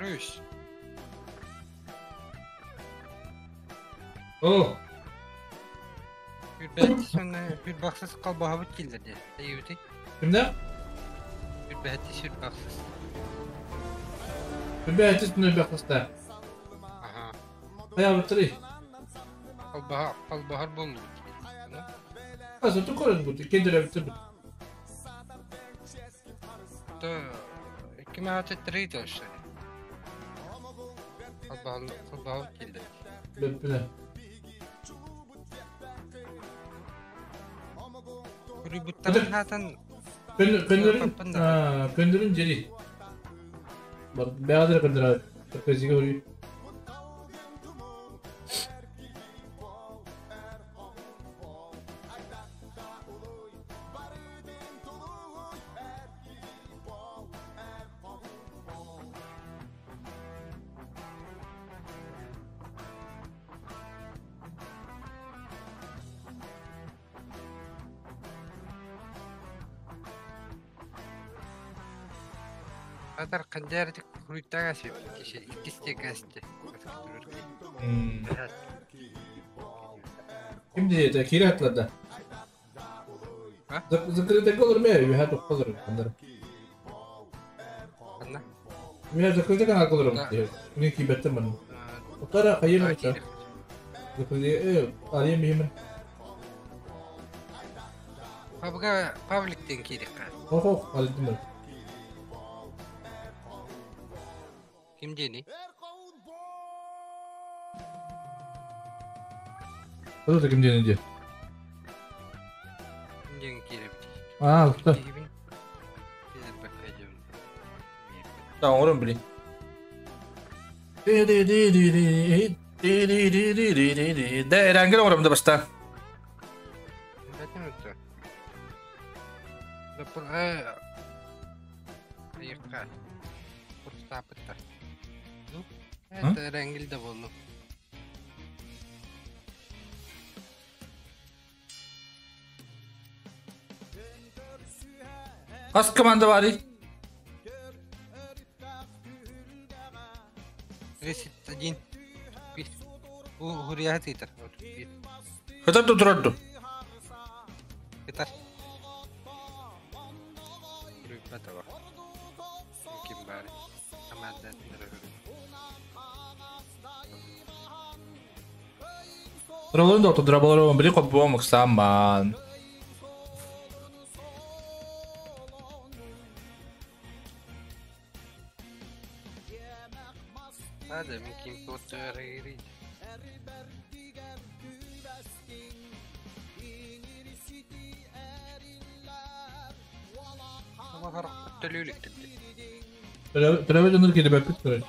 Петрович. О! Үрбэһэттис уонна үрбахсыс холбоһобут киллэрдэ. Эйиэбитий? Кимдэ? Үрбэһэттис үрбахсыс. Үрбэһэттис үрбахсыста. Аха. Хайаабыттарый? Холбоһор, холбоһор буоллубут. Хас оту көрөн бут, кендеребиттер бут. То ким ааты три точно. Холбоһор, холбоһор киллэр. Бэппинэ. Куруйбуттарын хаатан Көннөрүн, көннөрүн дьэри. Бэҕэдэр көннөрө Көзүгө уруй. Атар хандьаарытык хуруйтаҕа сөп киһи иккис тиэкээсти Ким диэтэ киирэ атларда. Закрытыйга олорум ээ, үөһэ тохто олорум аннары. Ханна? Үөһэ закрытый каналга олорум диye. Мин киирбэттэр манна. Утара хайыр утара. Закрытый арыйан биһимин. Пабга Павлик диэн киириэххэ. Ох ох, арыйдым мен. Ким диэний? Кто это ким диэни диэ? Ким диэн киирэбит? Аа, уста. Киһибин киирбэккэ дьон. Да, оҥорон билин. Да, эрэнгел оҥором да бастаан. Бэтим өттө. Айыкка. Курстаапыттар. Ну, это эрэнгил да буоллу. Хас команда барый? 31. Уһуруйаһы тыытар. Хытар да турар ду? Хытар. Суруйбатаба. Ким баар? Командаттара Дыраларын да дырабалары били коппуом ыксааммаан. Hadi min kim tuottaa Төрөбө дьоннор киирбэппит көрөр.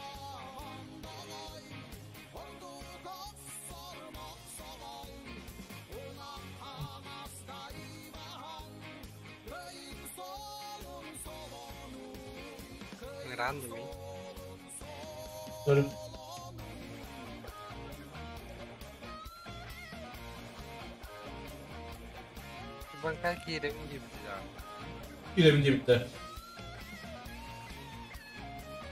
Random. Көрөр. Банка киирэбин диэбитэ. Киирэбин диэбиттэр.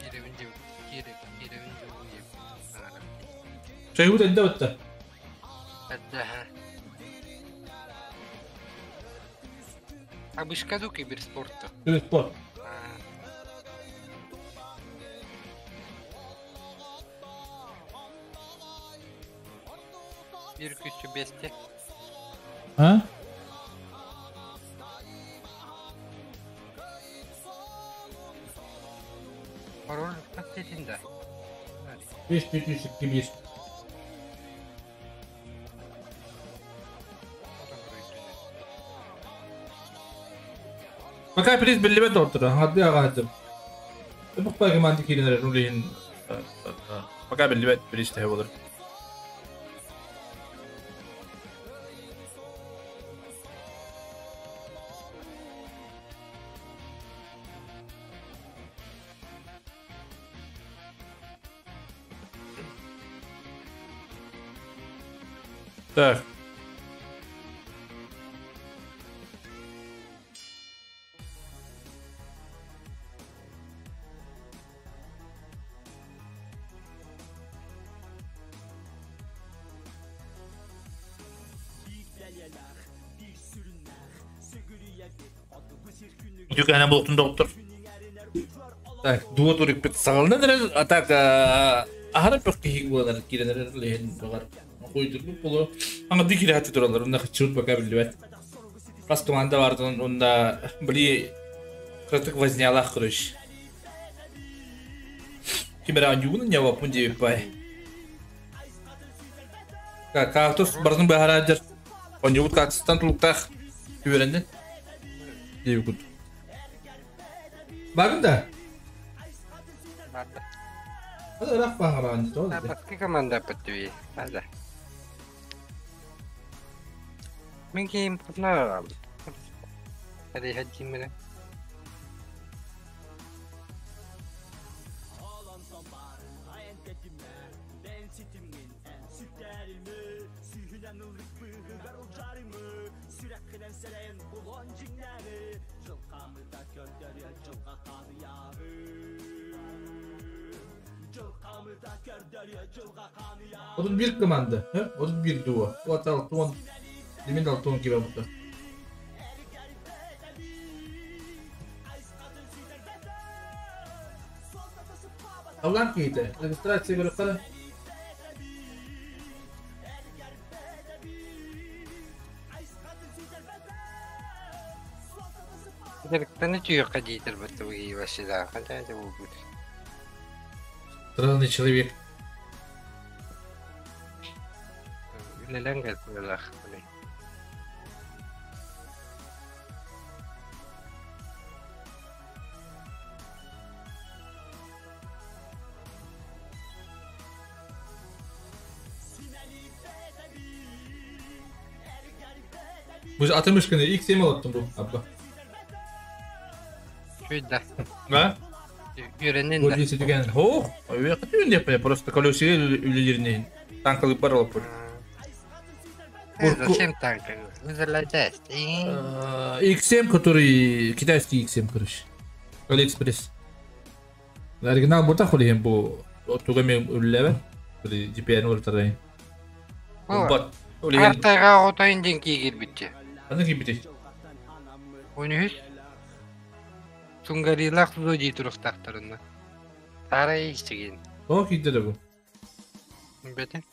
Киирэбин диэбит. Киирэбин киирэбин диэбит. Чайбыт эрдэ батта. Эрдэ Абышка ду киберспорту. Киберспорт. Бір күчү бесте. А? Пароль пастетин да. 5 5 3 2 1. Пока приз биллибэт доҕотторо, хаҥардыы аҕаһытым. Букпа команда киирэн эрэр, ол иһин пока биллибэт приз төһө буолар. Так. Үтүкээнэ буолтун доҕоттор. Так, дуо турикпит саҕаланан эрэр, а так аһара пөх киһи буолар киирэн эрэр лиһин баҕар хойдурбут боло. Аңа кире хаты туралар, онна хаччыбыт пока биллибэт. Хас команда баартын онна били кыратык вознялаах короче. Ким эрэ аньугун ньаваппын диэбиппай. Кактус барытын быһараадьар. Онньубут кактустан тулуктаах үөрэннин. Диэбит. Барын да? Барда. Ыраах баҕараан дии тоҕо Бастакы команда пыттыби. Барда. Мин киим кутна Hadi mene. 31 команда, 31 дуо. Вот Алтон, Демин Алтон кире бутта. Аллан киһитэ, регистрация көрөххө. Директаны түйөккө диитер бутта буги васила. Ханта это будет. Странный человек. Үлелен кэллах. Бу атымышканы X7 алыптым бу, абба. Шүйда. Да? Үйренен да. Годится деген. Хо, өйе деп просто колесиге үлелеріне танкалып бар алып. Зачем танк? Вы залетаете. X7, который китайский X7, короче. Алиэкспресс. Оригинал бурда холием бу тугаме үлләбе. Били GPN ортарай. Бат. Олиген. Артайга отайын ден кийгир битти. Аны кибити. Оны үс. Сунгарилах зоди турухтахтарына. Тарай истеген. О кидде бу. Бетен.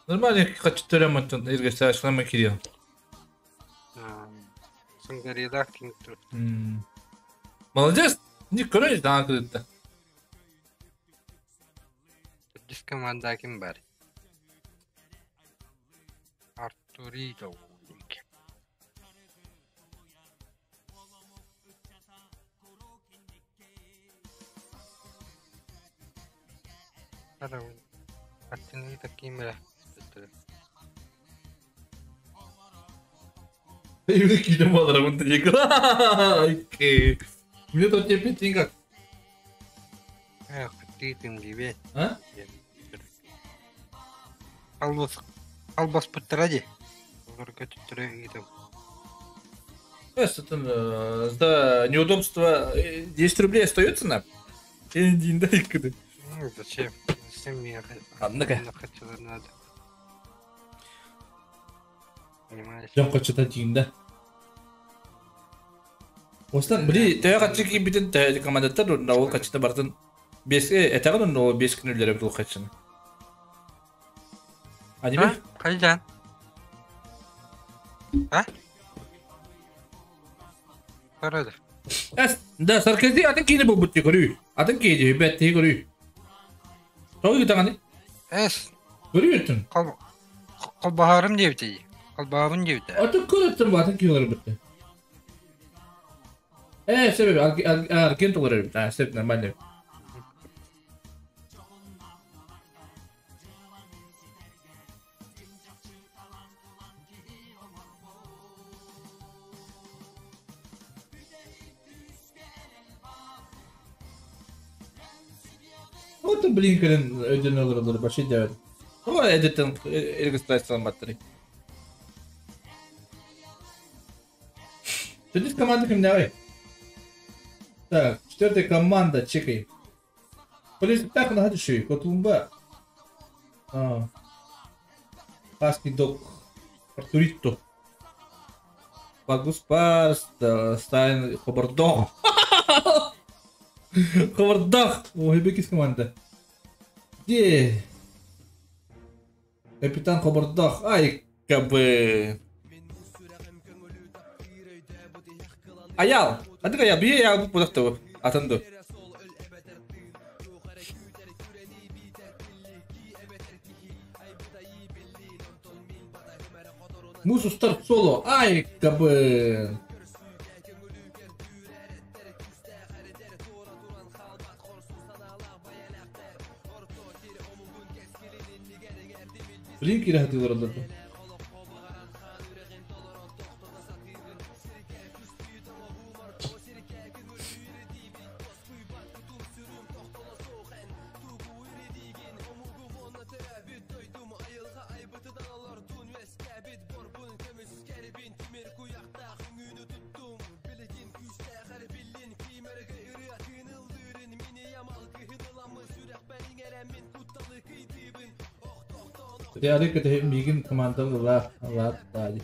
Нормально качтырам аттан ирге сашлама кирия. Сунгарилах кин турух. Молодец. Не короче, да, кыдытта. Дис команда ким бар? Артурито. Аттыны такими. Евре кидем алар мында екі. Мне тут не пить никак. Эх, ты там тебе. А? Албас албас пыттыради. Оларга түттүрө там. Это за неудобство 10 рублей остается на? Один, да, иконы. Ну, зачем? Зачем мне Однако. хотела надо. Понимаешь? Жан кочета дейін да. Осынан били тәйә катчы ки битен тәйә командаттар да ол катчыта бартын бес этагын ол бес күн үлләре бит ул катчыны. Аниме? Кайдан? А? Барады. Эс, да, Саркози атын кейini бу бутты көрүү. Атын кейди, бәтти көрүү. Тоғы тағаны? Эс, Көрүү өттін. кал калбаһарым диэбити. Калбаһабын диэбити. Атын көрөттін бу атын кейлер бітті. Себеп, арген толар бітті. А, себеп нормально. Вот блин, кэлэн өйдөн олоролор баши дәвер. О, эдеттен регистрациялан баттыры. Здесь команда ким давай. Так, четвертая команда, чекай. Полис так на хадиши, Котумба. А. Хаски Дог. Артурито. Фаргус Парс, Стайн Хобордох. Хобордох! Ой, бекис команда. Где? Капитан Хобордох. Ай, кабы. Аял! Адыга я бие я бу пудахты атынды. Мус устар соло. Ай, кабы. Блин, кире олороллор. Ары көтө мигин команда ла ла тали.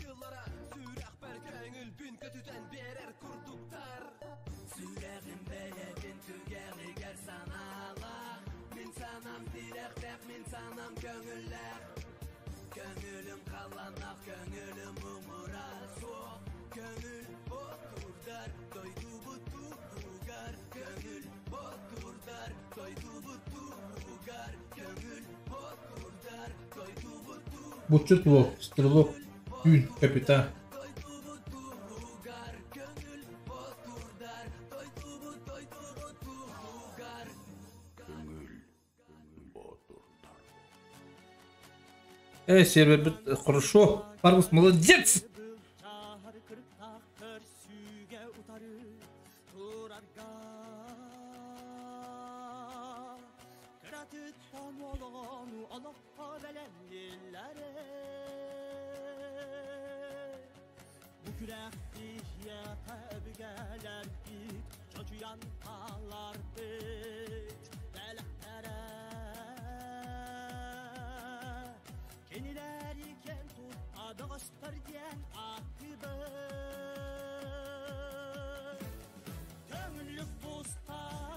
Бутчут лох, стрелок, күн, капитан. Эй, сервер, хорошо. Фаргус, молодец!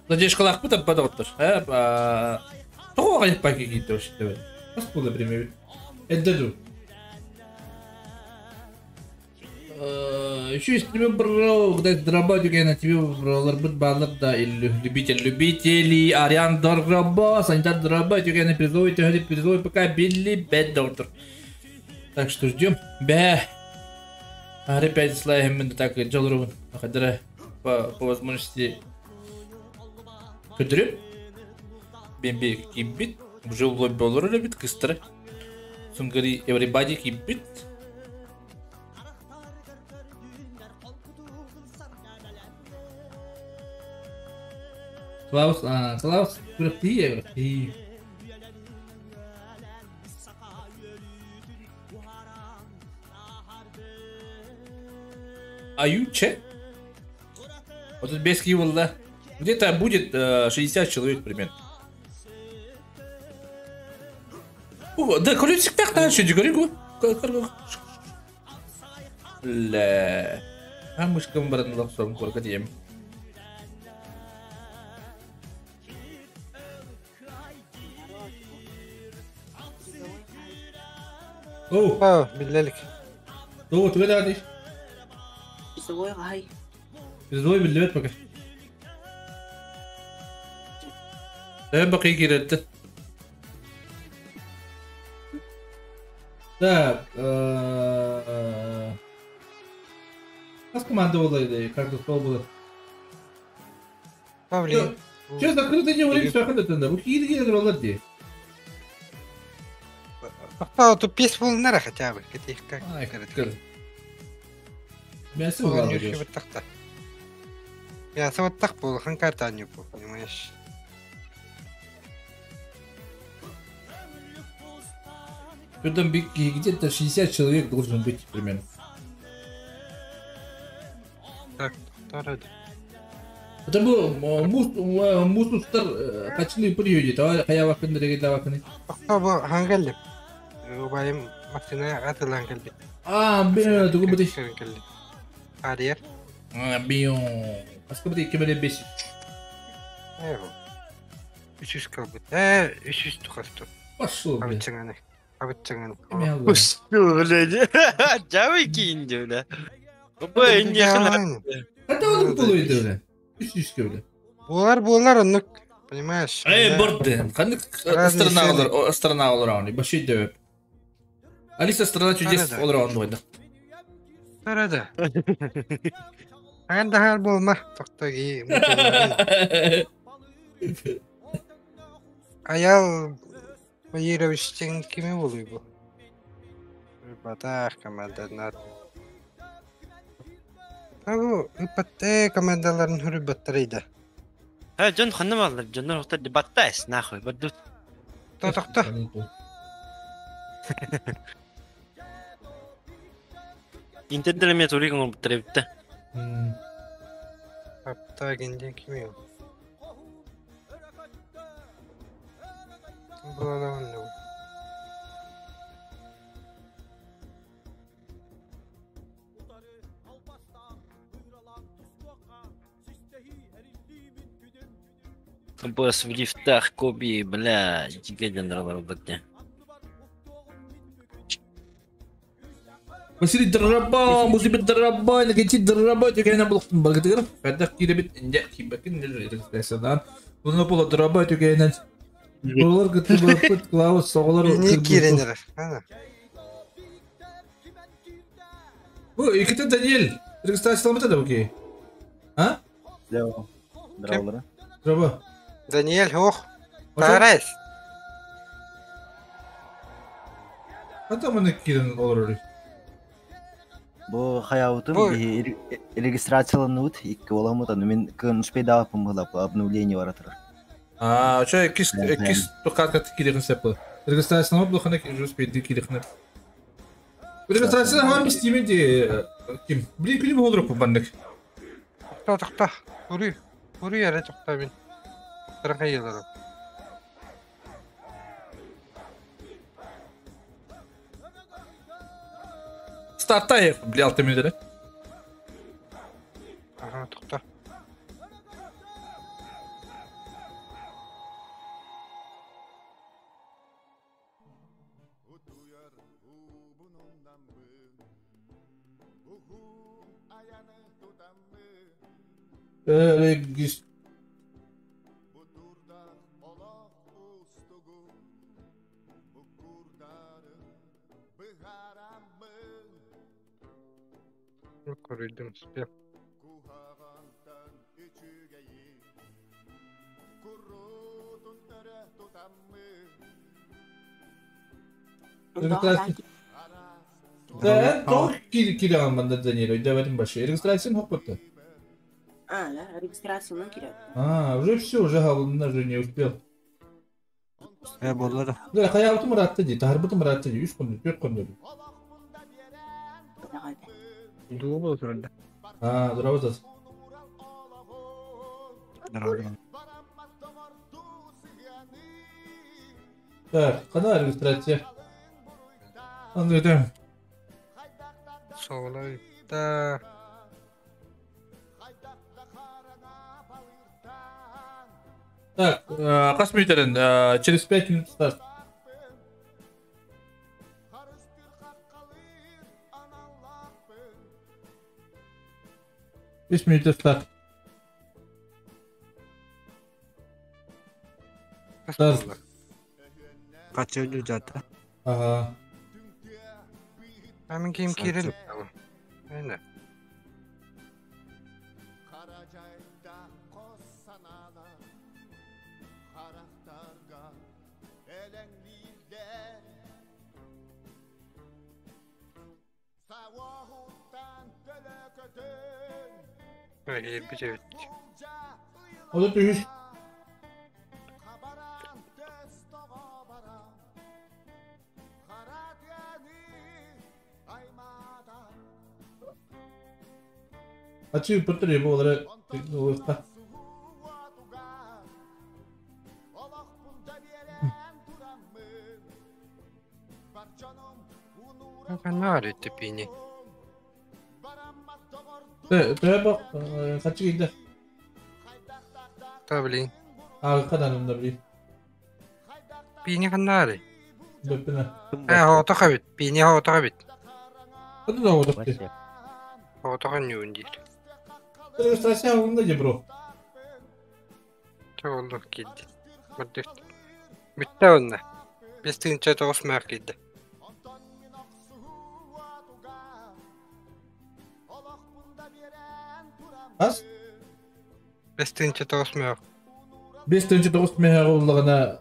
Надежкалаах бут аппа доҕоттор. Тоҕо аҕайыппа киирдэ вообще. Хас буолла время? Эрдэ дуу? Еще стриме бро, когда драба на тебе бролар бут баллар да или любитель любителей, Ариан Дорграба, Санитар Драба, на призовой, тягали призовой, пока Билли Бэд Доктор. Так что ждем. Бэ. Опять слайм так джалру. По возможности көтөрүм. Бембе кимбит. Уже лобби олорор эбит кыстыры. Сунгари everybody кимбит. Клаус, а, Клаус, күрәхти, күрәхти. Аю, че? Вот тут без да. Где-то будет 60 человек примерно. О, да, колесик так дальше, говорю. Ля. А мышкам баран лапсом корка дием. О, О, биллелик. О, ты гадишь? Злой гай. Злой биллет пока. Бақи кирәтті. Так, Нас команда была, как тут было? Павлин. Че закрыто не время все это Бу киир киир ди. Тоқтау, тут пес болынара хотя бы. Кетейік как. Ай, кір. Мясо Оған было. юрхи баттақта. Мясо баттақ болған карта не понимаешь. Там где-то 60 человек должен быть примерно. Так, тоқтар Это был мус мусустар качны приюди, давай хая вакын реге давакын. Тоқтау бұл хангалли. Убайым машина атылан келбит. А, бе, тугу бит. Келди. Арьер. Бион. Аскы 2005. Эво. 300 калбыт. 300 тухасту. Пошел, блядь. Абытчыңаны. Абытчыңаны. Пошел, блядь. Жабы кийинди, бля. Бу не Хата он полуйды, бля. 300 бля. Булар булар оннук, понимаешь? Эй, борды. Ханнык страна олар, страна олар аны. Баши дөп. Алиса страна чудес олар аны ойда. Арада. Ан дахар болма, токтоги. Аял Байировичтен кими болуй бу? Батах команданар. Бу ипатте командаларын хүрү баттарыйда. Ха, дьон ханна баллар, дьоннор охтар дебаттайс, нахуй, бадут. Тотокто. Интернет эме туригин ол бутар битте. Апта генде кими ол? Буладаган бу. Босс в лифтах Коби, бля, дигеден бытте. Василий Дарабан, музыбит Дарабан, гети Дарабан, тюкайна булхтын багытыгыр. Кайдах киребит инде кибакин регистрациядан. Буну пола Дарабан тюкайна. Булар гыты бапыт Клаус соголар. Не киренер. Ана. Бу иките Даниэль. Регистрацияламыта да окей. А? Здорово. Здорово. Даниэль, ох. Тарас. Хата маны кирен олор. Бу хаябытым регистрацияланыбыт икки оламыт аны мен кын успейдааппын быһылап обновление бара турар. А, чо кис кис токатка кирен сепл. Регистрацияланып блохана уже успейди кирен. Регистрация хам бистиме де ким. Бли күлү болдуруп бандык. Токта токта. Ури. Ури яра токта мен. Тырга елер. Стартай, бля, 6 минут. Ага, токта. Регис... Көрдüm, спел. Да, то киран манда Даниэль, давайте баши. Регистрация хоппа. А, да, регистрацию на кирят. А, уже все, уже уже не успел. Я болла. Да, хаябытым ыратты ди, тарбытым ыратты ди, 3 күн, 4 күн. Дуу болот турда. А, здорово, зас. Здорово. Так, кана регистрация? Андыда. Солай да. Так, кас минуттан, через 5 минут старт. Беш минут старт. Старт. Кача жата. Ага. Мен кийим кирил. Эне. O da düşüş. Ачы пыртыр бу олары олықта. Канары тепини. Төһө бак хаччы киирдэ? Та билин. Ааҕыкка да билин. Пиини ханнаары? Бөппүнэ. Э, хоотох эбит. Пиини хоотох эбит. Ханна да хоотох дии. Хоотох онньуун диир. Регистрация алынна дии бро. Чэ олох киирди. Бардык. Бүттэ онно. 5 900 маар киирдэ. Ас? 5 900 маар. 5 900 мөһөҕө уллаҕына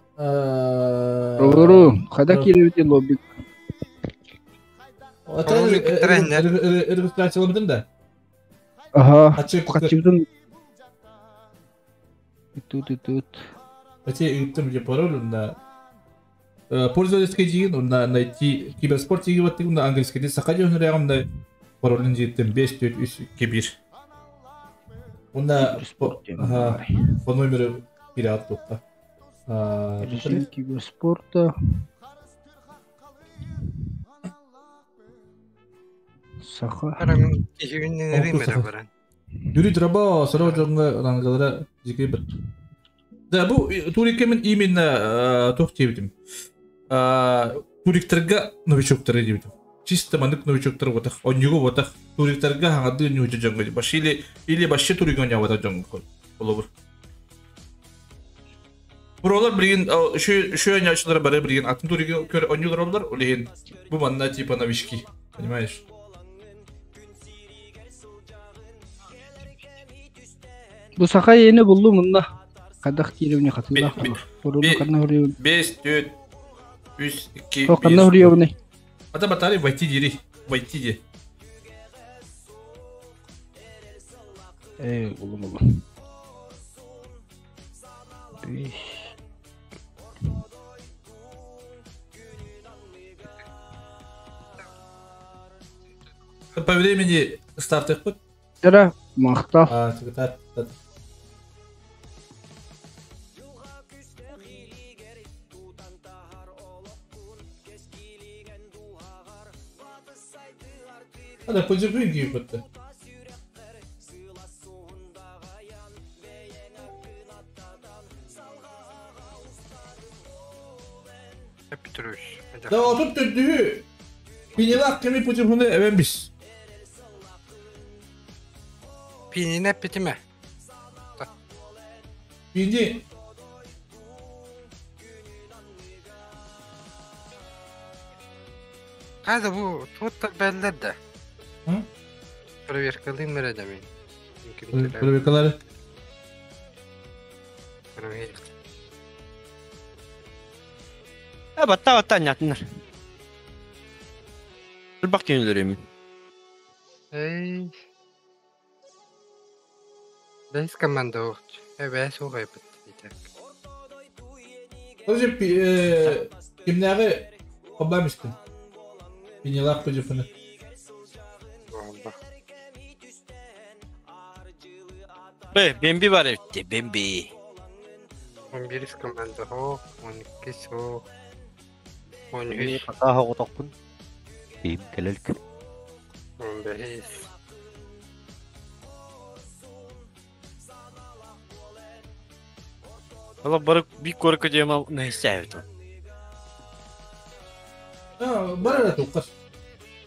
Толору, хада киирэбит лобби. Регистрацияламмытын да? Аха. Хаччыбытын Тут и тут. Хотя ыыттым же пароль на пользовательский дьиин, онно найти киберспорт тиги баттыгым на английский саха дьон на паролын життим 5 4 3 2 1. Онно по номеру киират тутта. Режим киберспорта. Саха. Барамын киһибиннен эрэ баран. Юрий Драба сорох дьоҥҥо рангалара дьикэй бит. Да, бу турикка мин именно туох диэбитим. Туриктарга новичоктары диэбитим. Чисто маннык новичоктар буотах, онньугу буотах, туриктарга хаҥардыы ньууча дьоҥҥо баш или или башы турига оонньообото дьоҥҥо холобур. Пролар билигин шү оонньооччулара бары билигин атын турига көр оонньуулар олар, ол иһин бу манна типа новички, понимаешь? Бу саха иэнэ буллум мунна. Хайдах киирэбини хатыылаах Хоруну ханна хоруйабын? 5, 4, 3, 2, О, ханна хоруйабыный? Ата батарея войти дири. Войти ди. Э, буллум буллум. Беш. По времени старт ыппыт. Тара, махтал. А, секретарь. Hadi koca büyük gibi bitti. Петрович. Да 34-ü Пинилах кеми путюхуну эвен бис. Пинине питиме. Пини. Hadi bu tutta belli de. Hı? Проверкалыйм эрэ мин. Проверкалары. Проверка. Э, батта батта нятынар. Бак кенелер Эй. Бэс команда оҕут. Э, бэс уҕайбыт. Короче, кимнээҕи холбоом истин. Пинилах путюхуну. Бе, Бемби бар эбитти, Бемби. 11 команда хоох, 12 суох, 13, Хатааһа оҕотохпун. Киим кэлэлк. 15. Ала бары бик көркө диэм нэһисээбит. А, бар эрэ туккар.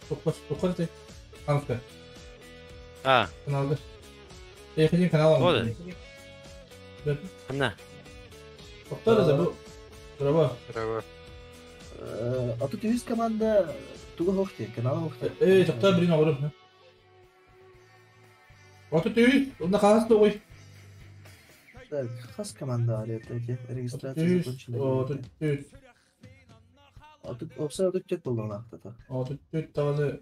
Туккар, туккар ты. Каналга. А. Каналга. Эхидин канал. Вот. Ханна. Токтор да бу. Браво. Браво. А тут үс команда тугу хохте, канал хохте. Э, токтор бирин оҕорум. Отут үс, онно хаас тугуй. Так, хас команда арета эти регистрация закончена. 33. А тут опса 34 болдун ахтата. 34 даҕаны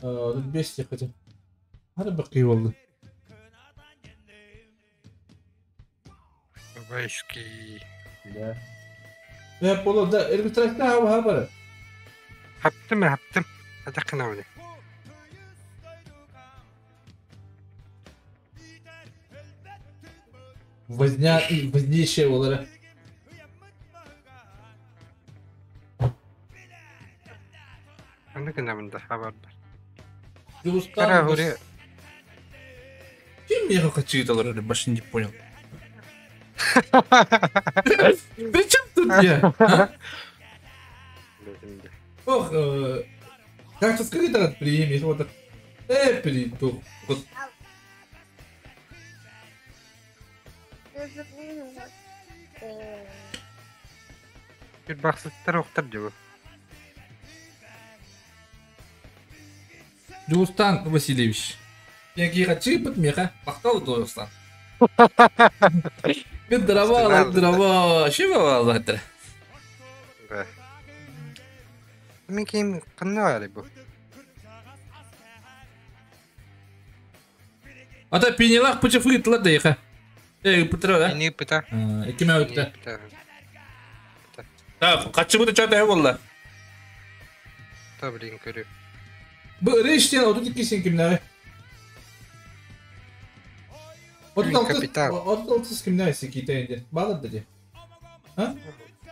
35 диэххэ Хара бакый болду. Бабайский. Да. Э, боло да, регистрация хаба хаба. Хаптым, хаптым. Атакына Возня и вознейшая болара. Ханна гынабын да хабардар. Юлустан. Кара хури. Ким меха хачыыталар вообще не понял. При чем тут я? А? Ох, как то скажи тогда премии, вот так. При, вот. Bir бақсыттар оқтар деп. Дюстан Васильевич. Яки хачи бит меха. Мактал Дюстан. Бит дрова, дрова. Шиба валлахтыр. Да. Мен кийим кандай ары бу? Ата пенелах пычы фыйтла да еха. Эй, пытра, да? Эни пыта. Киме өттө. Так, качы бу чата болла. Та блин көрү. Бу рештен 32 сен кимнәре? 36 Капитан. 36 кимнәре секите инде. Балыр диде. А?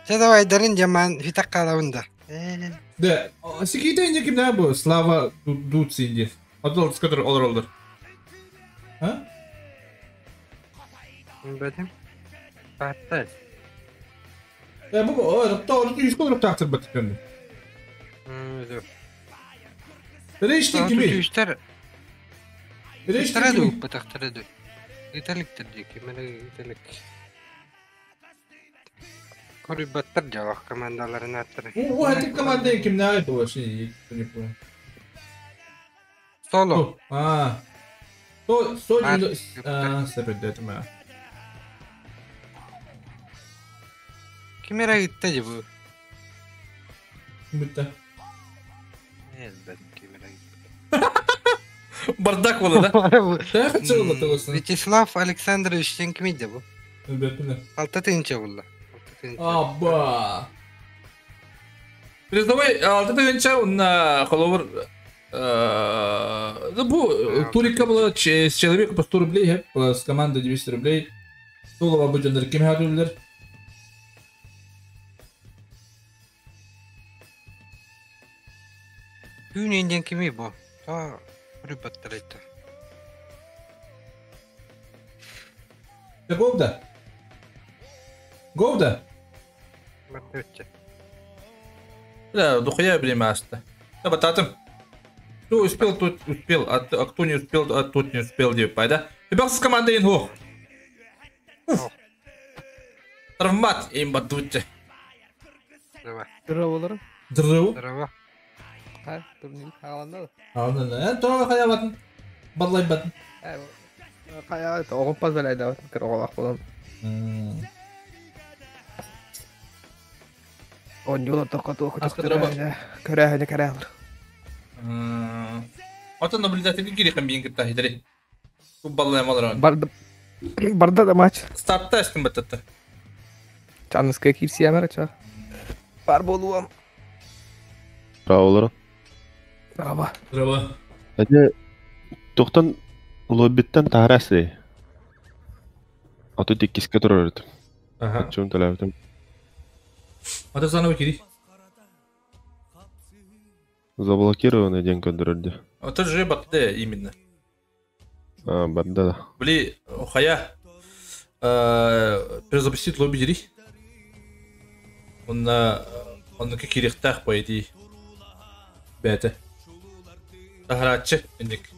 Че давай дарин жаман фитак калабында. Да, секите инде кимнәре бу? Слава Дуц инде. 36 кадр олар олар. А? Бәдим. Батта. Я бу о, то 33 кадр тактыр бит. Рештен кими? Үштер. Рештен Үштер кими? ду, бытактыр ду. Италиктер ди, кимере италик. Көрү баттар жабак командаларын аттыр. О, это команда кимнәре бу вообще, не понял. Соло. А. Со, со, а, сепет это ма. Кимере гитте бу. Битте. Элбет кимере гитте. Бардак было, да? Да, хотел бы того. Вячеслав Александрович сен ким иди бу? Элбетте. Алта тыгынча булла. Аба. Признавай, алты тыгынча на холовар бу турика было с человека по 100 рублей, с команды 200 рублей. Солова будет кем хадулер. Күн инден кими бу? Та рыбаттар айтты. Да Говда. Говда. Баттырчы. Да, духуя время аста. Да, бататым. Кто успел, тот успел, а кто не успел, а тот не успел, деп пайда. Ребят, с командой инхох. Травмат им батутте. Давай. Здорово, олар. Здорово. Здорово. Ха, турнир хааланда. Алында. Тора кая батын. Бадлай батын. Кая, оғын позволяет давать, кыр оғалақ болам. Он юла тоққа тоқы Көрәһәне көрәһәлер. Ата наблюдатель кири кам биин кытта хидери. Бу баллай малар. Барда барда да матч. Стартта эстин баттатта. Чаныска кирси амара ча. Бар болуам. Браво, Браво. Браво. Әде тоқтан лоббиттен тарасы. Аты теккиске турар еді. Аха. Чун талабытым. Ата заново кири. Заблокированный день көндүрөрдү. Ата же батты именно. А, барда да. Бли, хая. Перезапустить лобби дери. Он на он кирихтах по идее. Бәте. Тахарачы индик.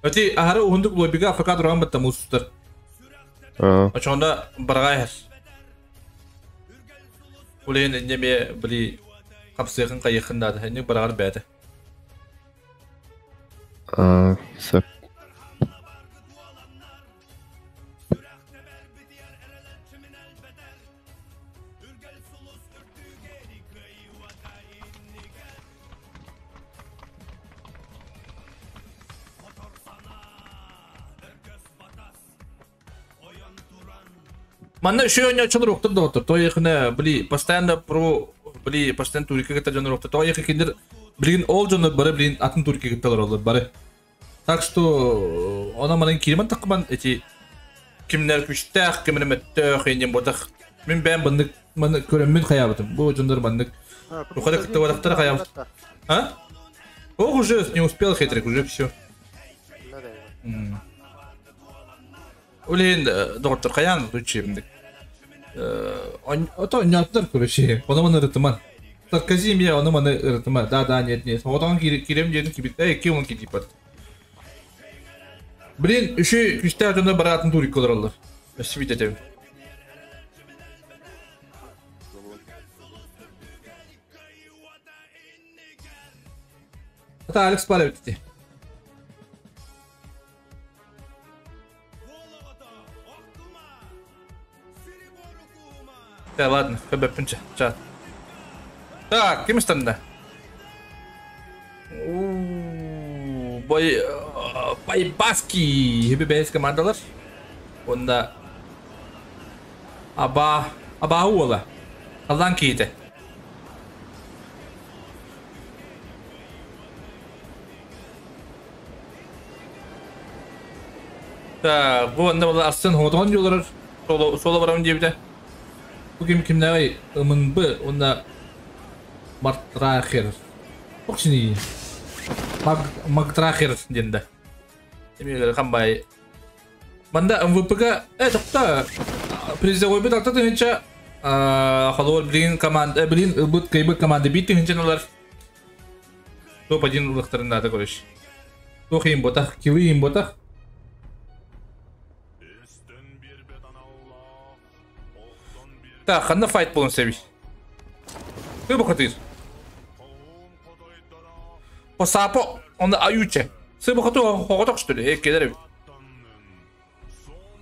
Öte ahara уһундук лоббига факат уран батта мустар. Ачонда баргай хер. Улен неме бли капсыгын кайыхында да не баргар бәте. А, сеп. Манна еще не очол руктар да отыр. Той яхына бли постоянно про бли постоянно турика кета жон руктар. Той яхы киндер блин ол жоны бары блин атын турика кетелер олар бары. Так что она манын кирман такман эти кимнер күчтәх, кимнер мөттөх, инем бодах. Мин бәм бындык Маны көрөммүн хайаабытым. Бу дьоннор маннык. Тухары кытта хаябыт. А? Ох, уже не успел хитрик, уже все. Улин доктор хаян лучше. Ото нятнар короче. Оны маны ырытыман. Саркази мне оны маны ырытыма. Да, да, нет, нет. Отон кирем дедин кибит. Эй, ким он кидипат. Блин, еще күстә дьоно баратын турик колороллар. Өссө битетем. Ата Алекс бара битти. Да ладно, көбөппүнче. Чат. Так, ким станда? Бой Байбаски хеби бэс командалар. Онда Аба Аба уола. Алдан кейте. Так, бу онда була Арсен Хотон юлар соло соло барам диэбитэ. Бу ким кимнээҕий МНБ онда Мартрахер. Оксини. Магтрахер диэн да. Эмиэлэр хамбай. Манда МВП-га тохто призовой бит алта тыһынча холоор билин команда билин ылбыт кыйбыт команда биир тыһынчан ылар. Топ-1 ылыктарын наада короче. Туох иин ботах, килы иин ботах. Так, ханна файт болон себи. Ты бухатыр. Посапо, он аютче. Сы бухату хоготок что ли? Келер.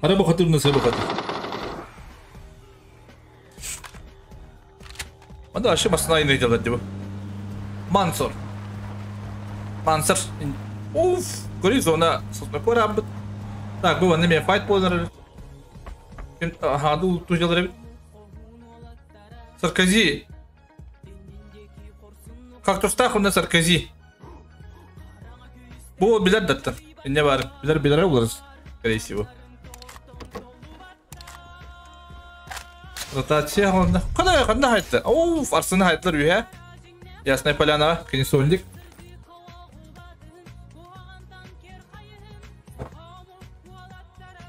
Ара бухатыр на сы бухатыр. Манда вообще масна ине делать дебу. Мансур. Мансур. Уф, гори зона сосна кораб. Так, бу неме файт болар. Ага, ду тужалар. Саркози. Как то стах у нас Саркози. Бу билер даттар. Не бар. Билер билер буларыз, скорее всего. Ротация онда. Кандай кандай айтты? Оуф, Арсен айттылар үйе. Ясная поляна, кенесольник.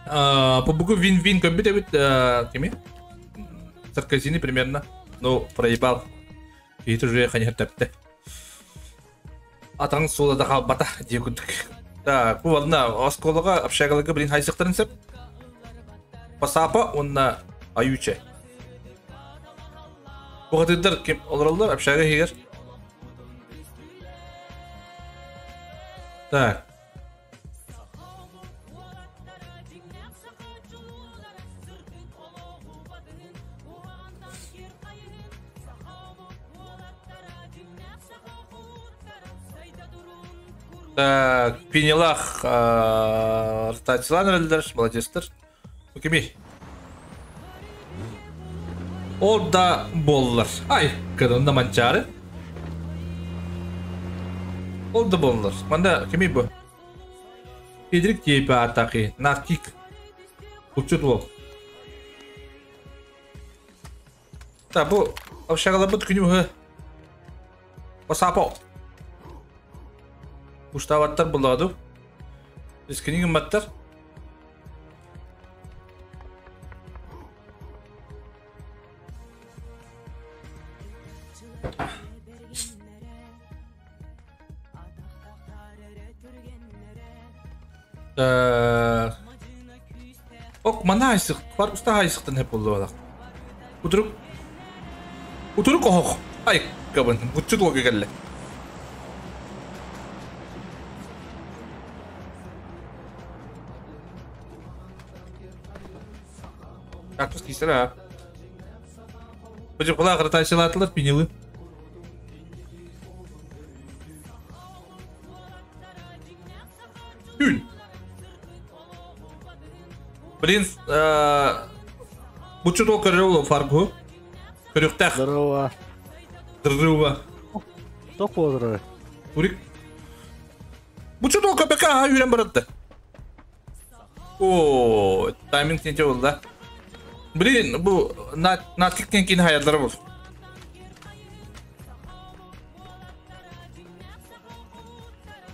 По бугу вин-вин компьютер бит кими? Саркозини примерно. Ну, проебал. И это уже конечно тепте. Атаң сула да бата дип күндүк. Так, бу вална осколога общагалыгы блин хайсыктарын сеп. Пасапа онна аютче. Бу ким олороллар общага хигер. Так. Так, Пенелах ротациялан өлдер, молодецтер. Кими? Ол да боллар. Ай, кырында манчары. Ол да боллар. Манда кими бу? Педрик тейпі атақи. Наркик. Учут ол. Так, бу общагала бут күнү Басапо. Уштаваттар булады. Искини гымматтар. Ок, мана айсык, бар уста айсыктан хеп болду балак. Утурук. Утурук ох. Ай, кабын, бутчут ога келле. Кактус кисера. Бу кула кыртайчылатылар пинилы. Күл. Блин, бу чуток көрүл фаргу. Көрүктах. Здорово. Здорово. Ток болдуру. Турик. Бу чуток КПК үйрен баратты. О, тайминг не болду да. Блин, бу наткиктен кин хаяллары бул.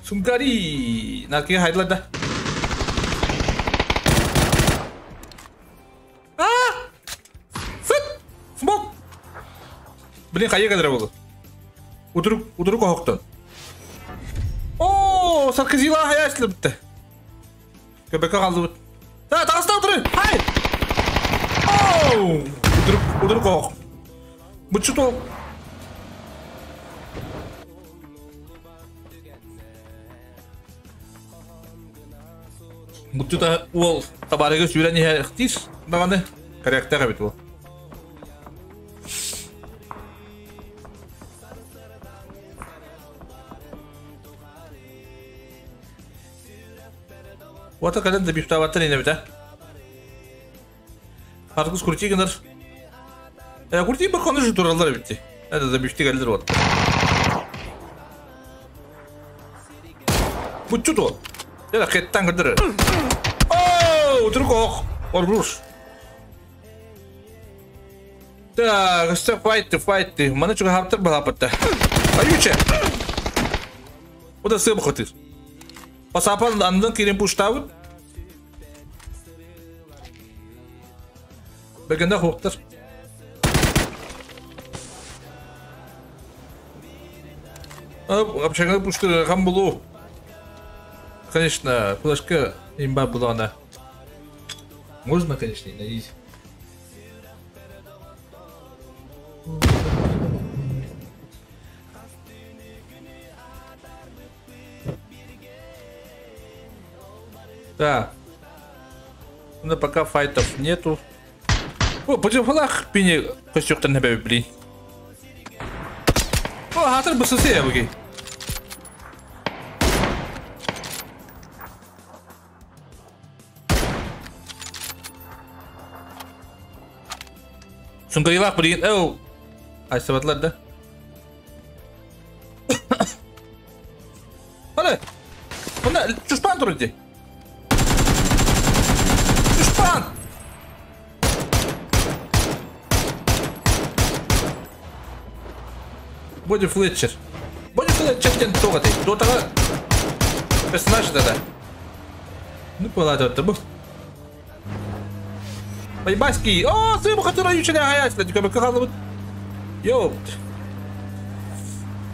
Сунгари! Наткиге хайдылар да. А! Сыт! Смок! Блин, хайа кадра болду. Утурук, утурук оһоктон. О, Саркозила хаяшлы битте. Көбөккө қалды бит. Та, таста утуру! Хай! Оу! Утурук, утурук оһок. Бутчут ол. Бутчута уол табарыгы сүүрэн иһэ ихтиир даҕаны корректах эбит ол. Уота кэлэн да бифтаабаттар инэбитэ. Аргыс крути гынар. Э, крути баконы же тураллар эбитти. Это да бифти кэллер вот. Бутчут ол. Дьэ, хеттан көрдөр. Оу, турук ох, оргуш. Так, өстө файты, файты. Маны чуга хаптар балапатта. Аютча. Ода сып хотыр. Пасапан андан кирен пуштабыт. Бегенде хоктар. Общага пушты хам булу. Конечно, флешка имба была она. Можно, конечно, и на изи. Да. Ну, пока файтов нету. О, против флаг пини костюктан не блин. О, хатыр бысысы я буги. Сунгайлах, блин. Оу. Айсабатлар да. Ана. Мына чушпан тұр иди. Чушпан! Боди Флетчер. Боди Флетчер тен тоғатай. Дотаға персонаж да. Ну, палата это был. Байбаский. О, сыму который ючили аясла. Ёпт.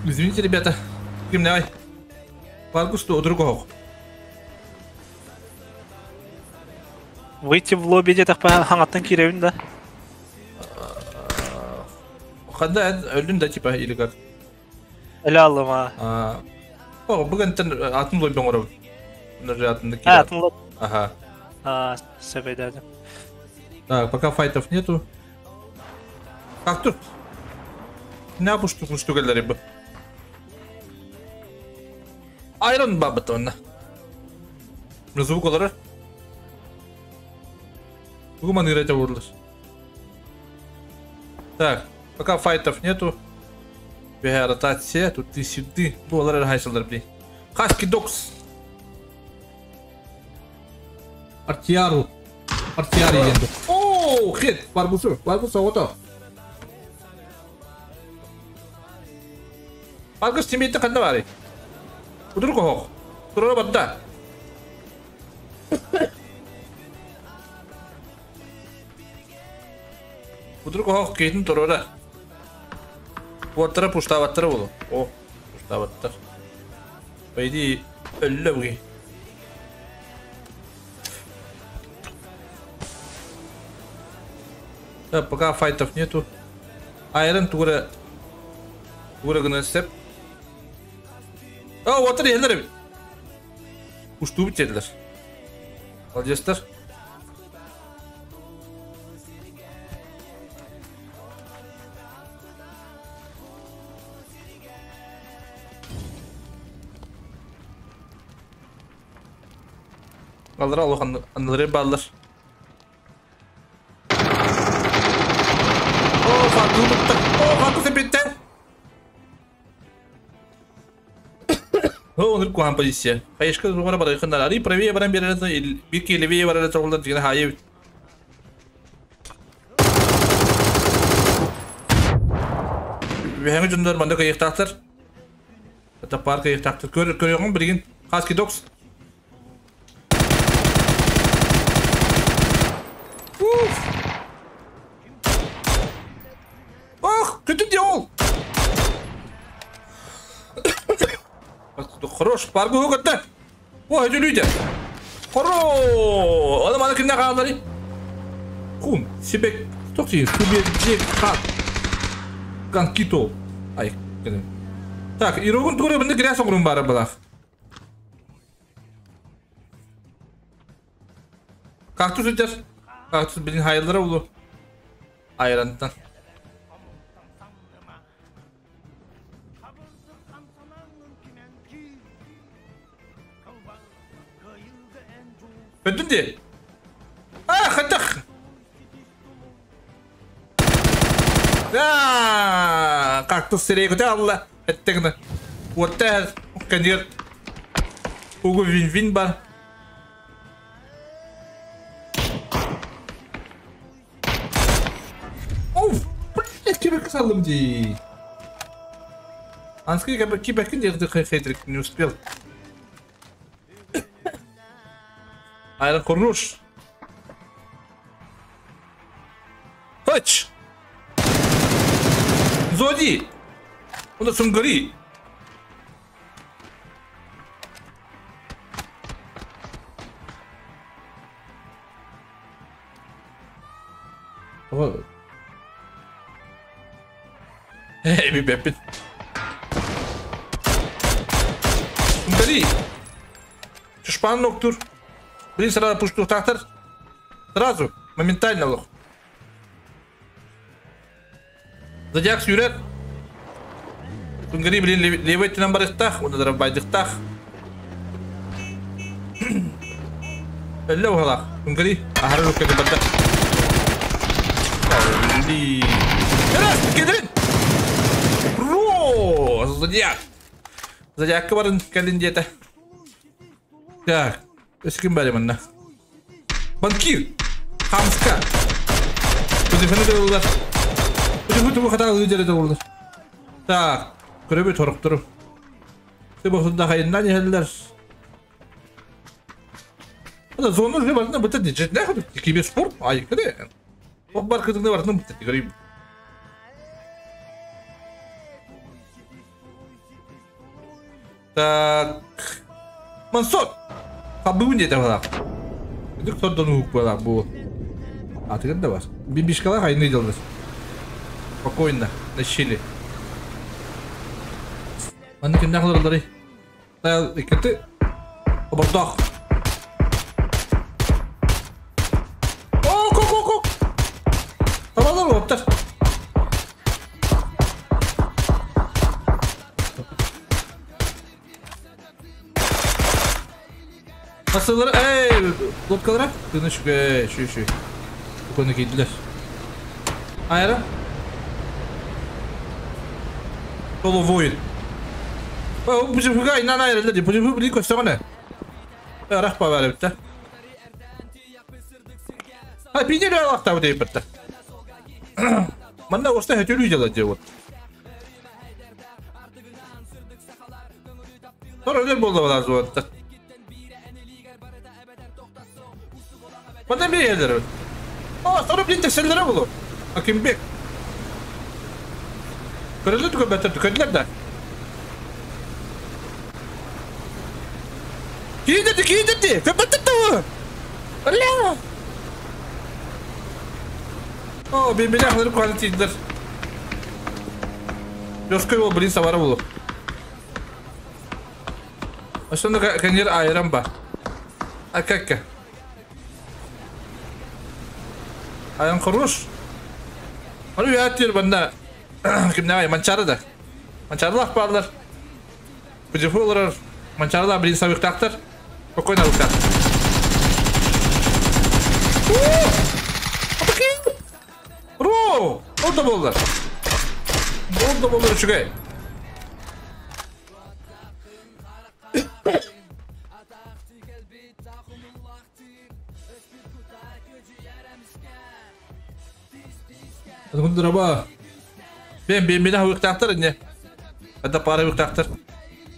Извините, ребята. Ким давай. Паргусту другого. Выйти в лобби где-то хангаттан киревин, да? Ханда өлүн да типа или как? Эле алым а. О, бүгін тен атын лобби оңоров. Нұржы атынды А, атын лобби. Ага. А, себейдеді. Так, пока файтов нету. Как тут? Не пушту пушту келдер бу. Айрон бабыт онна. Звук олар. Бугу манырете вурлар. Так, пока файтов нету. Бега ротация, тут ты сюды. Бу олар хайсалар блин. Хаски докс. Артиару. Артиари енді. Оу, хит, барбусу, барбусу ото. Барбус тимейті қанда бары? Удур қоқ. Тұры батта. Удур қоқ кейтін тұрыра. Уаттара пуштабаттара болу. О, пуштабаттар. По идее, өлі бұги. Да, пока файтов нету. Айрон тура тура степ. О, вот это елдер. Ушту бітеділер. Молодецтер. Алыр алухан анлары баллар. О, фаркы бітті. О, фаркы бітті. О, оныр кухан позиция. Хайышка зугара бар якындар. Ари правее баран берер, бирки левее барар тоғылдар деген хайы. Үһәңі жондар манда кайықтақтыр. Это пар кайықтақтыр. Көрегін білген. Хаски докс. Уф! Ох, көтін де ол! Хорош, паргы көтті. О, это люди. Хоро! Адам ана кімне қалдары? Хун, себек, тоқти, субек, жек, хат. Ганкито. Ай, кәдім. Так, ирогын тура бінде гряз оғырын бары бұлақ. Кактус өтер. Кактус білін хайылдыра олу. Айрантан. Öldün de. Ah, хатах. А, кактус серей көтә алла. Әттегіне. Отта кәндер. Угу вин-вин бар. Оф, блядь, кибер салдым ди. Анский кибер кибер хейтрик не успел. Айран Корнуш. Хоч. Зоди. Онда Сунгари. Эй, бибеппин. Сунгари. Чушпан ноктур. Блин, сразу пушту трактор. Сразу, моментально лох. Зодиак сюрет. Тунгари, блин, левый нам барыхтах, он дарабайдыхтах. Элле ухалах. Тунгари, ахару кеде бадда. Блин. Раз, кедрин. Ро, Зодиак. Зодиак барын калин где-то. Так. Эским бәрі мында. Банкир! Хамска! Көзефені де олар. Көзефі түбі қатағы өздері де олар. Так, көребе торық тұрып. Ты бұқсында қайыннан ехелдер. Ана зоны уже барына бұтты дежет нахуй. Киберспорт, ай, кіде. Оқ бар кідіңде барына бұтты дегерейм. Так. Мансот! Табуын деді балақ. Үдік тордан уық балақ бұл. Атығын да бар. Бибишкалар айны делдір. Спокойно, на щели. Аны кімді ақылар Тайл екеті. Обардақ. О, ко, ко, ко. Табалар оптар. Масалары, эй, лодкалара? Тыны шүге, шү, шү. Бұқыны кейділер. Айра? Соло воин. О, бұжы инан айрылды деп. Бұжы білі көстіғаны. Рахпа бәрі бітті. Ай, пейнелі алақтабы деп бітті. Манда осыта хөтелі делать деп. Өлер болды балар зуатты. Манда bir yerlere. Aa, sonra bir tekselere bulu. Akimбек. Көрелер түкө бәтер түкөдүлөр да. Кийдирди, кийдирди. Көбөттү. Алла. О, бембеле ахлары квалитидер. Жоской бол блин савара болу. Ошондо кенер айран ба. Акакка. Аян хорош. Аны уяттыр банда. Кимне манчары да. Манчарлах барлар. Бужефулар манчарлар блин сабыктактыр. Спокойно рука. Ро! Орда болдуlar. Орда болдуlar үчүгэй. Күндүр аба. Бен хавыктактар не. Это пара хавыктактар.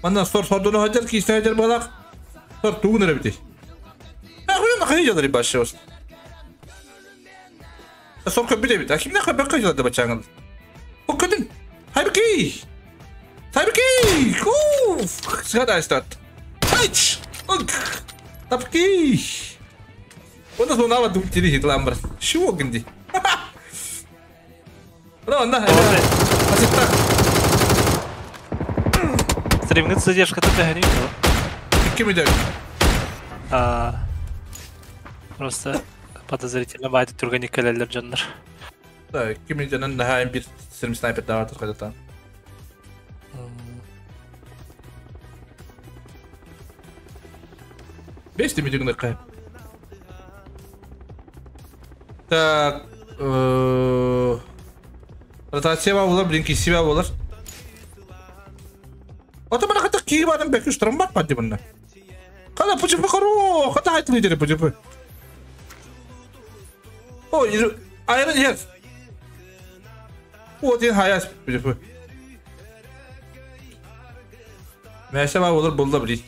Манна сор сордуну хадыр кисне хадыр балак. Сор тугун эребити. А хуя на хайы башы ост. Сор көбү дебит. А кимне көбө кыйылды бачаңыл. О көдүн. Хайбки. Хайбки. Уф. Сгада стат. Айч. Тапки. Онда сонава дултири хитламбар. Шуо гинди. Ладно, аситта. Стримнит задержка тут не Ким идет? А просто подозрительно байды түргән келелер жаннар. Да, ким идет на бир стрим снайпер дават кайда. Беш демедигин кай. Так, ротация болар, блин, кисибе болар. Ото мана ката киги барым бекүш трамбат пади бунна. Када пучу каро, ката айтылы дере пучу. О, айрын ер. О, ден хаяс пучу. Мәшә ба болар булда блин.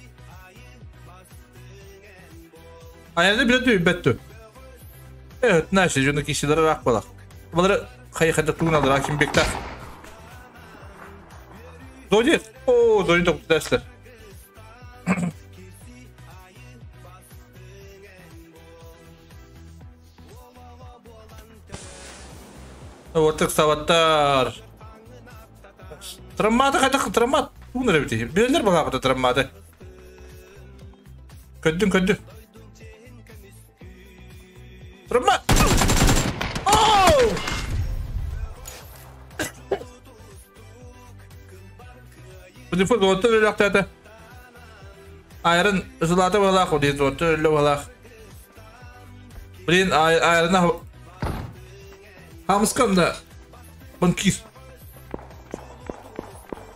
Айрын биле дүй беттү. Evet, näşe jönü kişilere rak balak. Bunları kayıkada tuğun alır hakim bekler. Zodi. Oo, Zodi toplu dersler. Ortak savattar. Travmada kaydak travmat. Bunları bitti. Bilirler bana da travmada. Köndüm köndüm. Travmat. Oh! Bu defa zotter öyle Ayran zılata balak o diye zotter öyle balak. Блин, ayran'a Hamskan da банкир.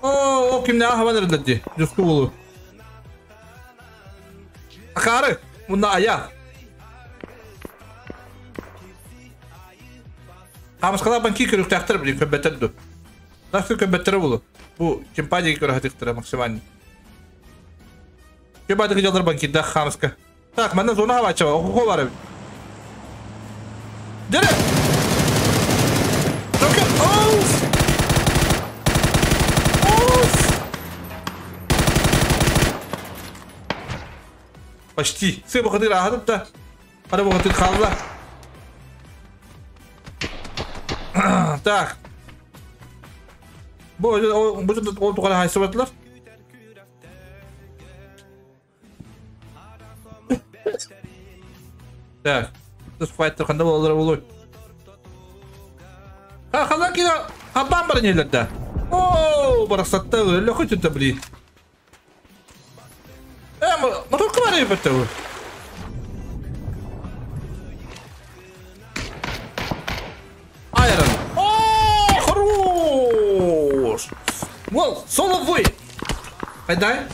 О, ким не хава nerede? Jusku bulu. Akare, bunda aya. Hamskala банкир көрүктәктер блин көбәтәдү. Nasıl көбәтәре булу? Бу компания көрәтектер максимально. Көбәтәге жалдар банкирда хамска. Так, менә зона хава чаба, хукук бар. Дере! Оф! Оф! Почти. Все бухатыр ахадып Ара бухатыр қалды. Так. Bu bu bu kadar haysı battılar. Так. This fighter kanda bollar bolur. Ha kalan ki haban bar neylerde. Oo, barasatta öyle kötü bli. Motor var ya bitti. Айрон. О, хорош. Вол, соло вы. Айдай.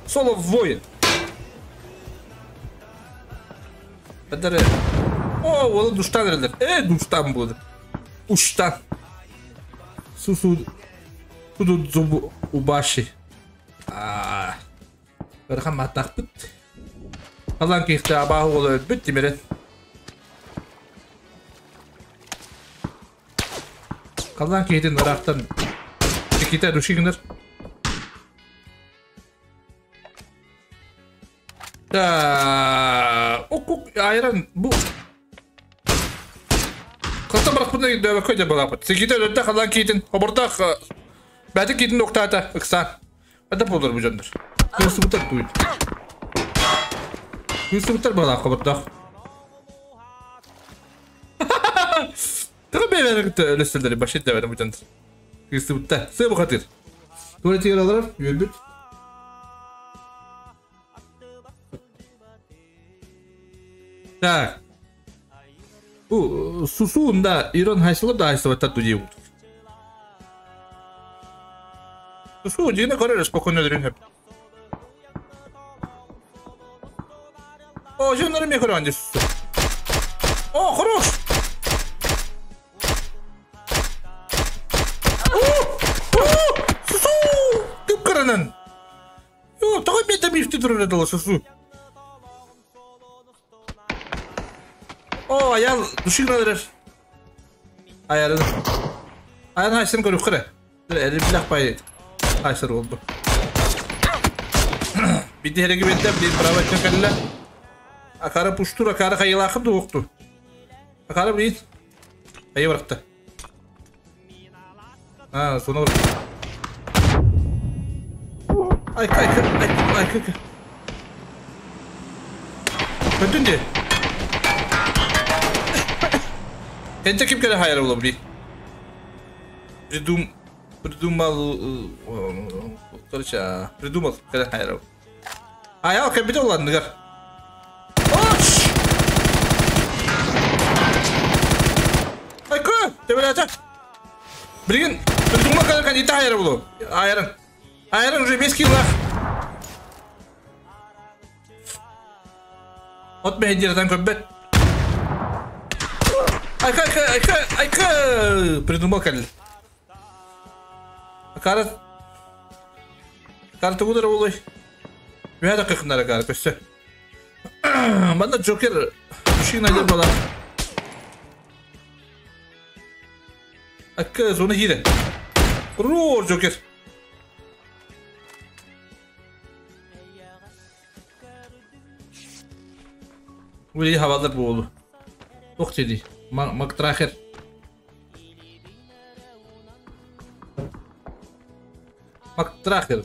Соло воин. Бедere. О, ол душтан erler. Душтан болды. Уштан. Сусу. Суду зубу убаши. А. Бархан матақ бит. Алан кейхте абағы ол бит демерен. Қалан кейтен ырақтан текете душигінер. Да, окук айран бу. Ката барак буна дәвә көйдә балапыт. Секите өттә калан кейтен, обырдак бәти кейтен ноктата ыксан. Ада болдыр бу жондар. Күрсү бутар туйт. Күрсү бутар бала обырдак. Тыгы бәйләр өлөстөлдәр башит дәвә бу жондар. Күрсү бутар. Сө бу хатыр. Тура тигер алар, йөрбүт. Так. Bu susuğunda İran haysalı da haysalı tatlı diye. Susu yine kararız спокойно дөрен hep. О, жонları mı koran susu. О, хорош! Сусу! Кып-кыранан! Йо, тоҕо миэтэ мифти турар дылы сусу. О, аял душигна дырар. Аярын. Аян хайсын көрүк кыра. Эрибилэх пай хайсыр болду. Биди хереги беттем, bir право etken кэллэ. Акара пуштур, акара хайылаахым дуокту. Акара билин. Айы баракта. А, соны бар. Айка, айка, айка, айка, айка. Көттүн де. Кенче ким келе хайыр була били. Придум придумал, короче, придумал келе хайыр. Аял кем бите уландыгар. Оч! Айка, тебелете. Билигин придумал келе кан ите хайыр булу. Айырын. Айырын уже 5 кило. От мехедирдан көббет. Айка, айка, айка, айка! Придумал кәл. Акара... Акара тугудыр булый. Бәдә кыкнар акара көссө. Манда Джокер мужчина найдет бала. Акка зона хире. Рор Джокер. Ули хавалдар буолу. Ох диди. Мактрахер. Мактрахер.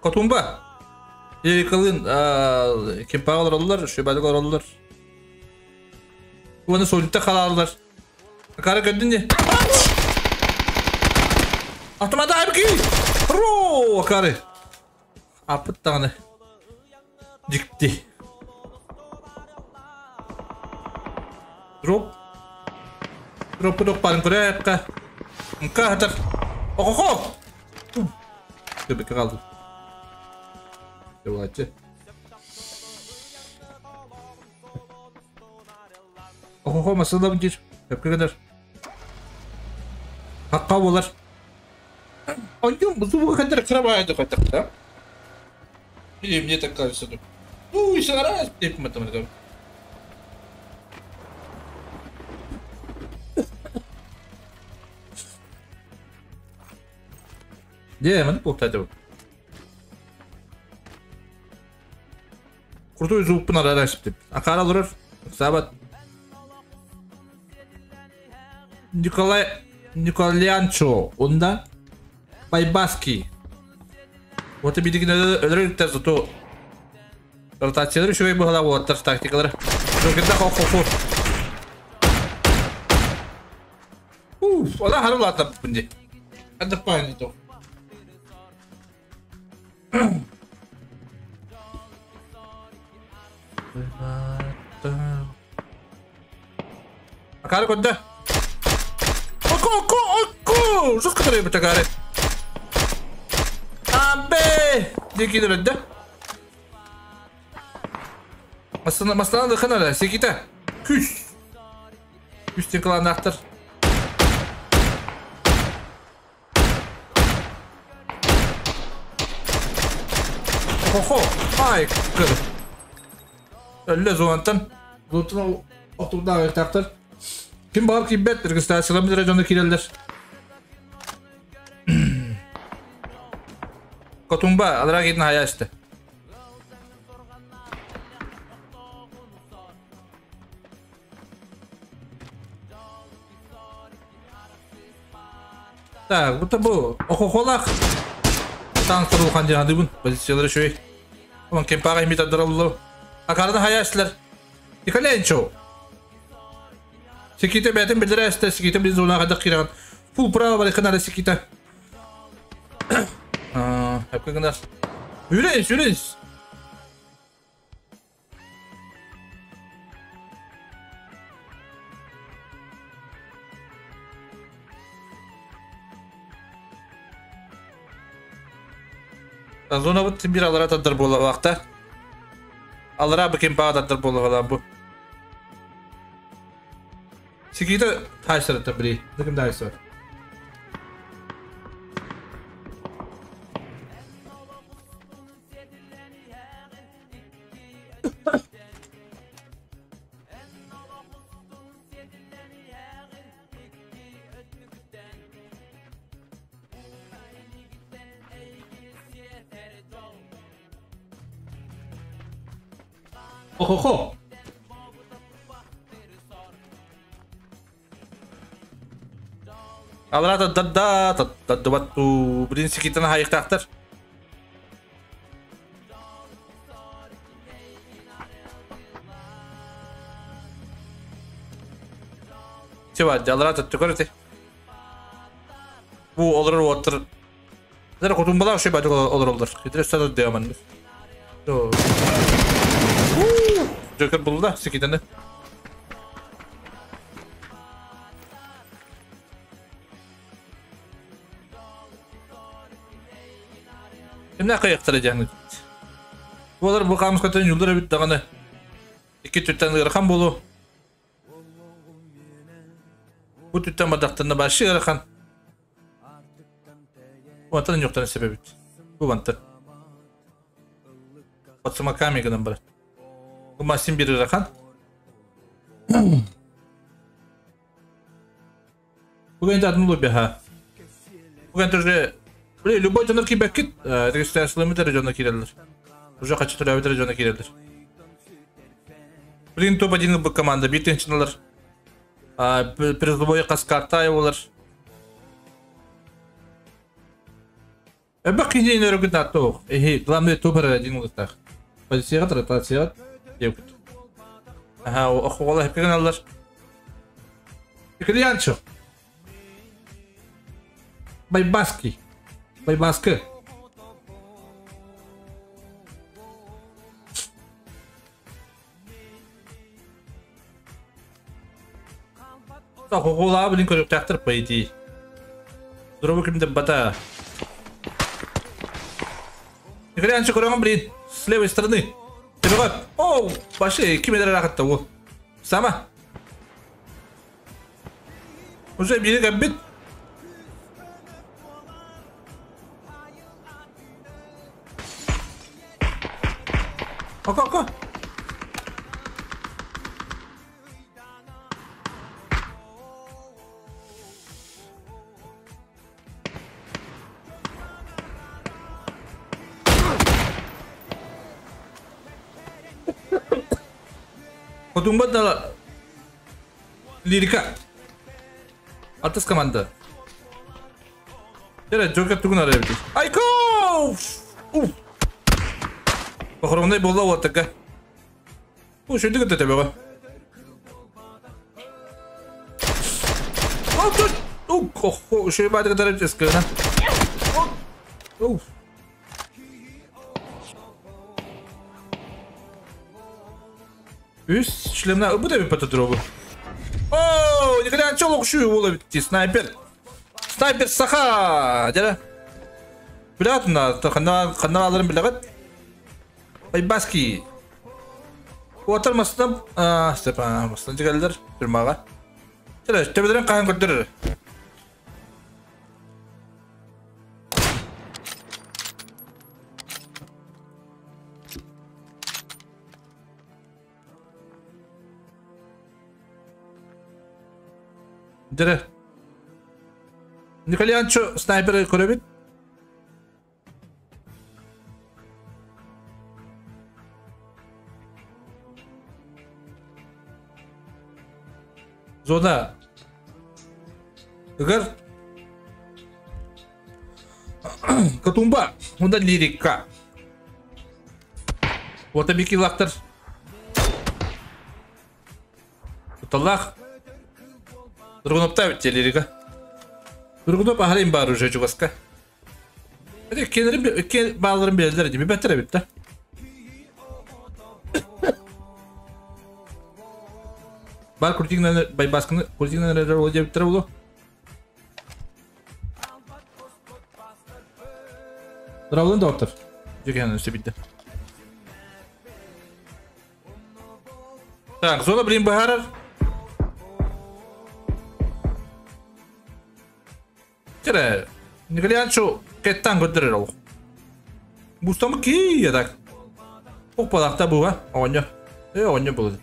Котумба. Ерикалын кемпагалар олар, шөбәлік олар. Оны солитте қалалар. Акара көддін не? Автомата айбки! Ро, акары. Апыт тағаны. Дикти. Дроп. Дроп дроп барын көрі аяққа. Мка хатар. Охохо! Төбекке қалды. Деп Охохо масалам дир. Өпке кадar. Хаққа болар. Айым, bu bu kadar kıramaydı katakta. Или мне так кажется. Ну, и сара, деп математика. Не, мен тоқтайды. Крутой звук пын деп. Акара лурар. Сабат. Николай Николянчо, онда Байбаски. Вот и бидигин өлөрүктер зато ротациялар үшөй буһала болаттар тактикалар. Жокерда хо-хо-хо. Уф, ола харулата бунди. Анда пани то. Акара кодда. Око, око, око! Жестко требует акары. Абе! Дикий да? Масана, масана дыхана, секита. Күш. Күш текалан ақтыр. Хо-хо! Ай, кыр. Әлле зуантан. Зуантан отурда тақтыр. Ким бар кибет, регистрациялар bir районда кирелдер. Котумба, алра гитин хая işte. Так, bu da bu. Охохолах. Танк турулхан диэн бун. Позициялары шөй. Онон кемпага имитадыраллы. Акарда хая işler. Николенчо. Секите бәтен билдирә эстә, секите биз зона кадак киргән. Фул право бар икән әле секите. А, хәп кенә. Юреш, юреш. Зона бут бир алара тадар буола вакта. Алара бу кемпага тадар буола бу. Сикита тайсар бри. Дыкым тайсар. Хо-хо-хо. Алара да да да блин сикитана хайыктактар. Чева, жалара түкөрөтө. Бу олорор оттыр. Зара кутумбалар шей бажы олор олор. Китре сада деаман. Джокер булду да, сикитаны. Эмне кайыктар жаны. Болар бу камыс көтөн юлдар бит даганы. Ики түттен ырхан болу. Бу түттен бадактан башы ырхан. Вантан жоктан себебит. Бу вантан. Батсыма камигынан бар. Бу масин бир ырхан. Бүгін адын лобби ха. Бүгін тоже Блин, любой жонор кийбеккит, регистрациялымы жонор кирелер. Уже качы төлөбүтер жонор кирелер. Блин, топ-1 бу команда, битинчиналар. Призовой каскартай олар. Эбе кинжин өргүт аттоох. Эхи, главное топ один улыстах. Позицияга ротацияга девкут. Ага, охуола хепкен алар. Икриянчо. Байбаски. Байбаскы. Хохола блин көрөктактыр по идее. Дробы кимде бата. Икриянчо көрөңүн блин с левой стороны. Тебегат. Оу, башы кимедер рахатта ол. Сама. Уже бири габбит. Ока, ока. Хотумба да лирика. Атыс команда. Тере Джокер тугун арай бит. Айко! Уф. Похоронный болла вот такая. О, что это тебе? О, тут! О, что я это дарю, Уф. Үс шлемна бу да патадробу. О, никогда чолок шу боло битти снайпер. Снайпер саха. Жара. Билат на хана хана алырым билат. Байбаски. Отырмастым, Степан, мастан жигалдар турмага. Жара, төбөдөрөн каан көрдүрөр. Жара. Николаянчо снайпер көрөбүт. Зона. Ыгар. Катумба. Онда лирика. Ота бики лактар. Уталлах. Другунопта бит лирика. Другуноп ахарин бар уже чугаска. Эти кенерим кен балларын белдер диби бетер бит да. Бар куртигнен байбаскыны куртигнен роло деп тур булу. Дравлын доктор. Дьэ өссө бидде. Так, зона блин баһарар. Чere, Николаевичу кеттан көддөрөр ол. Бустамы ки так. Оппалахта буга, оонньо. Оонньо булды.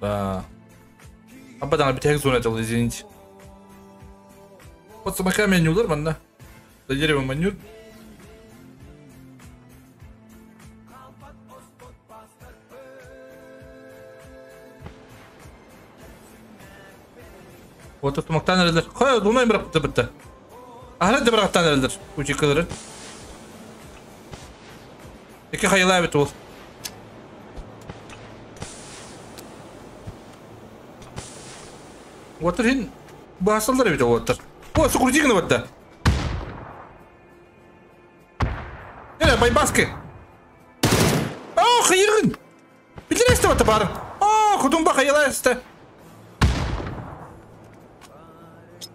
Да. Абадан битек зона дал, извините. Вот самоками не удар, манна. За деревом манюр. Вот это мактан элдер. Хай, думай бірақ бітті бітті. Ахрет де бірақтан элдер. Учи кылыры. Эки хайыла бит ол. Отыр хин басылдар бит отыр. О, сукурдигini бітті. Эля, байбаски. О, хайыргын. Билересте бітті бары. О, кудумба хайыла эсте.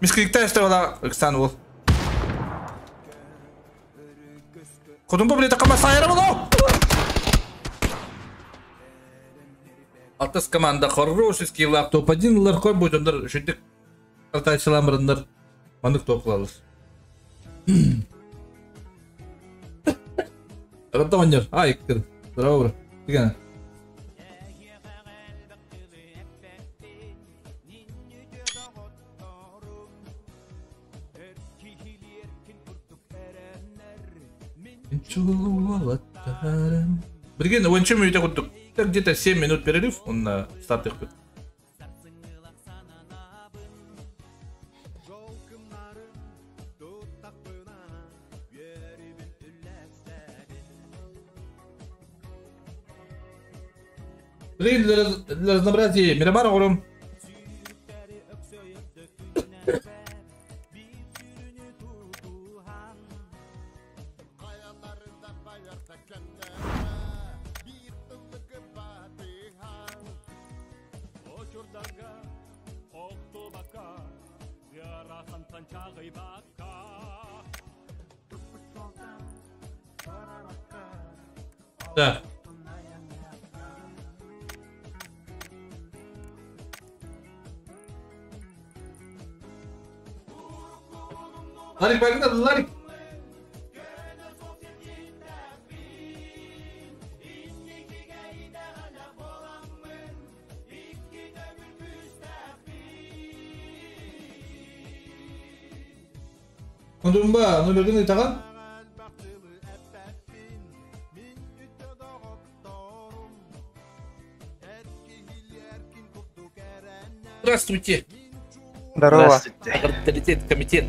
Мискрикта эсте бала, Оксан ол. Кудумба билет акама сайра боло. Алтыс команда хороший скилл топ-1 лар кой будет ондар шүттік алтайчыламырындар мандык топ кылабыз. Рабда оннер. Ай, кир. Здорово, бро. Деген. Бірген ойыншы үйде құрдық. Так где-то 7 минут перерыв, он на старт их. Блин, для разнообразия Мирамар орым. Да. Ларик, багында, Ларик. Ондумба, номерден айтаған? Здравствуйте. Здорово. Здравствуйте. Авторитет, комитет,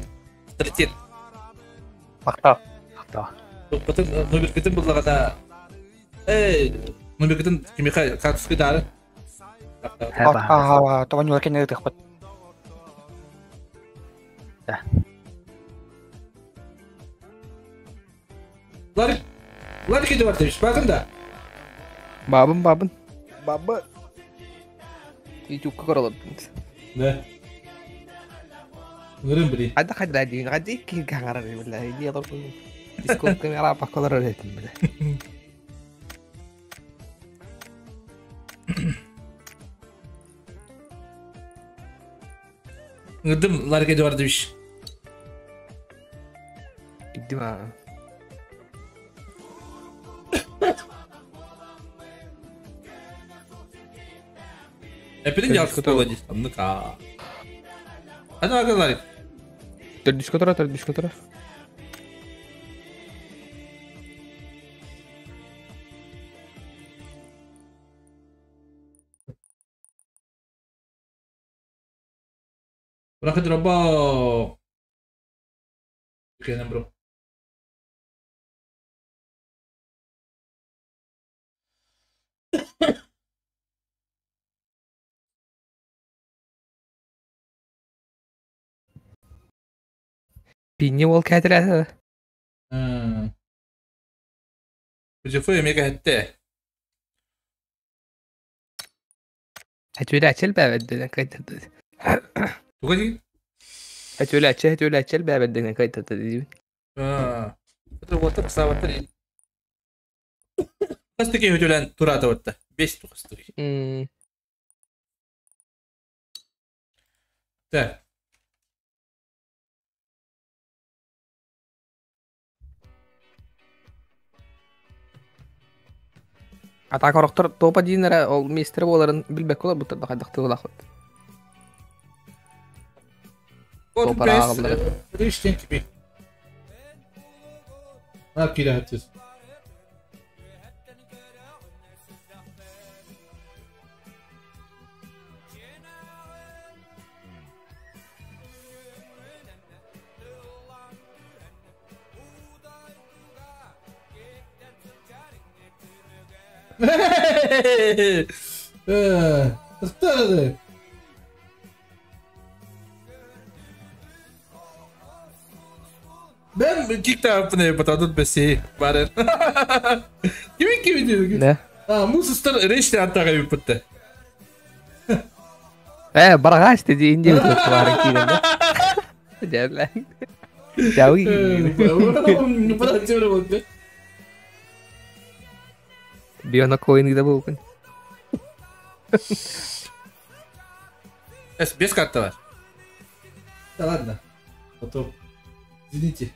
авторитет. Мақтау. Мақтау. Потом номер кітім бұлағада. Эй, номер кітім кемеха катуске дары. Ага, то они лакены этих вот. Да. Ларик, Ларик Эдуардович, бағында. Бабын, бабын. Бабы. Ютубка көрөлөп. Да. Ngырым бiri. Хада хада дин, хади ки гаңара билла. Иди алып. Дискот камера паколар этим биле. Ngырдым Ларик Эдуардович. Идима. Эпидин ялсы болады. Анныка. Hadi bakalım Ларик. Төрдүшкө тура, төрдүшкө тура. Bırak robo. Кенем бро. Пинни ол кәтірәті. Бу эмеге хетте. Хәтүләчел бәбәдден кайтады. Туга ди? Хәтүләче, хәтүләчел бәбәдден кайтады ди. А, Это вот так саваттар. Хастыки хөтөлөн турата батта. Бес тухастыки. Так. Атака орохтор топа диин эрэ ол миэстэрэ буоларын билбэккэ олорбуттар да хайдах тыылаахпыт. Вот Рештен кими. На кирәтсез. Ыстырды. Ben kick tarafına patadut besi барер. Кими кими диyor? Ne? А, мусустар реште аттага юппутта. Э, барагач диди инди бит барын киирэн. Дьэ, Дьауи. Биона коин да буолкун. Эс, без карты бар. Да ладно. Потом. Извините.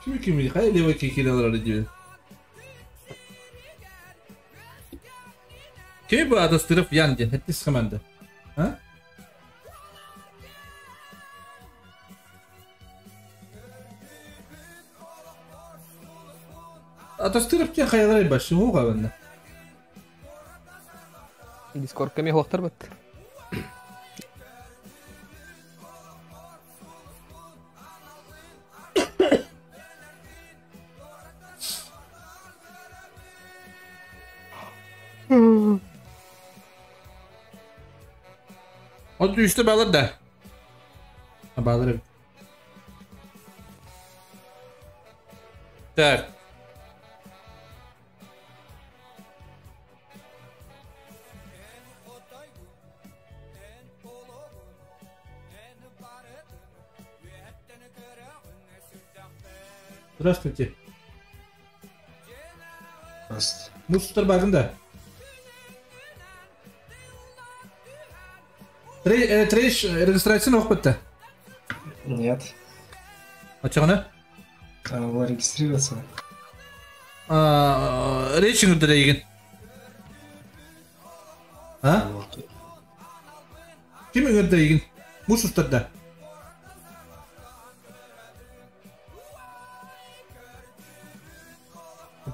Кими кими? Хайа левый кикили алар диyor. Kimi bu adastırıp yan diye. Hepsi команда. Ha? Атастырып те хаялар башы оға банда. Дискордка ми хуактар бат. O düştü bağlar da. Ha, bağlar evet. Так. Здравствуйте. Здравствуйте. Мусор багында. Треш регистрацияны оқып бітті. Нет. Ачағына? Надо было регистрироваться. Речь деген. А? Ким өңірді деген? Мусорда.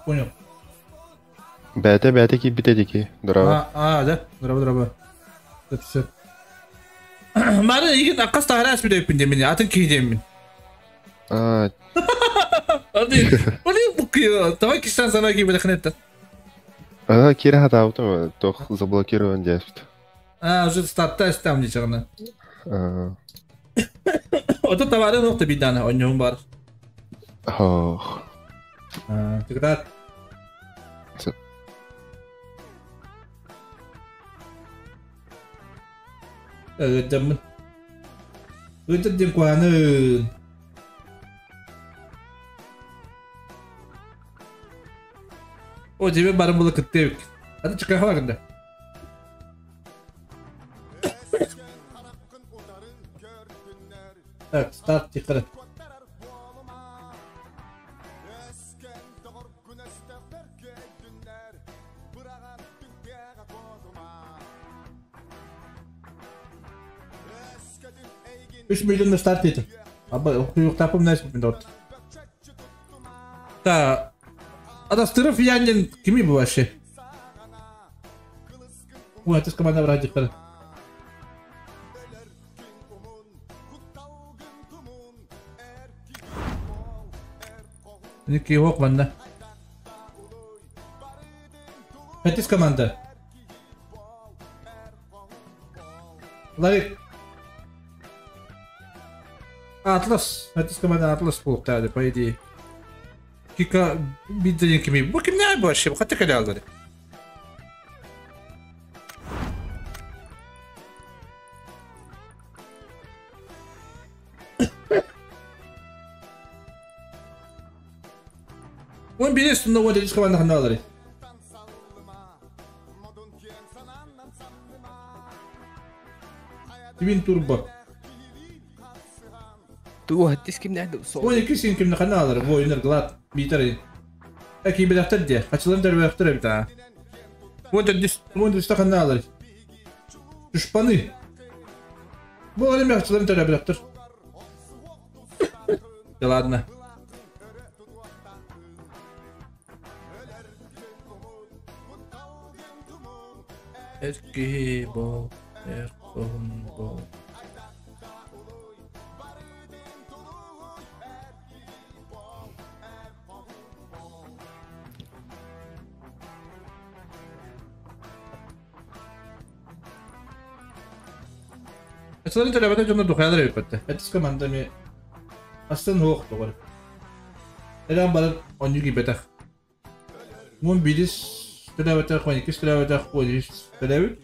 Понял. Бәте бәте ки бите дики. Здорово. А, да? Здорово, здорово. Все, все. Мары егин аккас тахара әспі деп мен атын кейдемін. А, Ады, Блин, буки, давай киштан сана ки билехнетті. ана кире хатаутым, тох заблокирован десpt. А, уже стартта эстам дичагына. А, Ото товары нокта бидана, оньон бар. Ох. А, тогда Всё. Ödüm. Ödüm куаны. О, тебе барым было кыттыбык. Аты чыкка барында. Так, старт тикыры. Үш миллионда старт етім. Аба, окуюктапым нәрсе мен дот. Та, Адастыров Янин кими бу вообще? Ой, это команда вроде тикыры. Ники yok bende. Fetis команда. Ларик. Атлас. Fetis команда Атлас болып по идее. Кика бидден кими. Бу ким не вообще? Бу катта келе алды. 11 сонно 14 команда ханналары. Твин турбо. Ту хаттис кимнәде сол. 12 син кимне ханналары, воинер глад битер. Әки биләктер де, качылын дәрбәктер бит а. 14 ханналары. Душпаны. Бу әле мәхчиләрен дәрбәктер. Да ладно. Эрки бол, эркон бол. Эсэлэн төлөбөтө дьонно духаялар эбиппэтте. Этис команда ми астын хуох тоҕор. Элэн барар онньу киирбэтэх. Мун бирис төлөбөтөх, он иккис төлөбөтөх, он үс төлөбүт.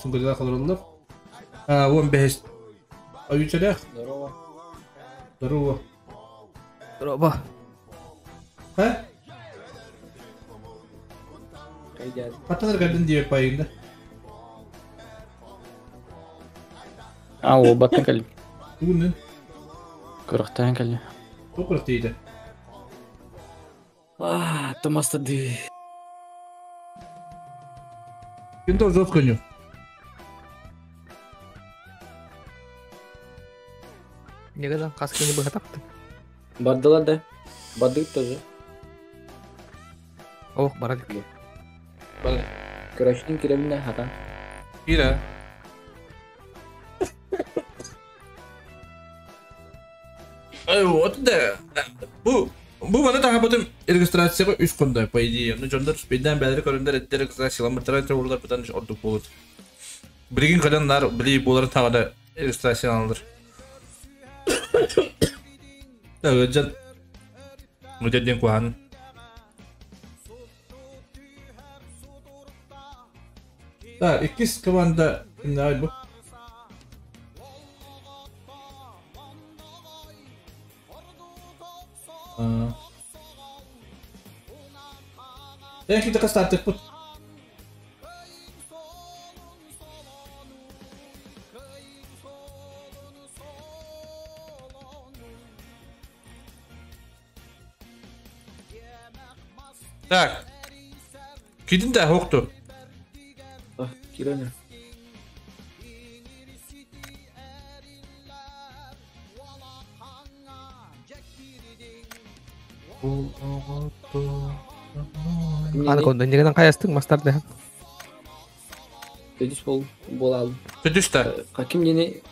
Сунгадыла халырыллар. А, он бэһис. Ойучалях. Здорово. Здорово. Здорово. Ха? Хаттанар кэллин диэп пайында. А, о, баттан кэллим. Бүгүннүн. Көрөхтөөн кэллим. Токур тиийдэ. А, томастады. Ким тоже коню. Негеден каскыны быга таптым. Бардылар да. Бардык тоже. Ох, барадык. Бар. Көрөштүн киремне хатан. Кира. Ай, вот да. Бу бу бана таһабытым регистрацияга үс кунда, по идее. Ну, дьоннор бейден бәлери көрүндөр эттер регистрацияламыртара чоғырлар бутан ордук болот. Билигин каданнар били боларын тагада регистрацияланылыр. Так, жан. Мудедден кухан. Так, иккис команда кимнәй бу? Эн ките кастартык пут. Так. Кидин да хокту. Кирене. Аны конда негеден каястың мастар да. Төдүс бол бол алдым. Төдүс та. Каким нени?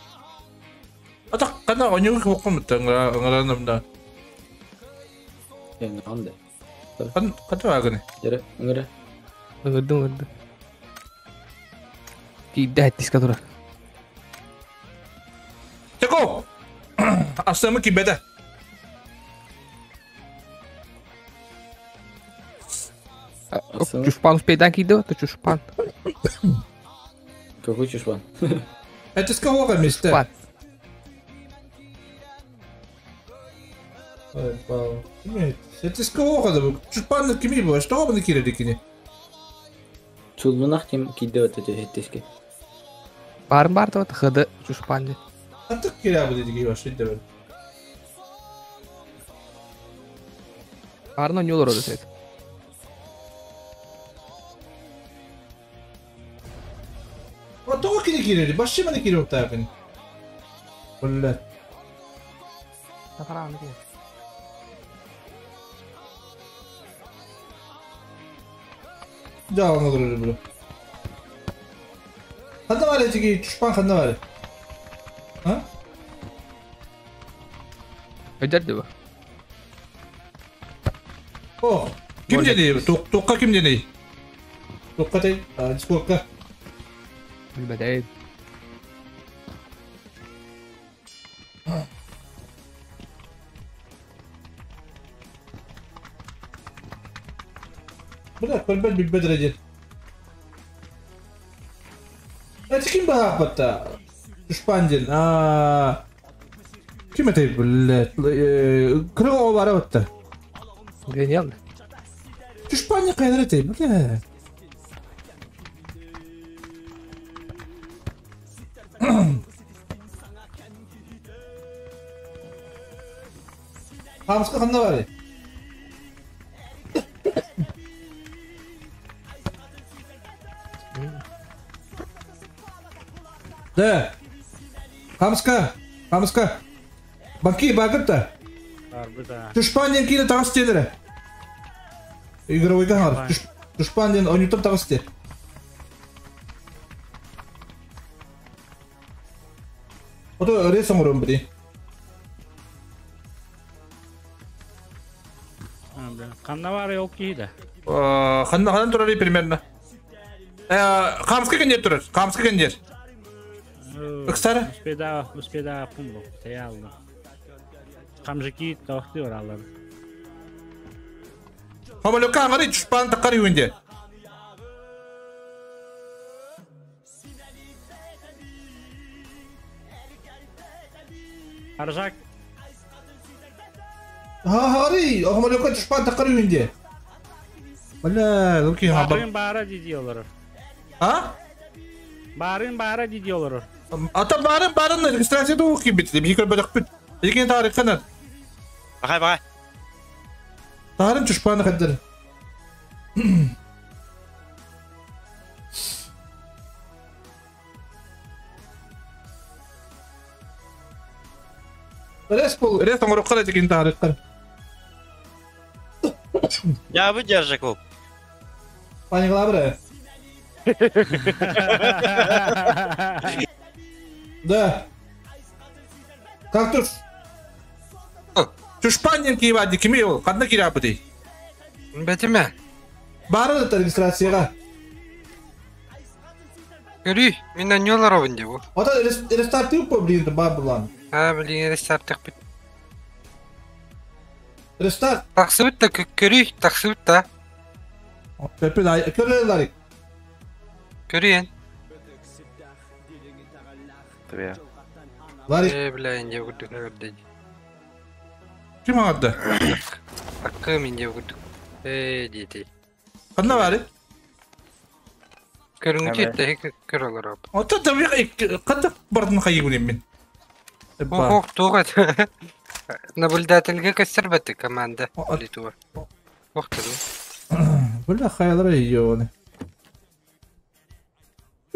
Ата кана онюг хоккум ыңыранымда. Эң анда. Кан ката агыны. Жere, ыңыра. Ыңырды ыңырды. Кийде хаттиска тура. Теко. Астамы кибеде. Чушпан успейдан кийди, то чушпан. Какой чушпан? Это с кого место? Это с кого Чушпан кими было? Что вы накинули кини? Чулмунах ким кийди вот эти хеттески. Барын бар да хыды чушпан. А так киря будет деги вообще давай. Барын не olur orada Тоҕо кини киирери, башчы маны киири оттаакын. Болла. Жаалан олорор бу. Ханна бар эжиги, чушпан ханна бар. А? Өдөрдү бу. О, ким дени? Тоққа ким дени? Тоққа тей, дискордка. Билбедей. Бля, көрбөт билбет эре Эти ким баһааппатта? Душпан ден. А. Ким этэй, блядь? Кырыга о бара батта. Гениал. Түшпаня кайнар этэй, бля. Хамска ханна бары? Да. Хамска, Хамска. Баки багыт да. Түшпан диэн киинэ таҕыс диэн Игровойга хаҥар. Түшпан диэн ойнуттан таҕыс диэн. Ото рейс оҥорон били. Ханна баар ол киһи да? Ханна ханан турар примерно. Хамска кендер турар. Хамска кендер. Ыксары. Успеда, успеда пумбу. Таялды. Хамжики тохты оралар. Хамалюка аңары түшпан тақар үйінде. Аржак. Ха, хамалюка түшпан тақар үйінде. Бля, луки ха. Барын бара диdiyorlar. А? Барын бара диdiyorlar. Ата барын барын регистрация да оқи бит. Bir көр бөлөк бит. Экен тарих канат. Бахай бахай. Тарын түшпаны кадыр. Рес бол, рес оңоро кара деген тарих кар. Я выдержи клуб. Пани главре. Да. Кактус. Түшпанен кийбади кими ол? Кандай кирапы дей? Бетиме. Бары да регистрацияга. Көрүй, мен аньолар обын деп. Ата рестарт по блин, бабылан. А, блин, рестарт бит. Рестарт. Таксыбыт та көрүй, таксыбыт та. Пепе, көрөлөр. Көрүйен. Привет. Ларик. Бля, инде күрдүк көрдү. Ким аңады? Таккым инде күрдүк. Дети. Кандай бары? Көрүңү жетти, көрөлөр ап. Ата да кандай бардын кайы мен. Ох, тугат. Наблюдательге көстөрбөтү команда. Литуа. Ох, ты. Бля, хаялар ее.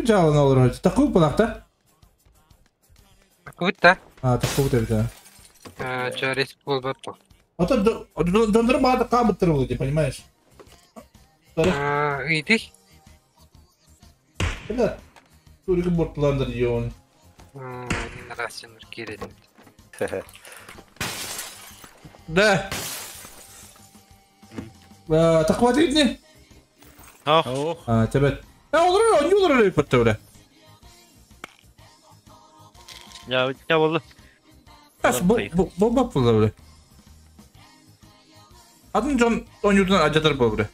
Жалын olur. Такую палакта? Такую та. А, такую да. А, чарис болбат. А то дондырма да кабыттыр болду, понимаешь? А, иди. Бля, турик бортландыр ее. Нравственный кирит. Да. Таква не? Ох. А, тебе. Я olur, olur öyle öyle. Ya ya oldu. Nasıl bu bu bu bu öyle. Adın John oyuncudan acıdır bu öyle.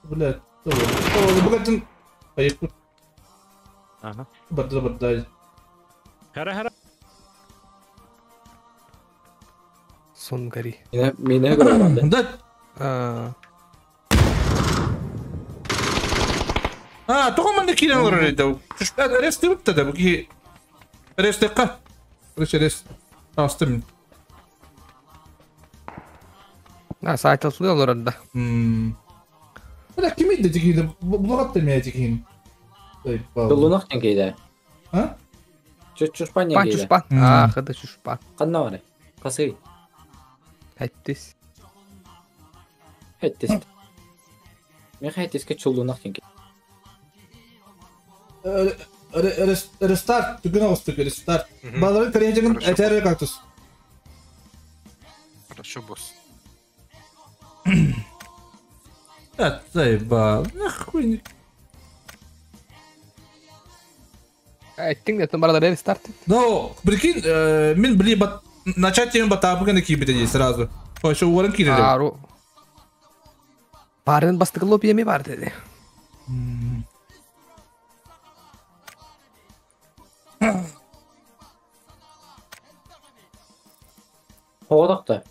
Бля, doğru. Bu kadın ayıp. Aha. Бадда бадда. Хара хара. Сон гори. Меня көрөр. Да. А, тоҕо манна киирэн олорор этэ. Рестибит да бу киһи рестекка. Рес рес. Астым. А, сайтылы олорор да. Бля, ким иди дигин? Булгат демeye дигин. Долунах кейде. А? Чушпан Пан кейде. чушпан. А, хада чушпан. Канна бар? Касы. Хаттис. Хеттис. Мен хеттиске чулунах кейде. Рестарт, түгін ауыстық, рестарт. Баларын тренжінің әтәрі кактус. Хорошо, босс. Да, заебал. Нахуй. Айттың да барда рестарт. Ну, прикинь, мен били бат начать тем батапы гана кибите сразу. Ошо уорын кирер. Ару. Барын бастыгы лоп еме бар деди. Оҕотохто.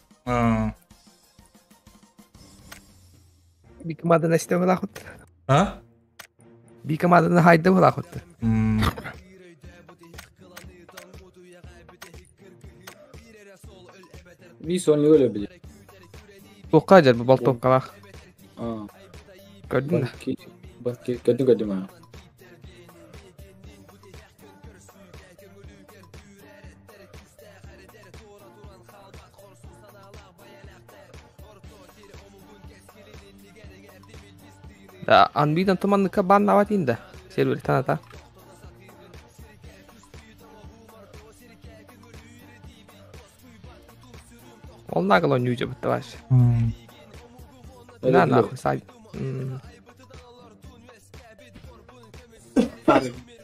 Би команданы истэ булахут. А? Би команданы хайда булахут. Би сони өлө били. Туққа жар бу болтовкалах. Аа. Көрдүн. Банки көрдүм көрдүм аа. Да, анбидан туманныка бан нават инда. Сервер таната. Ол нагало нюжа баттаваш. На нахуй сай.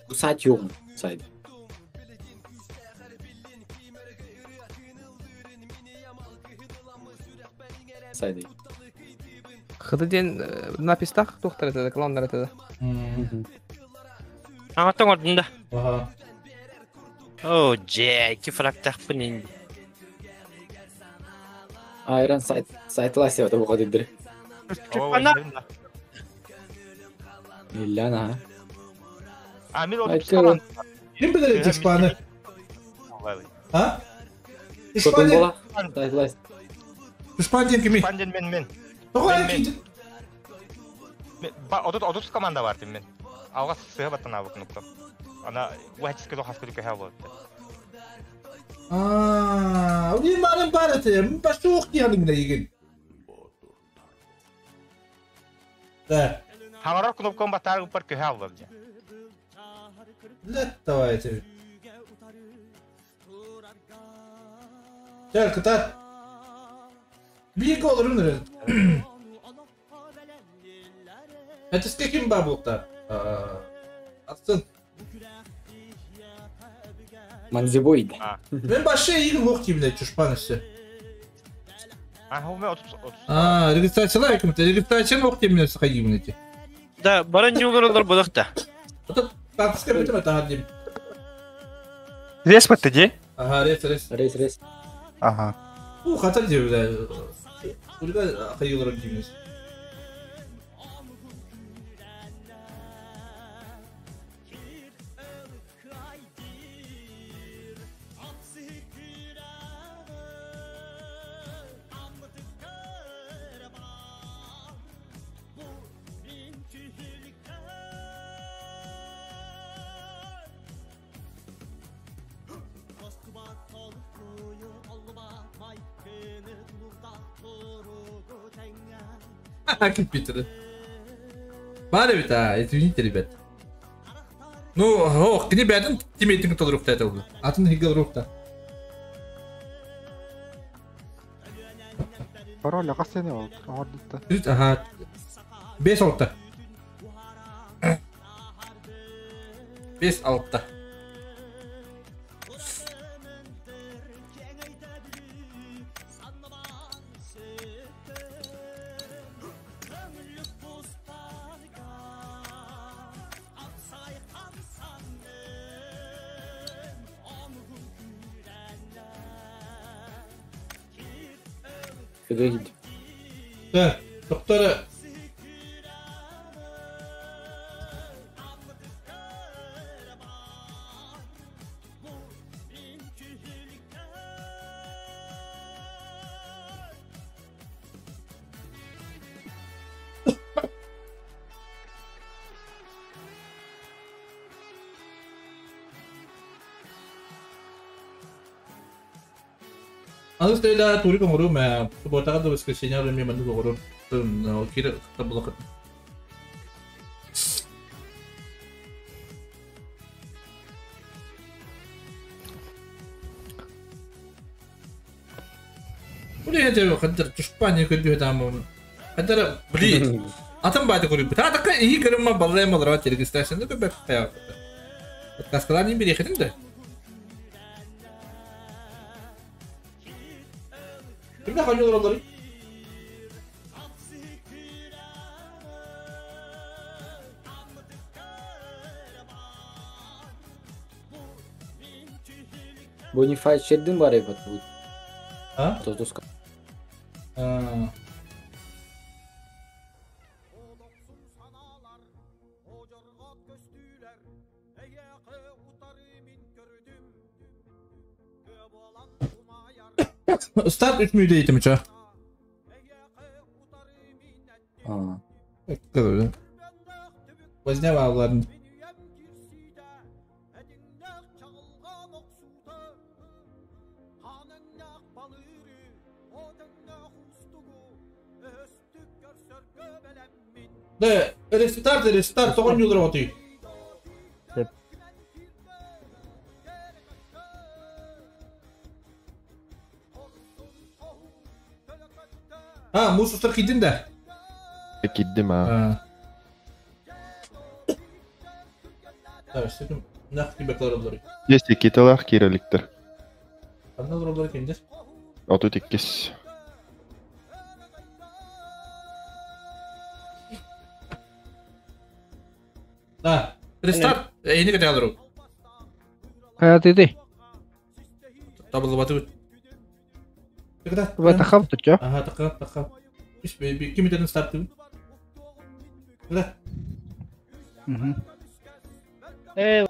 Бу сайт yok сайт. Сайт. Хыды ден напистах доктор это клоннар это. Аңаттан көрдүм да. Ага. О, же, ки фрактахпын инди. Айран сайт сайтлай себеп бу кадыр. Ана. Миллион а. А мен Айтты. Ким билер Испаны? А? Испания. Сайтлай. Испания кими? Испания мен мен. Тоҕо Отут команда бар мен. Алға сыға баттан абы кнопка. Ана уәтіске дохас күлі көһә болады. Аа, уни марым бар эте. Башта ук дияның менә еген. Да. Хаңарар кнопканы батар упар көһә алды. Лет давайте. Gel kıtar. Bir olur mu? Әтіске ким бар бұлықта? Астын. Манзибойд. Мен башы егін оқ деймін чушпан үсті. А, ол мен 30 А, регистрациялар үкіметі. Регистрацияны оқ деймін сқа деймін эти. Да, барын нюлар бұлықта. Тартысқа бітім тағар деймін. Рес бітті де? Ага, рес, рес. Рес, рес. Ага. У, қатар деймін. Ульга қайылыр дейміз. Компьютеры. Бары а, извините, ребят. Ну, ох, кини бәдін тимейтін толы рухта это болды. Атын хигел рухта. Пароль ағасыны ол, оңырдытты. Ага. 5 6. 5 6. Көге киді. Да, доктора. Аны стейла турик оңору мэ субботага да воскресенье мен манды оңору. Кире табылакыт. Били это хаддар чушпани көдү там. Хаддар били. Атам байды көрүп. Та така и көрүм баллай малра регистрацияны көбөк кая. Подкасткалар не бири хедин да. Кимде ханьолар олар? Бонифай Шердин бар ебат. А? Тотуска. А. Старт 3 мүнүүтэ диэтим ча. А. Көрө. Возня бааларын. Да, рестарт, рестарт, тоҕо ньулар отуй. А, муус устар киирдин да? Киирдим а. Так, нах кибек олороллор. Есть иккиталаах киирэликтэр. Ханна олороллор киндер? 32. Да, рестарт. Эйни кете алыру. Хайатыты. Табылыбаты. Туба тахап тучо. Ага, тахап, тахап. Үс бейби, ким итен старт? Да. Мгм. Э,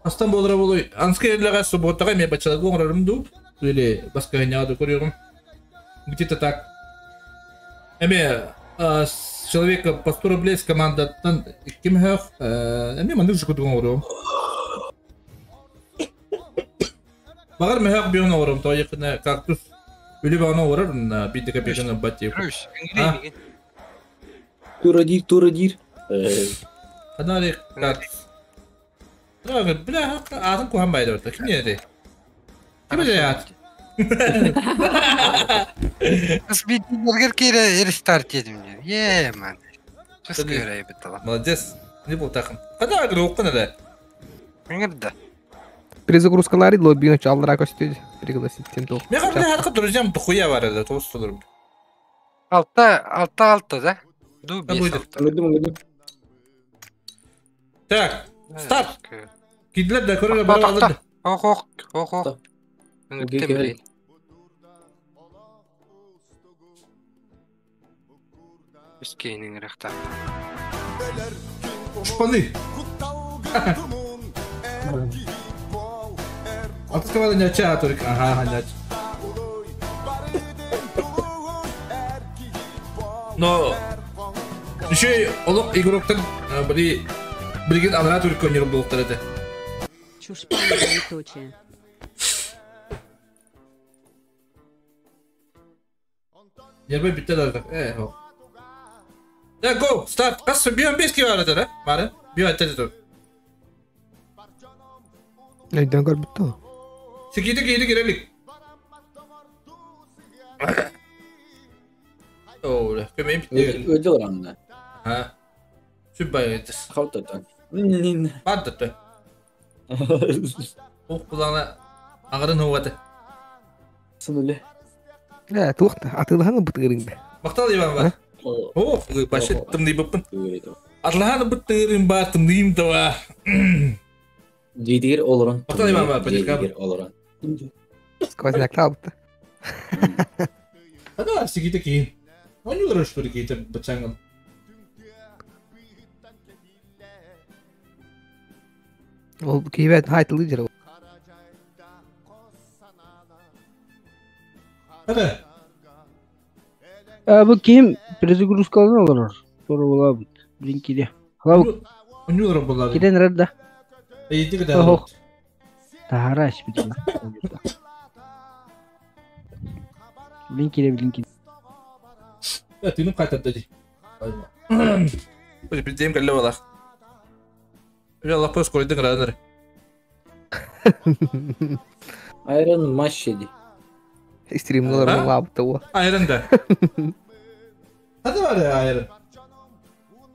Астан болра болой. Анский эллеге субботага мен бачаларга оңорорум ду. Или басканяга да көрүөҕүм. Где-то так. Эме с человека по 100 рублей с командаттан ким хөх, эме маннык жукутугун оҥоруом. Багар мехөх бион оҥоруом, то якына кактус үлі бағана оҥорор, биддика бигана бат. Рүс, ингрей Тура дир, тура дир. Канари кактус. Бля, бля, атын кухан байды орта. Ким не Ким не ат? Кыз бит кире рестарт дедим. Е, ман. Кыз көрәй бит ала. Молодец. Не был тақым. Қада агры оқын әлі? Ңырды. Перезагрузкалары лоббини чалдыра көстү. Пригласить тем Мен қабыл харқы друзьям дохуя бар әлі, тоғыз толырым. Алта, алта, алта, да? Ду бес алта. Так, старт. Кидлер да көрі бара алды. Ох, ох, ох, ох. Ңыртем Үскейнің рақта. Шпаны. Алтыс команда няча, только. Ага, няч. Но еще олық игроктан били билген анара түрк өнер болуқтар еді. Чушпан двоеточие. Нервы бітті да. Э, хо. Да, go, старт. Қас бион бес ки бар еді, да? Бары. Бион әтті тұр. Найден көрбүттү. Секиді кейді керелік. Оу, көмейім бітті. Өде оранна. Ha. Сүббай етіс. Халтата. Бардыты. Оқ бұлағына ағырын хуаты. Сынуле. Э, туохта, атылаһаны бытырыңды. Мақтал Иван бар. Ох, башы тымдый быппын. Атлаһаны быттырын бар, тымдыйым тава. Дидир олорон. Мақтал Иван бар, Дидир олорон. Сквозняк табыты. Ана сигите кейін. Они что ли кейті бычаңын. Ол кейбет хайтылы жер. Hadi. Бу ким перезагрузкаларын олорор. Тура була бит. Блин кире. Хлау. Онюлар булар. Кирен рада. Эйди кede. Ох. Тахара иш бит. Блин кире, блин кире. Я тыным кайтарды ди. Бу бидем келе бала. Я лапос койдың радар. Айрон матч edi. Стримлар лабыты о. Айрон да. Hadi var ya айрон.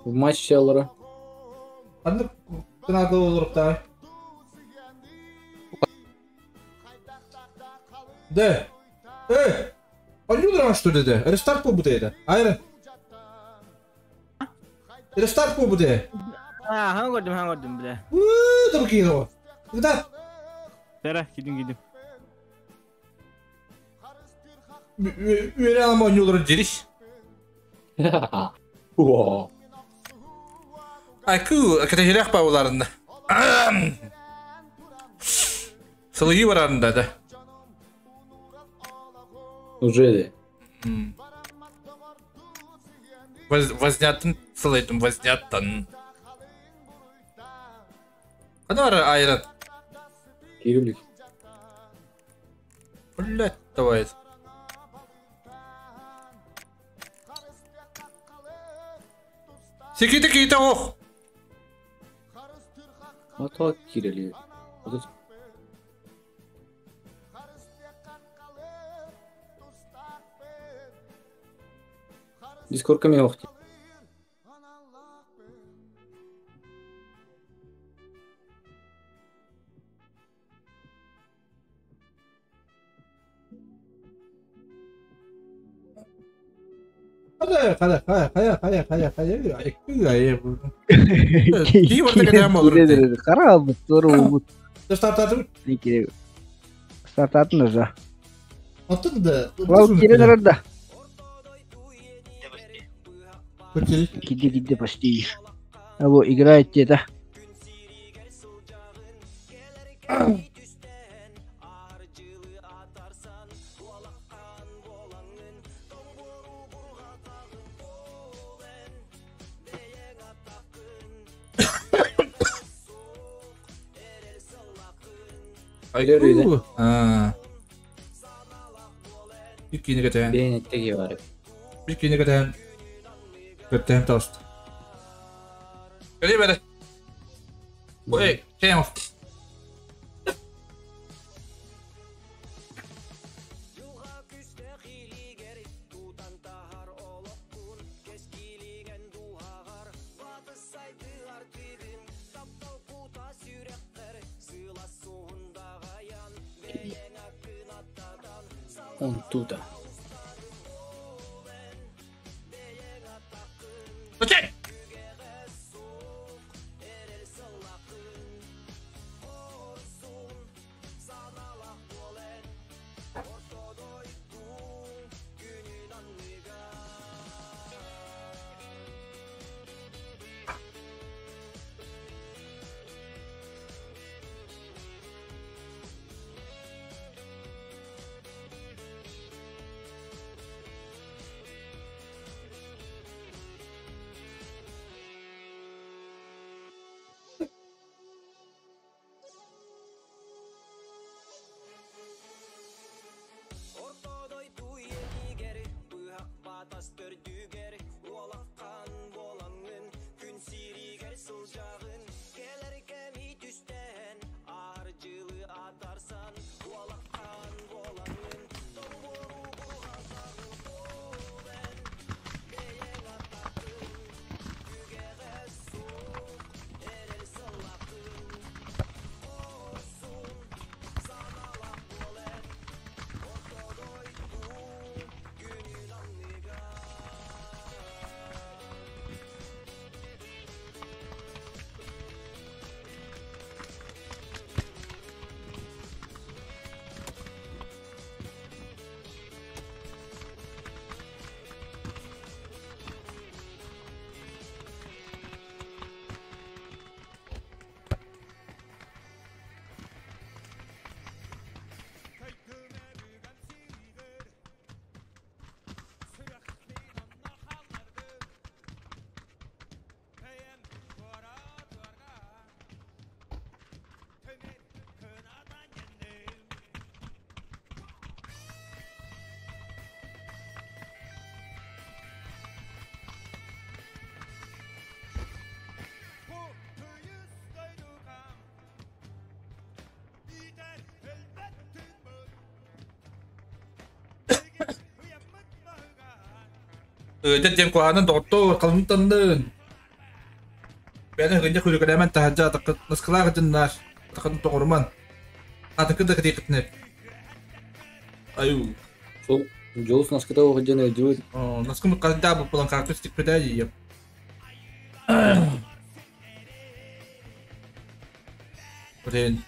Матч олора. Аны кынады олоруп да. Да. Эй! Ойуулар что dedi? Рестарт bu dedi. Hayır. Рестарт bu dedi. Ha, han gördüm, han gördüm bile. Uuu, dur bakayım o. Gıda. Dere, gidin gidin. Üyeli alma oynuyorlar giriş. Wow. Айку, категория бауларында. Сылыйы барарында да. Уже де. Вознятын сылайтын, вознятын. Кана бар айран? Кириллик. Блять, давай. Секите кейте ох. Ата кирили. Дискордка мен ох. Хайа, хайа, хайа, хайа, хайа, хайа, хайа, Кии барда кэтэ болор. Кара албыт, зору болбут. Стартатын. Стартатын уже. Аттын да. Вау, кирен да. Киди, киди, почти. Алло, играет где-то. Айку. Аа. Bir кини кэтэн. Бен эттеги бар. Bir кини кэтэн. Көттөм тост. Кэли бere. Ой, чем off. Он тута. Окей. Деден куанын доктор калмытандын. Бәне гынja күргәләмән таһаҗа такыт наскалага диннар такын тогурман. Атыкы да кытыктны. Аю. Жолус наскыта оҕодьон өйдүүр. Наскы мыккада бу план кактус тикпетэ дии. Блин.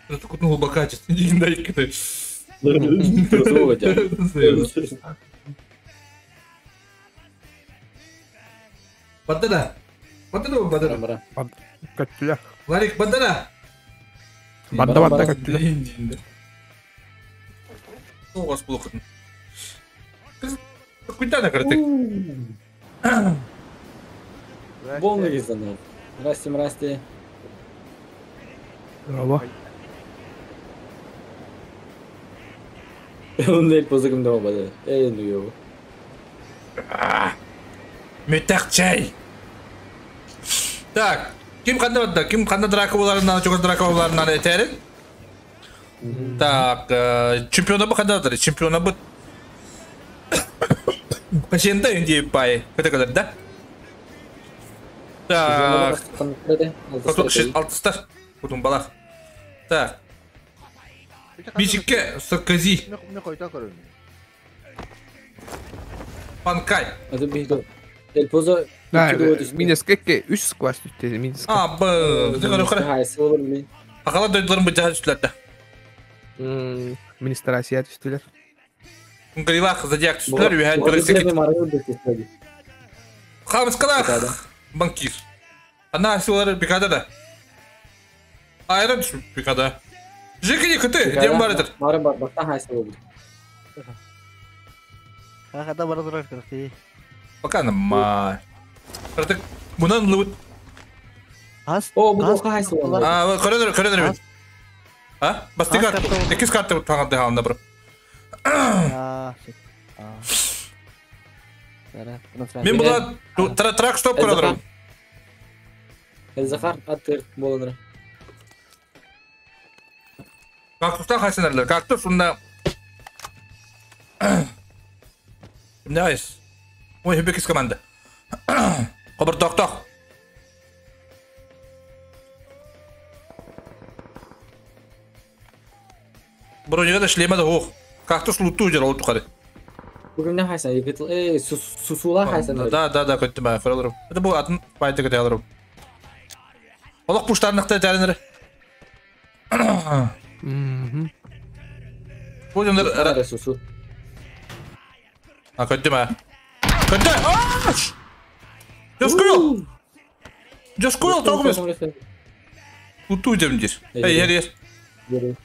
Это кутну глубокачество, не дай ты. Бадана. Бадана, бадана. Көттүлэр. Ларик, бадана. Бадда бадда көттүлэр. Тоғыз бұлықын. Куда накрытый? Полный визанов. Здрасте, мрасте. Браво. Он эль позыгым дома бада. Эй, ну его. Метақчай. Так, ким қанда бадда? Ким қанда драка боларынан, чогаз драка боларынан этерин? Так, чемпиона бы қанда бадыр? Чемпиона бы... Қашенда инде бай. Ката кадар, да? Так. Алтыстар. Кутун балах. Так. Бишикке Саркози. Панкай. Минескеке 3 скваш түтте минеске. А, б. Акала дойдуларын бу жаһа түстүлөр да. Министр Асия түстүлөр. Грилах зодиак түстүлөр, үһән көрөсөк. Хамскалах банкир. Ана силары бикада да. Айран түшүп бикада. Жекини кыты, дем бар этер. Бар бар, бакта хайсы болду. Хахата бара турар кырты. Пока нормально. Артык мунан лыбыт. Ас. О, бу тока хайсы болду. А, көрөнөр, көрөнөр бит. А? Басты карта. Экис карта таңды хаалында бир. А. Мен була трак стоп көрөдөр. Захар аттыр болонор. Кактустан хайсынарлар. Кактус унда Найс. Ой, хебекис команда. Кобыр ток-ток. Бронега да шлема да ох. Кактус луту жер ол тухары. Бүгүн не хайсан? Егит, эй, сусула хайсан. Да, да, да, көттүм ба, фыралырым. Это бу атын пайты көтө алырым. Олох пуштарныкта тәренер. Бу жондар сусу. А көттүм а. Көттү. Жоскуйл. Жоскуйл тогмес. Луту демдир. Эй, ер, ер.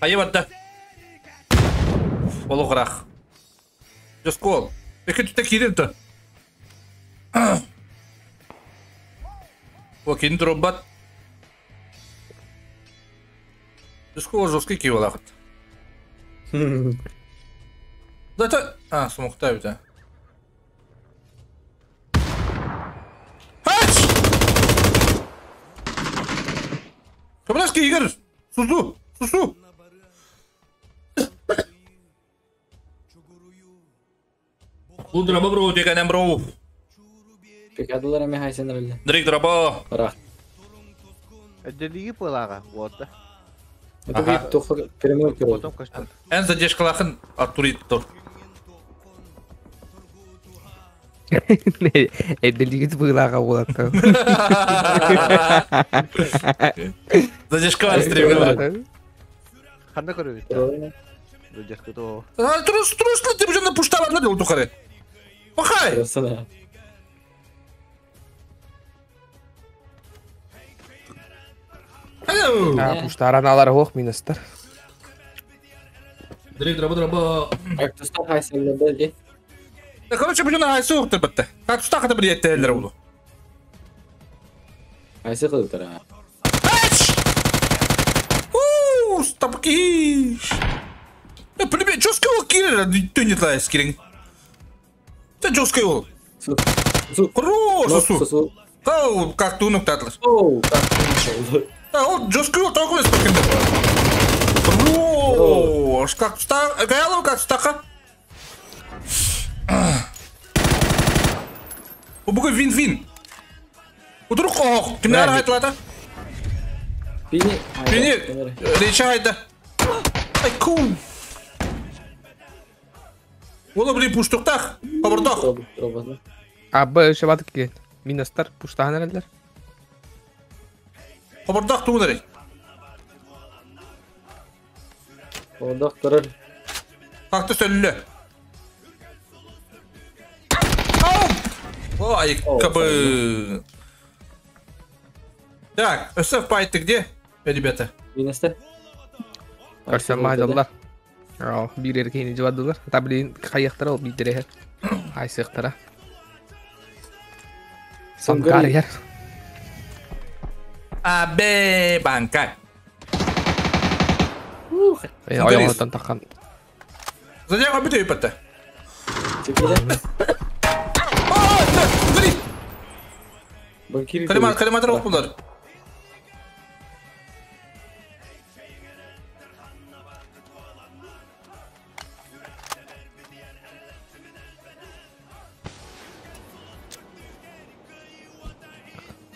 Айы барды. Олығырақ. Жоскол. Екі түтті кейден тұр. О, кейден тұр бат. Жоскол жоский кей олақыт. Да, та... А, сумықта біті. Хач! Кабылашки, Игорь! Сузу! Сусу! Бул драба бро, дегенем бро. Пекадылар эме хайсенер эле. Дрик драба. Ра. Эдделиги пылага, вот. Это бит тохо прямой кирот. Эн задержкалахын Артурит тур. Эдделиги пылага болот. Задержка бар стримге. Кандай көрөбүз? Задержка то. Трус, трус, ты уже на пушталар надел тухары. Пахай! А, пуштаран алар ох министр. Дрик драба драба. Кактустар хайсенер. Короче, бүгүн хайсы уктур битти. Кактустар ката бир еттелер болду. Хайсы кылдыр. Уу, стопки. Плебе, жесткий ол кирер, ты не лайс кирин. Ты жесткий ол. Хорош, сусу. Кау, как ты нуктатлар. Оу, как ты Ол жесткий ол такой спокойно. Хорош, как ста, гаяло как стака. Бу вин-вин. Удрук ох, кимнәр хайтлата? Пини. Пини, реча хайда. Ай, кул. Ола блин пуштуктах, кабырдах. Абы шабат ки. Минастар пуштахан эрелер. Кабырдах тугунары. Кабырдах турар. Как-то сөллө. Ой, кабы. Так, СФ пайт ты где, ребята? Минастар. Көрсө мадаллар. Оо, биир эркини жабадылар. Та блин хайяктара ол бидере. Айсыктара. Санкар яр. А, Б, банка. Э, аяғынан таққан. Зачем обиты выпадта? Калиматор, калиматор оқулар.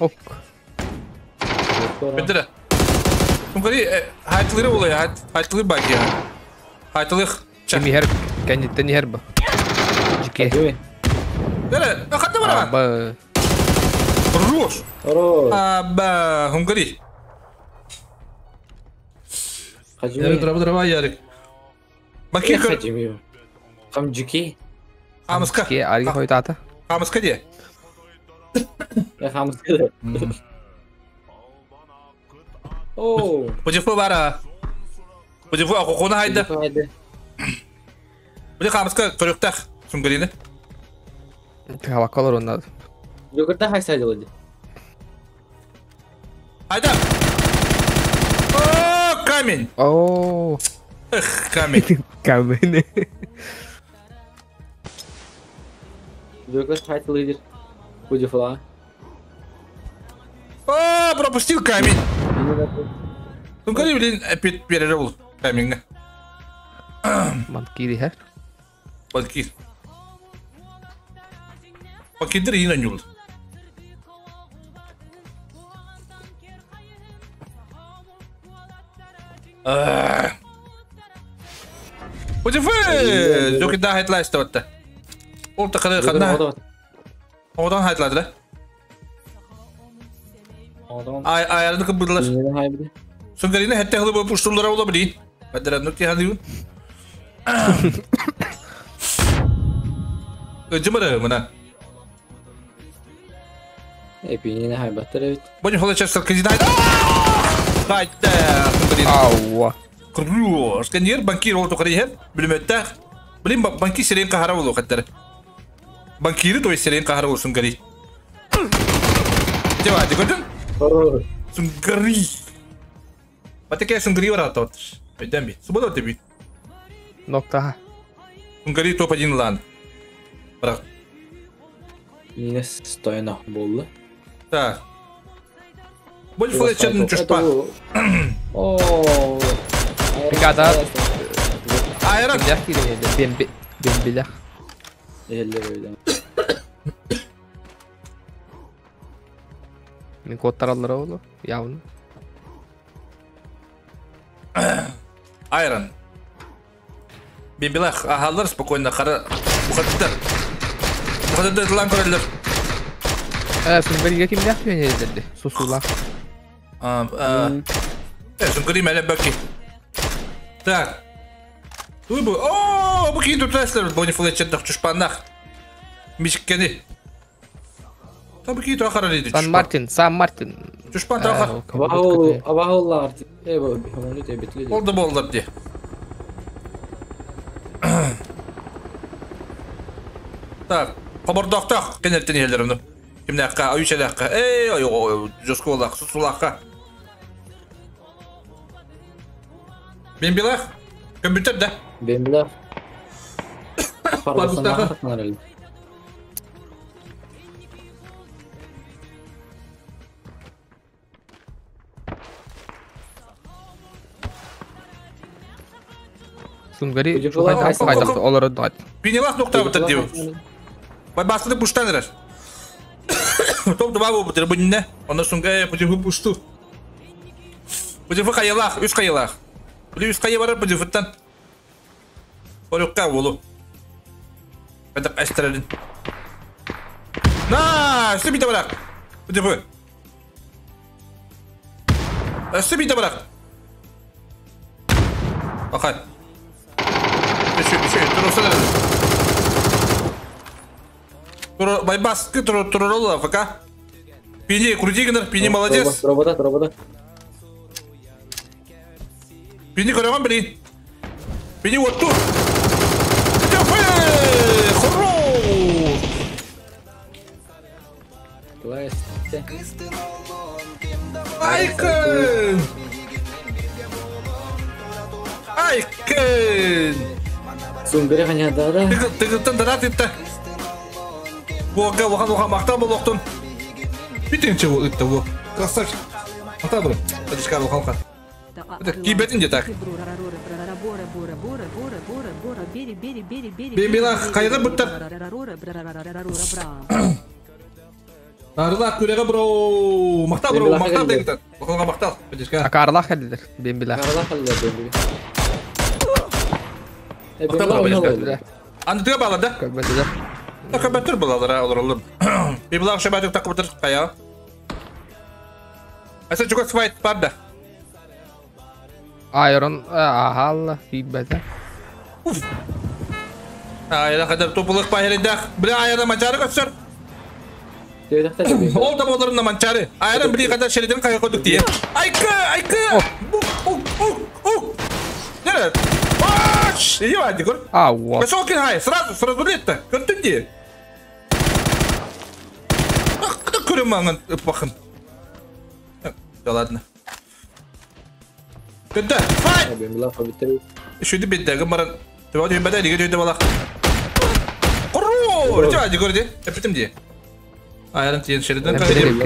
Ок. Бедре. Тунгari haytılır oluyor. Haytılır bak ya. Haytılır. Кими хер кәнеттен хер ба. Жике. Нere? Хатта бара. Ба. Хорош. Хорош. Аба, Хунгари. Хажими. Дра дра ярик. Баки Хажими. Хам жике. Хамска. Ке ари хойтата. Хамска де. Я хамска. О. Бу бара. Бу акокона хайда. Бу хамска көрөктах Хунгарины. Табакалар онда. Жогорда хайса делали. Айда. О, камень. О. Эх, камень. Камень. Жогорда хайса лидер. Будефла. О, пропустил камень. Ну, блин, опять перервал камень. Банкири хер. Банкир. Банкир yine yol. Будефе! Жокида хайтлайсты отта. Ол тақыры қанна. Одан хайтлады да? Ай, айарны кыбыдылар. Сунгарины хәтта хылы пуштулар ола билин. Бәдәрән нүкте ханды. Жымыры мына. Эпинine хайбаттар evet. Бонь хола часар кредит хайда. Хайда, Сунгарин. Ауа. Кру, сканер банкир ол токары хер. Билметтә. Билин банки сирен кахара болу хаттар. Банкиры то есть сирен кахара болу Сунгари. Дева, дегодун? Сунгари. Батеке Сунгари вара тот. Пойдем би. Суббота тебе. Нокта. Сунгари топ-1 лан. Бірақ. Yine стояна болды. Так. Больше флетчер чушпа. О. Бригада. Айран. Бемби. Бембилях. Эллер öyle. Мен кодтар аллар олу, явно. Айран. Бембилах ахалар спокойно қара бұқаттар. Бұқаттар лан көрелер. Э, Сунгариге ким яхты деді? Сусула. Сунгари мәлем бәки. Так. Туй бу. О, бу кейін тұтасылар. Бони флетчердах чушпаннах. Мишкені. Та бу кейін тоқара дейді. Сан Мартин, Сан Мартин. Чушпан тоқар. Абахол артик. Э, бу, хамону тебетли. Oldu boldu diye. Так, кабырдактак кенеттен елдер уну. Кимнәккә, аюшәләккә. Эй, ой, жосколак, сусулакка. Бембилах, компьютер да. Бембилах. Барбустагы. Сунгари хайда олар дат. Бинелах нокта бутыр дип. Бай басты буштан рас. Топ-2 буолбут бу иннэ. Онно сунга путевы пусту. Путевы хайалаах, үс хайалаах. Били үс хайа барар путевыттан. Орукка буолу. Бадак эстерелин. На, өссө биитэ барак. Путевы. Өссө биитэ барак. Бакай. Düşü, düşü, турусana. Тур, байбаскы тур, турула, ФК. Пини, крути гыныр, пини молодец. Робота, робота. Пини көрөҕөн били. Пини отту. Хорош! Айкын! Айкын! Сунгары ханяда да. Тыгыттан дара тытта. Буга ухан ухан мактал болоқтун. Бүтүнче бу ытта бу. Красавчик. Мактал болу. Тадышкар ухан ухан. Это кибетин де так. Бембела кайда буттар. Арла күрәгә бро. Мактал бро, мактал дегтен. Бакалга мактал. Тадышкар. Акарлах кэллилэр. Бембила. Акарлах кэллилэр бембила. Мактал бро. Аны тыга бала да? Көрбөтүлэр. Көбөтүр балалар олороллор. Библа шабатык такыбытыр кая. Аса чугас файт бар да. Айрон ахалла киибэтэ. Айра кадар топулык байрыдах. Бля айра манчары көтсөр. Ол да боларын да манчары. Айра били кадар шериден кая койдук дие. Айкы, айкы. Бук, бук, бук, бук. Нere? Аш, иди вади көр. А, вот. Высокий хай, сразу, сразу летто. Көрдүн ди. Ах, да көрөм аңын бакын. Да ладно. Көттө. Файт. Шүді беттегі маран. Төбе дөйін бәді, неге дөйді балақ. Құру! Өте ади көрді. Әпітім де. Айран тиен шериден қағыдем.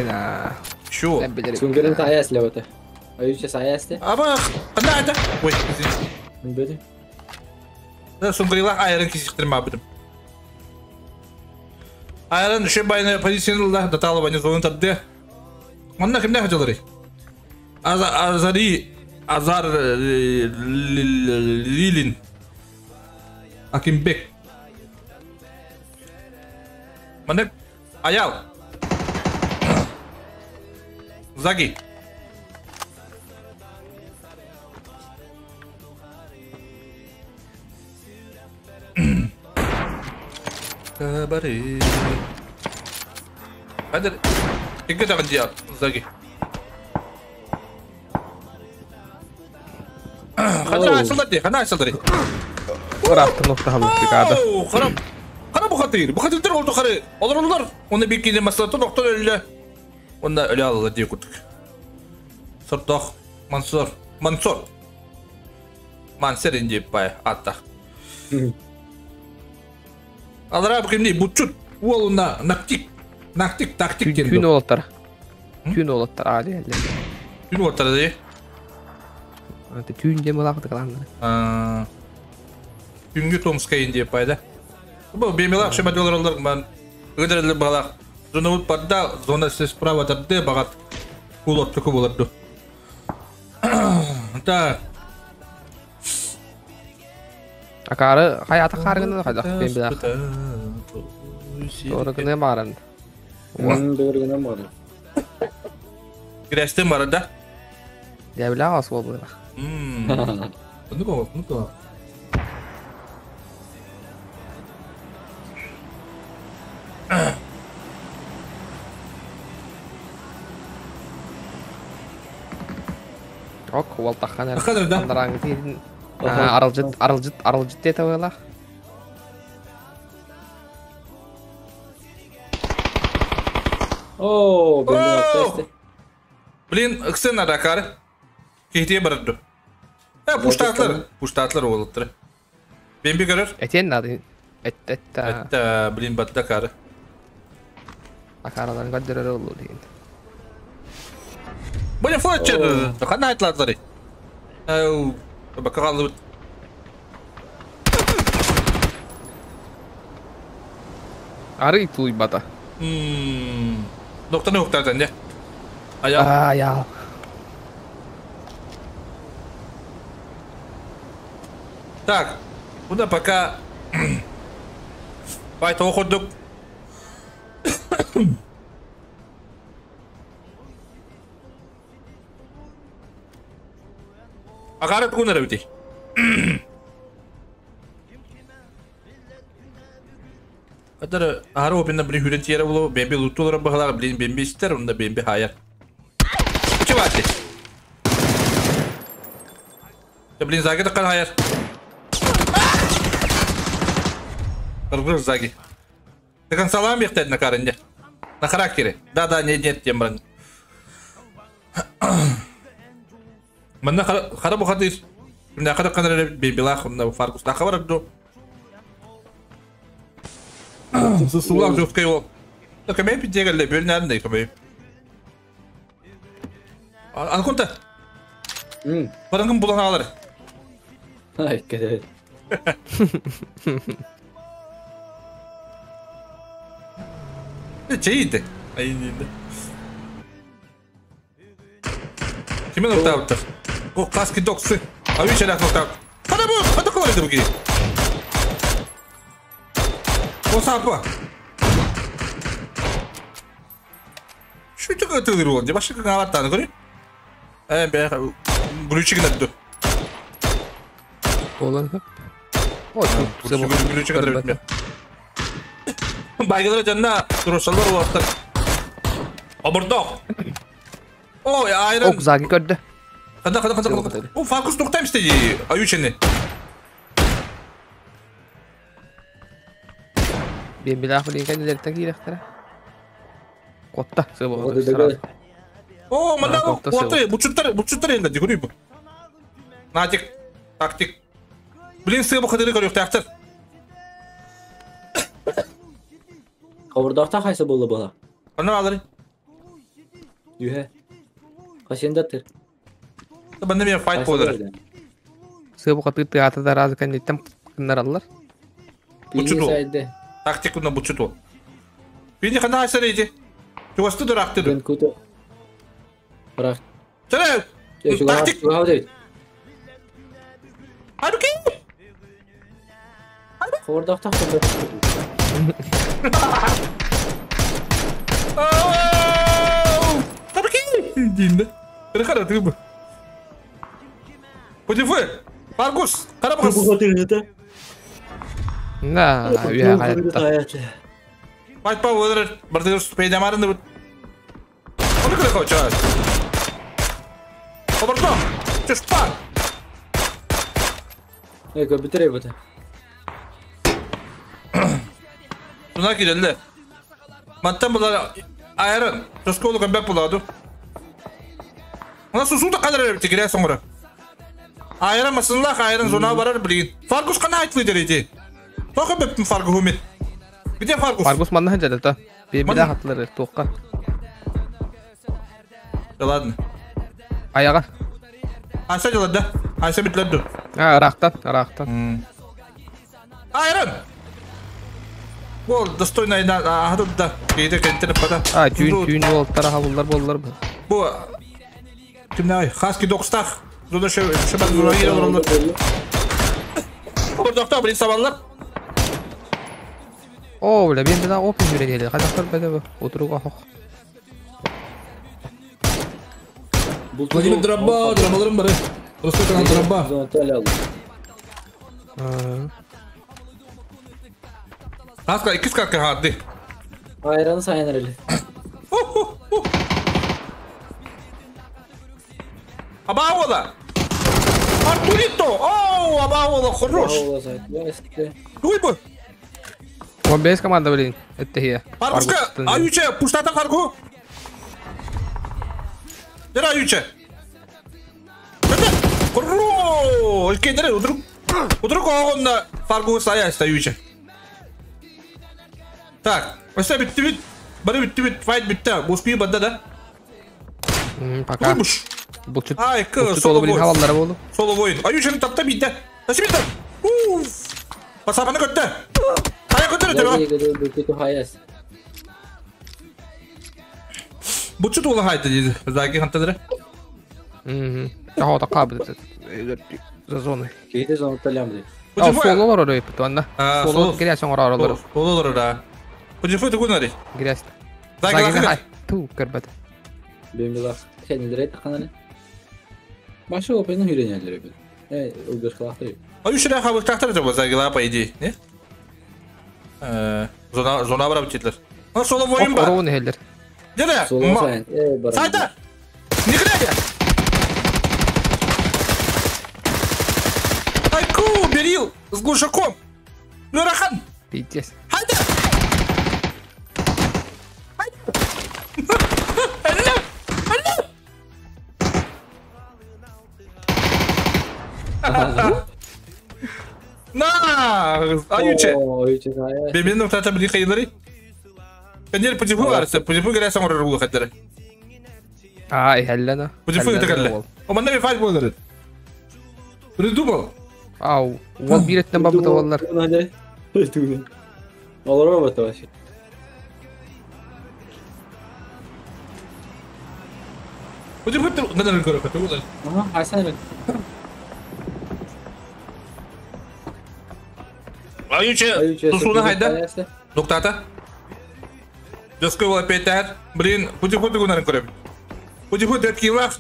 Шу. Сунгарын аяс левота. Аюча саясты. Аба, қанда айта? Ой, извини. Сунгарилах айран кесіктірме абыдым. Айран үші байны позиционалда даталы байны зонын тарды. Онна кімне хотелары? Азари Азар Лилин Акимбек. Мане Аял Заги. Табары. Hadi. Dikkat edin Заги. Хана айсылдар хана айсылдар. Ырааттан охтахалык дикада. Харам. Хана бу хатыр. Бу хатырдар олду хары. Олар олар. Оны бир кийин маслатын октор өлө. Онда өлө алла дие курдук. Сордох Мансур. Мансур. Мансер инди бай атта. Алара бу кимди бутчут. Уолуна нактик. Нактик тактик келди. Күн олаттар. Күн олаттар али эле. Күн олаттар ди. Түүн дем ылақты каланнар. Түнгү Томска инди пайда. Бу бемелак шеба доллар олар ман ыдырылы балак. Зона вот барда, зона справа тарды багат. Кулот туку болорду. Так. Акары хаята каргын хайда бемелак. Дорогына баран. Дорогына баран. Грестен барада. Дәбилә ас болду. Ну-ка, ну-ка. Ок, уалтахан Аралжыт, аралжыт, аралжыт дете ойла. О, блин, Блин, ыксын аракар. Кейте барады. Пуштатлар, пуштатлар олыптыр. Бен bir görür. Этен нады. Эт эт. Эт, блин, батта кары. Акараларын каддырыр олу дейін. Блин, Флетчер, қандай айтылады? Ау, бакалды. Ары тулуй бата. Доктор уктартан де. Ая. Ая. Так, буда пока Бай тоқырдық. Ағары туғын әрі өте. Катары ары опинна блин хүрен тиere болу, бемби луттулары бағалар, блин бемби истер, онда бемби хайар. Учы баты. Блин заги таққан хайар. Кыргыз заги. Тыгын салам бектеді на карынде. На характере. Да-да, нет, нет, тем бран. Манна хара бу хатыр. Мына кара канары бембилах, мына фаркус тақы ду. Сусулак жөткей ол. Көмей питегелде бөлінәрінде көмей. Анкунта. Барыңгын булан алыр. Ай, кеде. Чейді. Айнинде. Кимен нокаут? О, каски доксы. А ви челях нокаут. Када бу, када колайды буги. О сапа. Şu çok ötülür oldu. Başka kanallar görüyor. Э, бе, глючик надо. Olan. О, глючик надо. Байгылар жанна турусалар уаттар. Обурдок. Ой, айран. Ок, заги көрдү. Канда, канда, канда, канда. О, фокус токтайм истеди. Аючени. Бен билах билин кенделер кирехтер. Котта, сыбы. О, мында уатты, бучуттар, бучуттар енді дегүрүй бу. Натик, тактик. Блин, сыбы кадыры көрүк тактыр. Кабырдакта кайсы болду бала? Аны алыр. Юхе. Кашендатыр. Банда мен файт болдыр. Сыбы каты театр да разы кендеттен кындар алар. Бучуту. Тактик мына бучуту. Бини кандай айсар иди. Жуасты дуракты. Мен куту. Бірақ. Чара. Тактик. Арки. Кабырдакта Динде. Рехара ты. Подифы. Фаргус, Карабас. Да, я хайтта. Байт па олар бардыр пейдамарынды бут. Оны кыры коча. Оборто. Чушпа. Э, көбүтүрө бут. Туна кирелде. Маттан булар айрын. Тосколу көмбек буладу. Она сусу да кадыр бит кире соңра. Айрын масынлах айрын зона барар билин. Фаргус кана айтлы дерети. Тоқы бөптүн фаргу хумит. Где Фаргус? Фаргус манна жадата. Бе бе хатлар тоққа. Да ладно. Аяға. Айса делать, да? Айса битлерду. А, рахтан, рахтан. Айрын! Бол, достойный на ага да. Кейде кентере пата. А, түйін түйін болтар аха буллар боллар. Бу Кимнай, Хаски докстах. Зона ше шебат зона кире олар. Ордокта блин сабаллар. О, бля, мен бина опен жүрегелі. Қазақтар бәді отыруға хоқ. Владимир Драбба, драмаларым бары. Просто канал Драбба. Хаска икки скарка хадды. Айраны сайыныр эле. Абаула! Артурито! Оу, Абаула, хорош! Дуй бы! Он без команда, блин. Это я. Фаргуска, Аютче, пуштата Фаргу! Дера Аютче! Хорош! Кендере, удруг. Удруг оғында Фаргу сая Аютче. Так, осы бітті бит. Бары бітті бит, файт бітті. Боспей банда да? Пока. Бұлчыт. Ай, к, соло блин, халаллары болду. Соло воин. Аютчені тапта битті. Nasıl bitti? Уф! Басапаны көтті. Қая көтті өтір, о? Буччу тула хайты дейді. Заги хантадыры. Ага, така бит. За зоны. Кейде зона талямды. А, соло бар өрөй бит онна. Соло грязь оңор аралар. Соло да. Путифой тугунари. Грязь. Заги хай. Ту көрбөт. Бемилах. Хенилер тахананы. Башы опайны үйренелер бит. Э, улгаш кылахты. А еще хабы тахтар жаба Загила по идее, не? Зона зона барап кетлер. А соло воин бар. Ороун хеллер. Деде. Соло сайын. Э, бар. Сайта. Не глядя. Айку, берил с глушаком. Нурахан. Пиздец. Хайда. Алло. На, аюче. Бемин нуктата били хайдары. Кенер путифу арсы, путифу гәрәсәң орыр булы хәттәре. Ай, хәлләнә. Путифу тәкәлле. О, манда би файт булыр. Придумал. Ау, ол биреттен бабыта олар. Олар бабыта вообще. Путифу надан көрөк көтү. Ага, айсан. Аюче, тусуна хайда. Нуктата. Доской опять Блин, путифу тугунарын көрөм. Путифу төрт килах.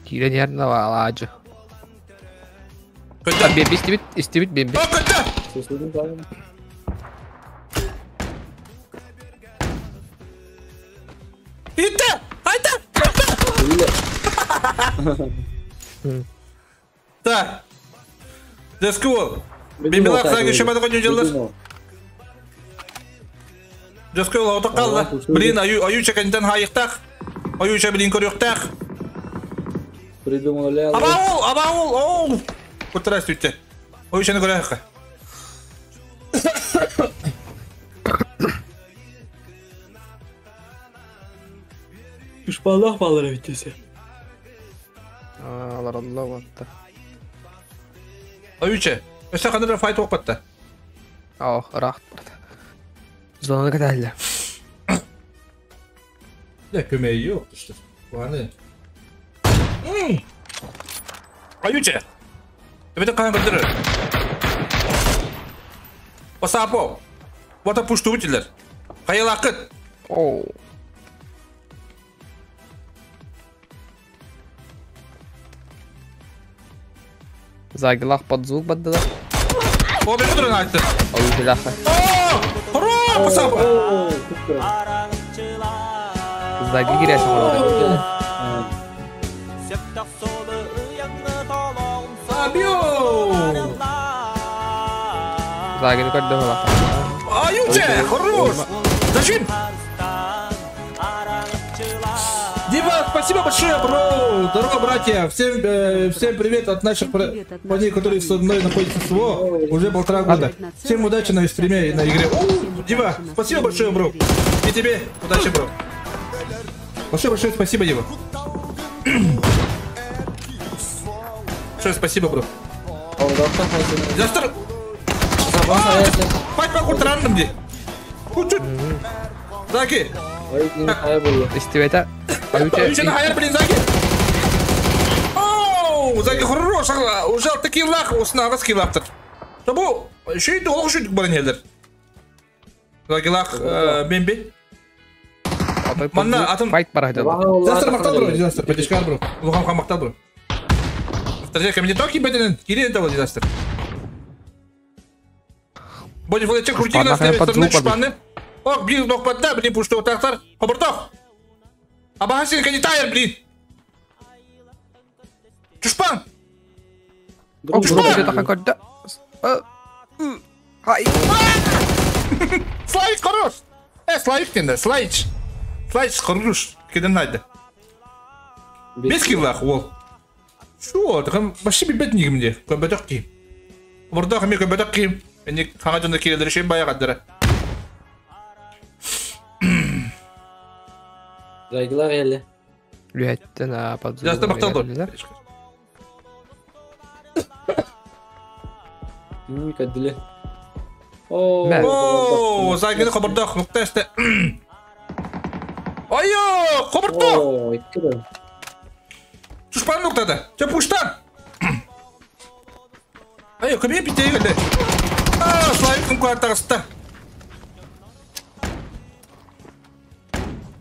Кирен ярына алажы. Бемби истебит, истебит бемби. Итте! Айта! Так. Доской. Бембилах саги шемады коню жылдар. Доской лаута қалды. Блин, аю аю чекенден хайықтақ. Аю че блин көрөктак. Придумал ля. Абаул, абаул, оу. Кутырас түтте. Ою чени көрөк. Düşmanlar balları bitesi. Алар Алла ватта. Аю че. Өсө кандыр файт окпатта. Ау, рахт барда. Зонаны каталла. Ya kömeği yok işte. Bu hani. Аюче. Evet kan kırdırır. Осапо. Вата пуштубутилер. Хайалакыт. Оу. Загилах под звук баддыда. О, бен durun айтты. Ою хилаха. О, Хорош, Осапо. Заги кирәсең орда. Абио. Загини көрдө бала. Аюче, хорош. Зачем? Дима, спасибо большое, бро! Здорово, братья! Всем, всем привет от наших парней, которые со мной находятся в СВО уже 1,5 года. Всем удачи на стриме и на игре. О, Дима, спасибо большое, бро! И тебе удачи, бро! Большое-большое спасибо, Дима. Большое спасибо, бро. Застр... Пать по куртранным где? Заки! Истивета. Аюче хайр, блин, Заки! Оу, Заки хорош, уже такие лах, усна скиллаптыр. Табу, шүйді, ол шүйдік бар нелер. Заки лах, бемби. Манна атын файт бар айтады. Застыр мақтал бро, дизастер, пәтешкар бро. Улухан хан мақтал бро. Авторитет комитет бәденен, кирен табыл дизастер. Бодифолечек крути нас на шпаны. Ох, блин, нокпатта, блин, пушты отақтар. Хабыртақ. Абахасин кандитайр, блин. Чушпан. Чушпан. Славик хорош. Славик деді, Славич. Славич хорош. Кеден найды. 5 киллах ол. Шо, такам вообще бибет нигимде. Көбөтөк кийим. Бурда хами көбөтөк кийим. Эни хага жонда кирелер шем баягадыр. Зайгылар эле. Лүһәттен апа. Жазда макталды. Кадиле. О, Зайгыны кабырдак, нукта эсте. Айо, хобурто! О, икки да. Чушпан нуктада. Чэ пуштан. Айо, көмө битей келді. А, Славик кым куартагыста.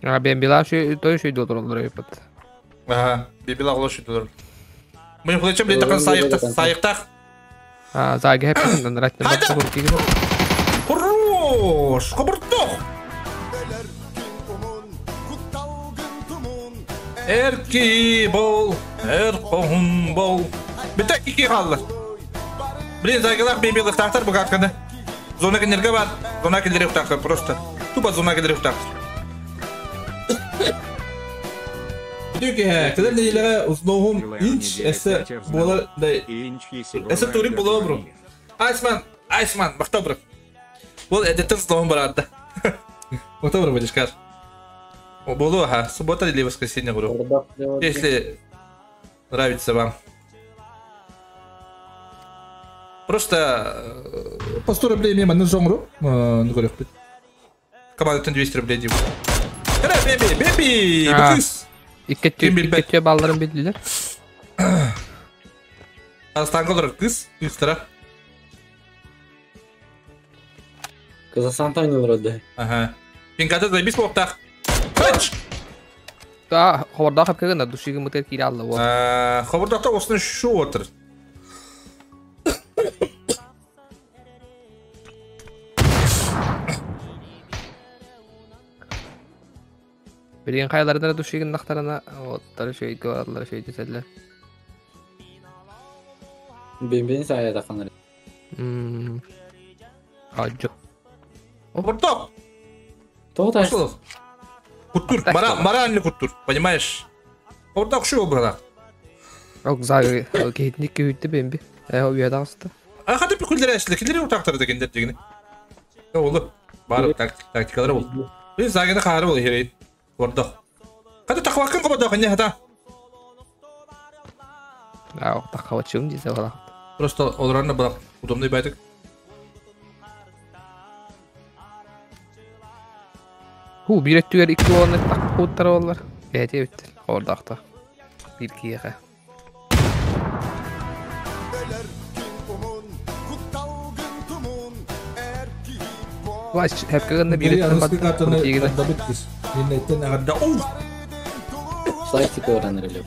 А бен била той шүй дотороллар эпит. Ага, бибила олош дурар. Мен хулачам ле такан сайыкта, сайыктак. А заги хепсин ратны баттı курки. Хорош! Хобурто! Эрки бол, эр қоһун бол. Бите ики қалды. Блин, загилах бибилах тахтар бу катканы. Зона кенерге бар. Зона кенерге тахтар просто. Тупо зона кенерге тахтар. Дүке, кедер нейлеге узноһум инч эсе болар да эсе турик боло бро. Айсман, Айсман, бакта бро. Бол эдеттен узноһум бар атта. Бакта бро будешь. Болу, ага, суббота или воскресенье, говорю. Если нравится вам. Просто по 100 рублей мимо на жоңру, ну говорю, команда 200 рублей дейм. Беби, беби, быкыс. Иккетче балларын билдилер. Казахстанга кыз, кызтара. Казахстан олорду. Ага. Пинката заебись болуптах. Хач! Да, хобарда хап келген да душиги мытер кире алды. Хобардакта осыны шу отыр. Билген кайларында душигин нактарына оттар шөйгө баралар шөй деселер. Бен сая таканар. Ажо. Хобардак! Тоғытай. Куттур, моральный куттур, понимаешь? Хобардак шу брат. Ок заг кейтник күйтті бенби. Э, уяда асты. А хаты пикулдер эшле, килер утактар дегендер дегени. Олы, барып тактикалары бол. Biz загины кары бол херей. Хобардак. Хаты таквакын хобардак не хата. А, такавачым десе бала. Просто оларны булак удобный байтык. Ху, бир өттүгер икки оны таккуттар олар. Эти өттүр. Ордакта. Бир киеге. Ваш, хепкегенде бир өттүр. Слайстик ораныр эле.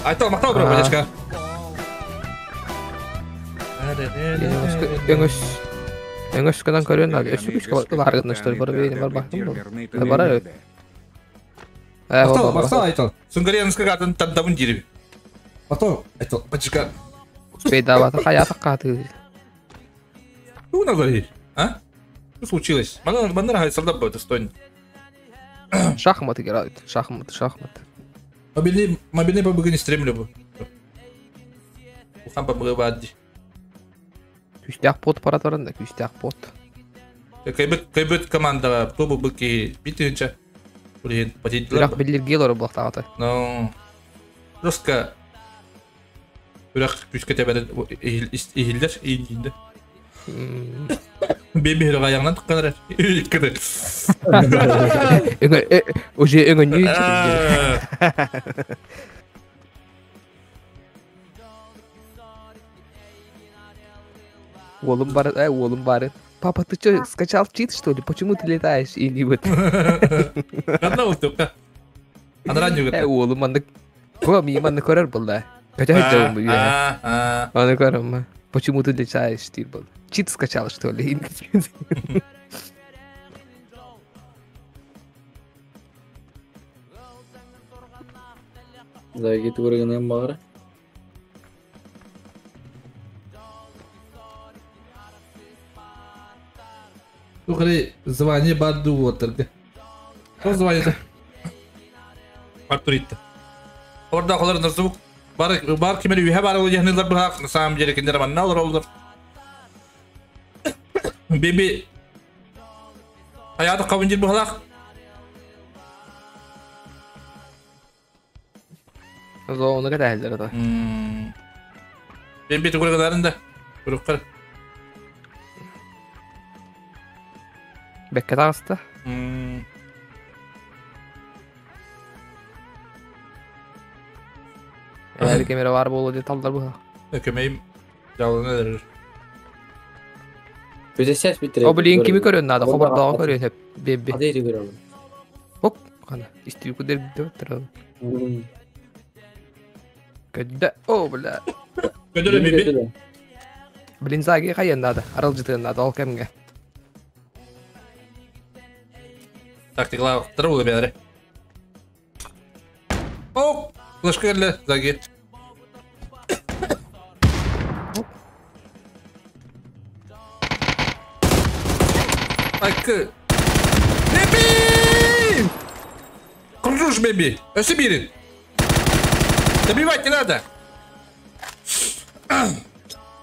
Айтал мактау бро, бачка. Өңөс. Өңөс кынан көрөн ал. Өсү күч ларгыныштыр бар бейин бар бактым. Бар. Мактау, мактау айтал. Сунгариянская катын таддабын дириби. Мактау, айтал, бачка. Бейдабата хаята каты. Что она говорит? А? Что случилось? Манара хайсалдап будет достойно. Шахматы играют. Шахматы, шахматы. Мобильный, мобильный PUBG не стремлю бы. Ухан PUBG бадди. Күстәк пот параторында, күстәк пот. Кайбыт, кайбыт команда тобу быки битинче. Блин, потетилер. Бирок билер гелор булактагы. Но жестко. Бирок күчкө тебер ихилдер, ихилдер. Беби аяғынан тыққан Иккіді. Уже өңө нүй. Уолум бар, уолум бар. Папа, ты что, скачал чит, что ли? Почему ты летаешь? И не вот. Одна уступка. Анраню. Уолум анда. Ко, ми манны көрөр булда. Кача жабым бу. Аны көрөм. Почему ты летаешь, тир был? Чит скачал, что ли? Зайги тургенен бар. Тухри звание барду отырды. Кто звонит? Артуритта. Орда колор звук. Бар бар кимери үйе бар ол яхнылар бу на самом деле киндер манналар олдар. Биби Hayatı kavuncu bu halak. Зоны кәтәһелләр да. Биби тугрыгаларында. Куруккар. Бәккә тагысты. Эһэри кемере бар болу диye талдар bu. Көмейим жалына дерер. Бүтэсэс биттер. О блин kimi көрөн надо, хобардааҕы көрүөн хөп. Бебби. Ады көрөм. Хоп, қана. Истиби кудер битте Көддө. О, бля. Көдөрө беби. Блин, заги хайын надо. Аралжытыын надо, ол кемге. Тактикалар болу бәләре. О, флешка келді, заги. Айкы. Беби! Кружуш, беби. Өсі бирин. Добивать не надо.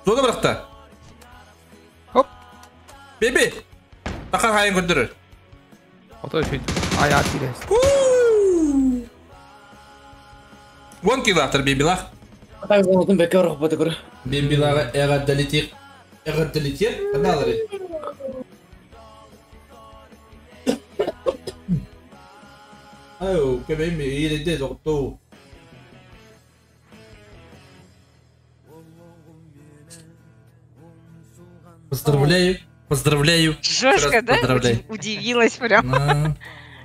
Зона бырақта. Хоп. Беби. Тақар хайын көндірір. Ото шүйт. Аяқ кирес. Вон килақтыр бебилах. Так зонотун бекке орох бата көрө. Бебилаға эғаддалитир. Эғаддалитир? Қандалары? Аю, кемейми, иеде доқту. Поздравляю, поздравляю. Жестко, да? Поздравляю. Удивилась прям.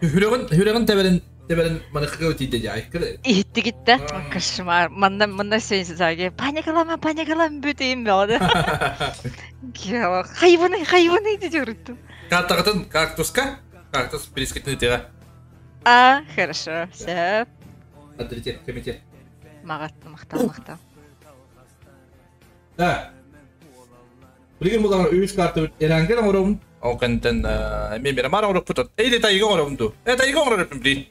Хүреген, хүреген теберин, теберин маныққа өтейді де айқыры. Итти гитте. Кошмар. Манна манна сен заги. Паникалама, паникалама бүтейм болды. Хайваны, хайваны деп жүрттім. Картағытын кактуска, кактус перескетін өтеға. А, хорошо. Все. Адрете, комитет. Мағат, мақтал, мақтал. Да. Билген булар үс карта эранген оңором. Ол кантен мен бер мара оңоруп путат. Эйде тайга оңоромду. Э тайга оңоруп бли.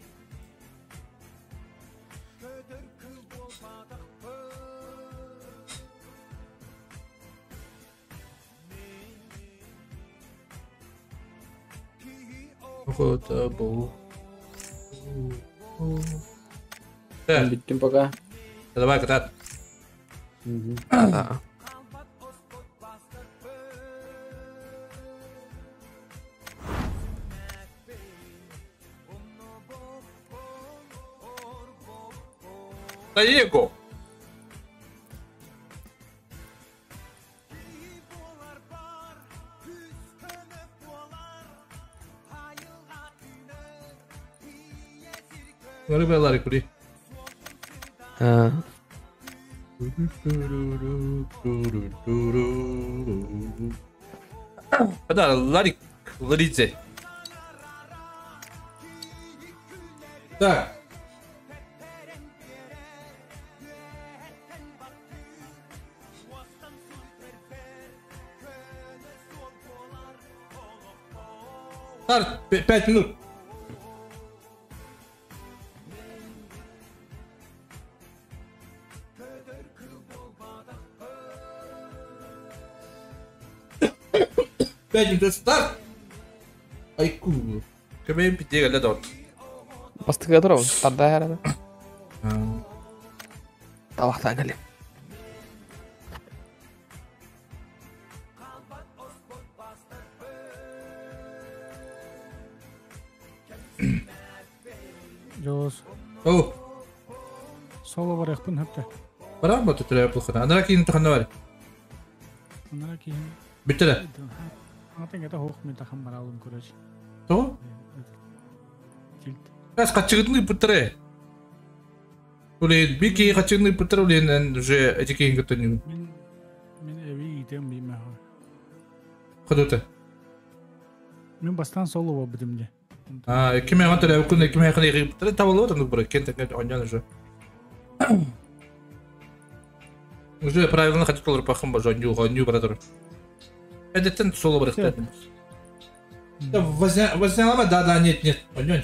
Хота бу. Биттим пока. Давай катат. Да. Таего. Рыбалары кури. А. Да, Ларик, Ларидзе. Так. Старт, 5 минут. 5 минут старт. Айку. Кемен питеге ле дот. Бастыга турабын. Тарда харада. Табақтан кэлем. Жос. О. Соло бар яқпын хөпті. Барам ба төтөлө булхана. Анара кийин тахана бар. Анара кийин. Бүттеле. Атын кета хоқ мен тахан баралым короче. То? Тилт. Кас качыгытны путре. Уле бики качыгытны путре уле уже эти кийин көтөнү. Мен эви итем бийме. Кодота. Мен бастан соло бар битимде. А, киме гантара күн киме ханы путре табылып отыр бу кен так онжан уже. Уже правильно хотел колор пахом бажа ню ню братор. Эдеттен соло бар ихтет. Да возня да да нет нет онжан.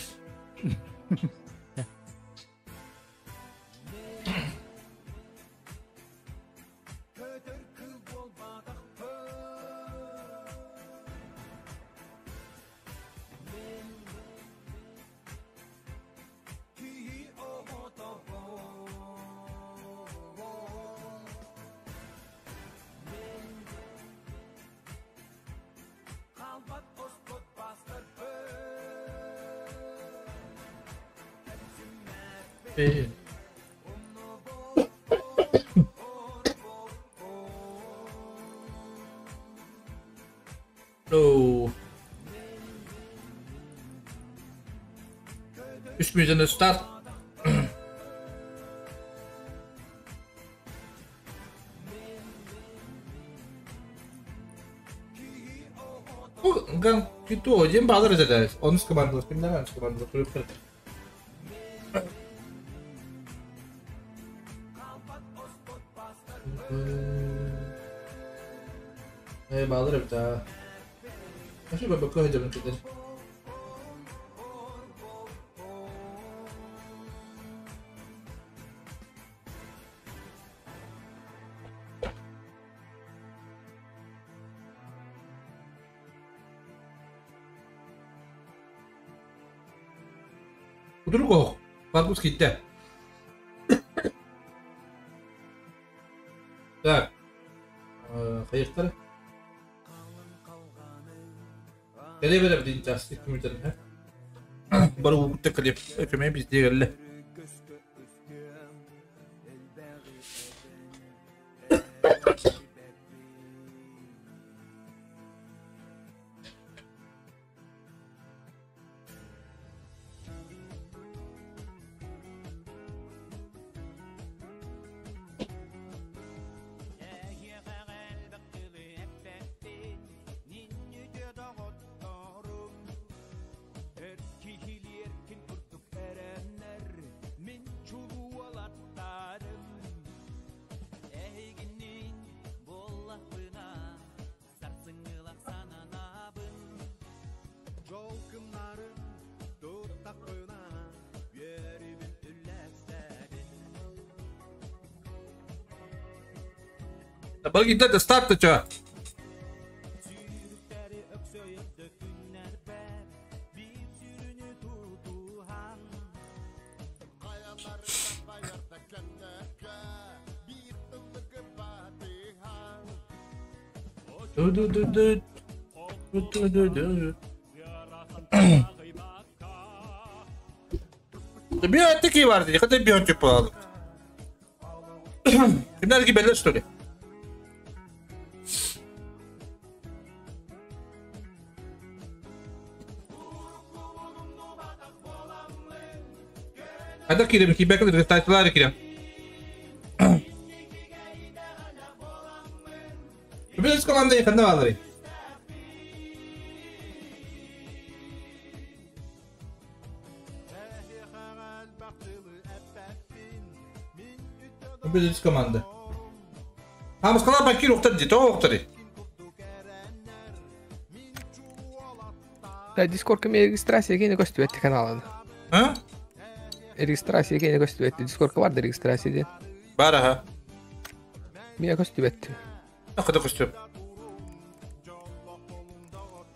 3 минутаны старт. Бу ган кито дем балыр эдер. Онус командалар, кимдер онус командалар көрүп. Э балыр эбит аа. Ашы баба көһөдө кедер. Удурго. Баргус китте. Так. Хайыктар. Кэле бере дин час компьютер ха. Бар угутта кэле өкөмө бизде келле. Багита старт ча. Ду-ду-ду-ду. Ду-ду-ду-ду. Bir öteki vardı. Kadar bir öteki pahalı. Kimler ki belli что ли? Hadi kirem ki bekle taytlar kirem. Biz komanda yakında varlar. Biz команда. Хамыз қала бакир оқтар дейді, о оқтар. Да, Discord ме регистрация кene көстүбөт каналын. А? Регистрация кene көстүбөт. Discord бар да регистрация де. Бар аха. Мия көстүбөт. Акыда көстүбөт.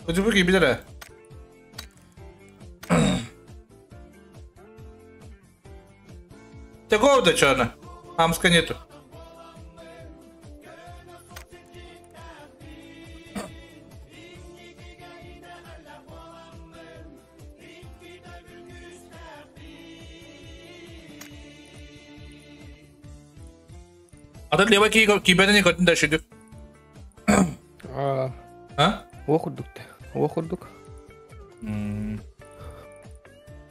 Көстүбөт ки билер. Такого да чана. Амска нету. Адам лева ки киберне көтүн да шүдүк. А. А? Окурдук. Окурдук.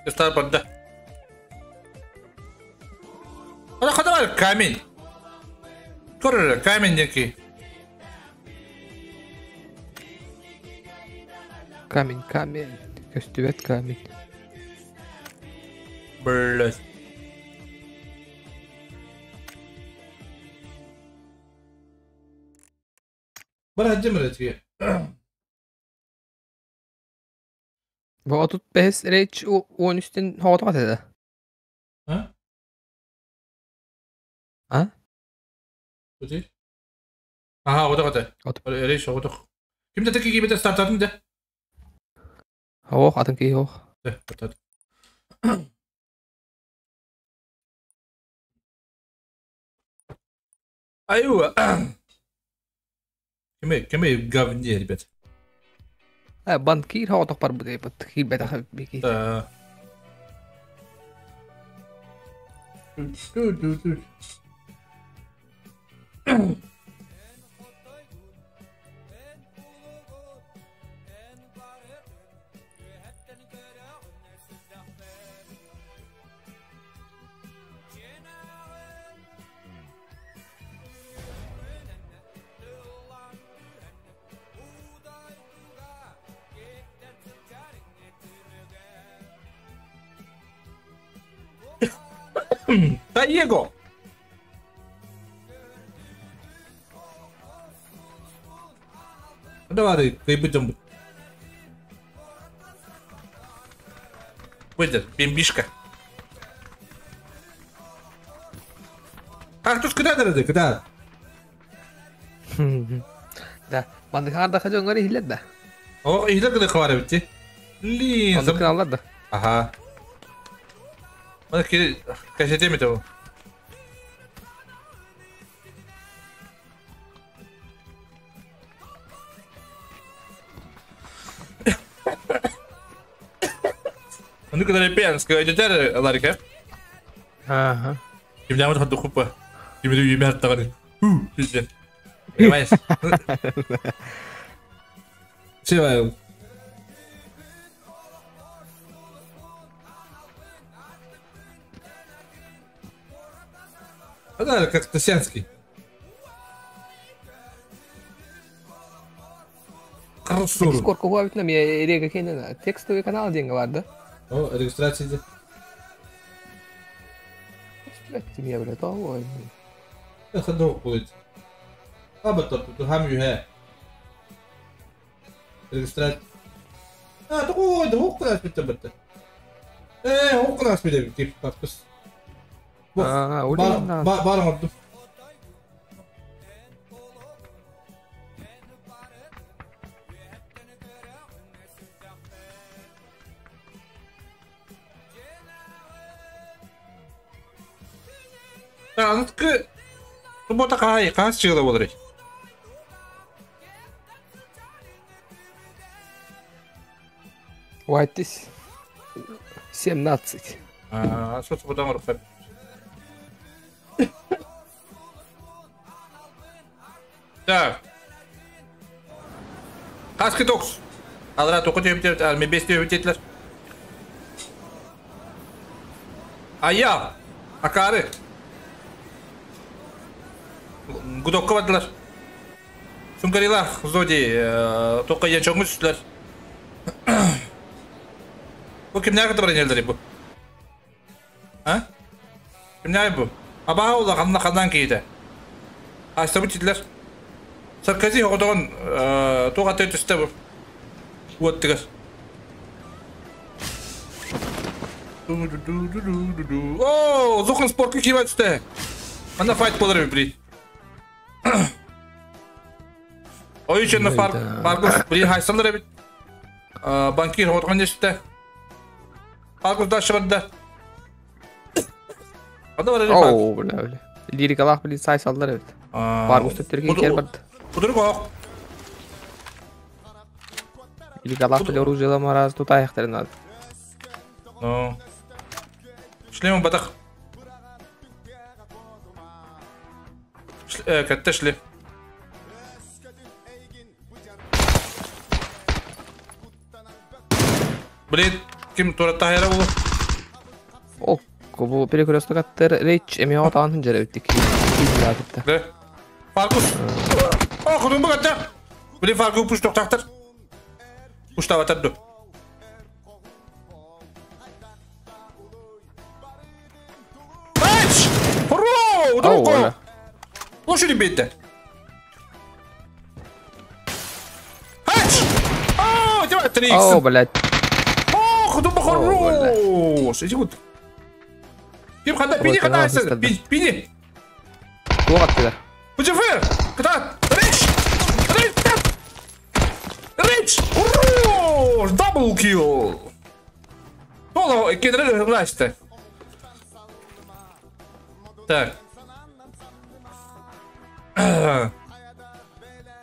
Стар барда. Ана када бар камень. Көрөр камень деки. Камень, камень. Көстүбөт камень. Блять. Бар хаджым речи. Бу тут бес реч он үстен хоотуга теде. А? А? Кути? Ага, ода ката. Речь ода. Кимде теки кибете стартадым де? Ох, атын ки ох. Де, стартадым. Аюа. Кеме говне, ребят. А, банкир хоотук бар бу деп, кибете бики. Да. Таего! Давай, кыйбыт дьоммут. Выйдет, бимбишка. Кактус куда дороды, куда? Да, маннык да дьоҥҥор иһиллэр да. О, иһиллэр гына хабар эбит. Лин. Оннук гыналлар да. Ага. Мана кири кассетеме того. Ну когда пенская өйдөтөр Ларика. Ага. Кимнәмит хатты хупа. Кимди үймә хаттаганы. Ху, диден. Понимаешь? Чего? А да, как Тасянский. Красур. Скорка хуабит нам я рега кенена. Текстовый канал деньги бар да? О, регистрация иди. Блять, я, блядь, ой. Хадо будет. Аба топ, хам юхэ. Регистрация. А, такой, да, хукнас бит бит. Хукнас бит тип кактус. А, Бар бар орду. Аныкы суббота кай кас чыгыла болор. Вайтис 17. А, что суббота орфа. Так. Хаски токс. Алра току төбүтет, арми бес төбүтетлер. Ая. Акары. Гудокка бардылар. Сунгарилах, Зоди, тоққа ен чоңыз үстілер. Бұл кім нәғыты бар енелдері бұл? А? Кім нәғы бұл? Абаға ола қанна қаннан кейді. Айстабы тидлер. Саркози оғыдығын тоға төт үсті бұл. Уаттығыр. О, Зохан спортқа кейбі түсті. Анда файт болар бі. Ой, үшін Фаргус бір хайсалар бит. Банкир отқан есті. Фаргус да шығырды. Анда бар Оу, бля, бля. Лирикалах блин сайсалар бит. Фаргус төттерге кер барды. Удырық оқ. Лирикалах блин оружие мараз тут аяқтарын надо. Ну. Шлемон батақ. Кәтті шлем. Блин, ким туратта хайра болу? О, бу перекресток аттар рейч эми отан хынжара өттик. Да. Фаркус. О, кудун бу катта. Блин, Фаркус пуш токтактыр. Пуштап атады. Ач! Хоро! Удруко! Лошади битте. Ач! О, давай 3 О, блядь. Худум хорош. Иди вот. Ким ханда пини ханда пини пини. Туғаттылар. Бужефер! Ката! Рич! Рич! Рич! Хорош! Дабл килл! Тола кедрелер власти. Так.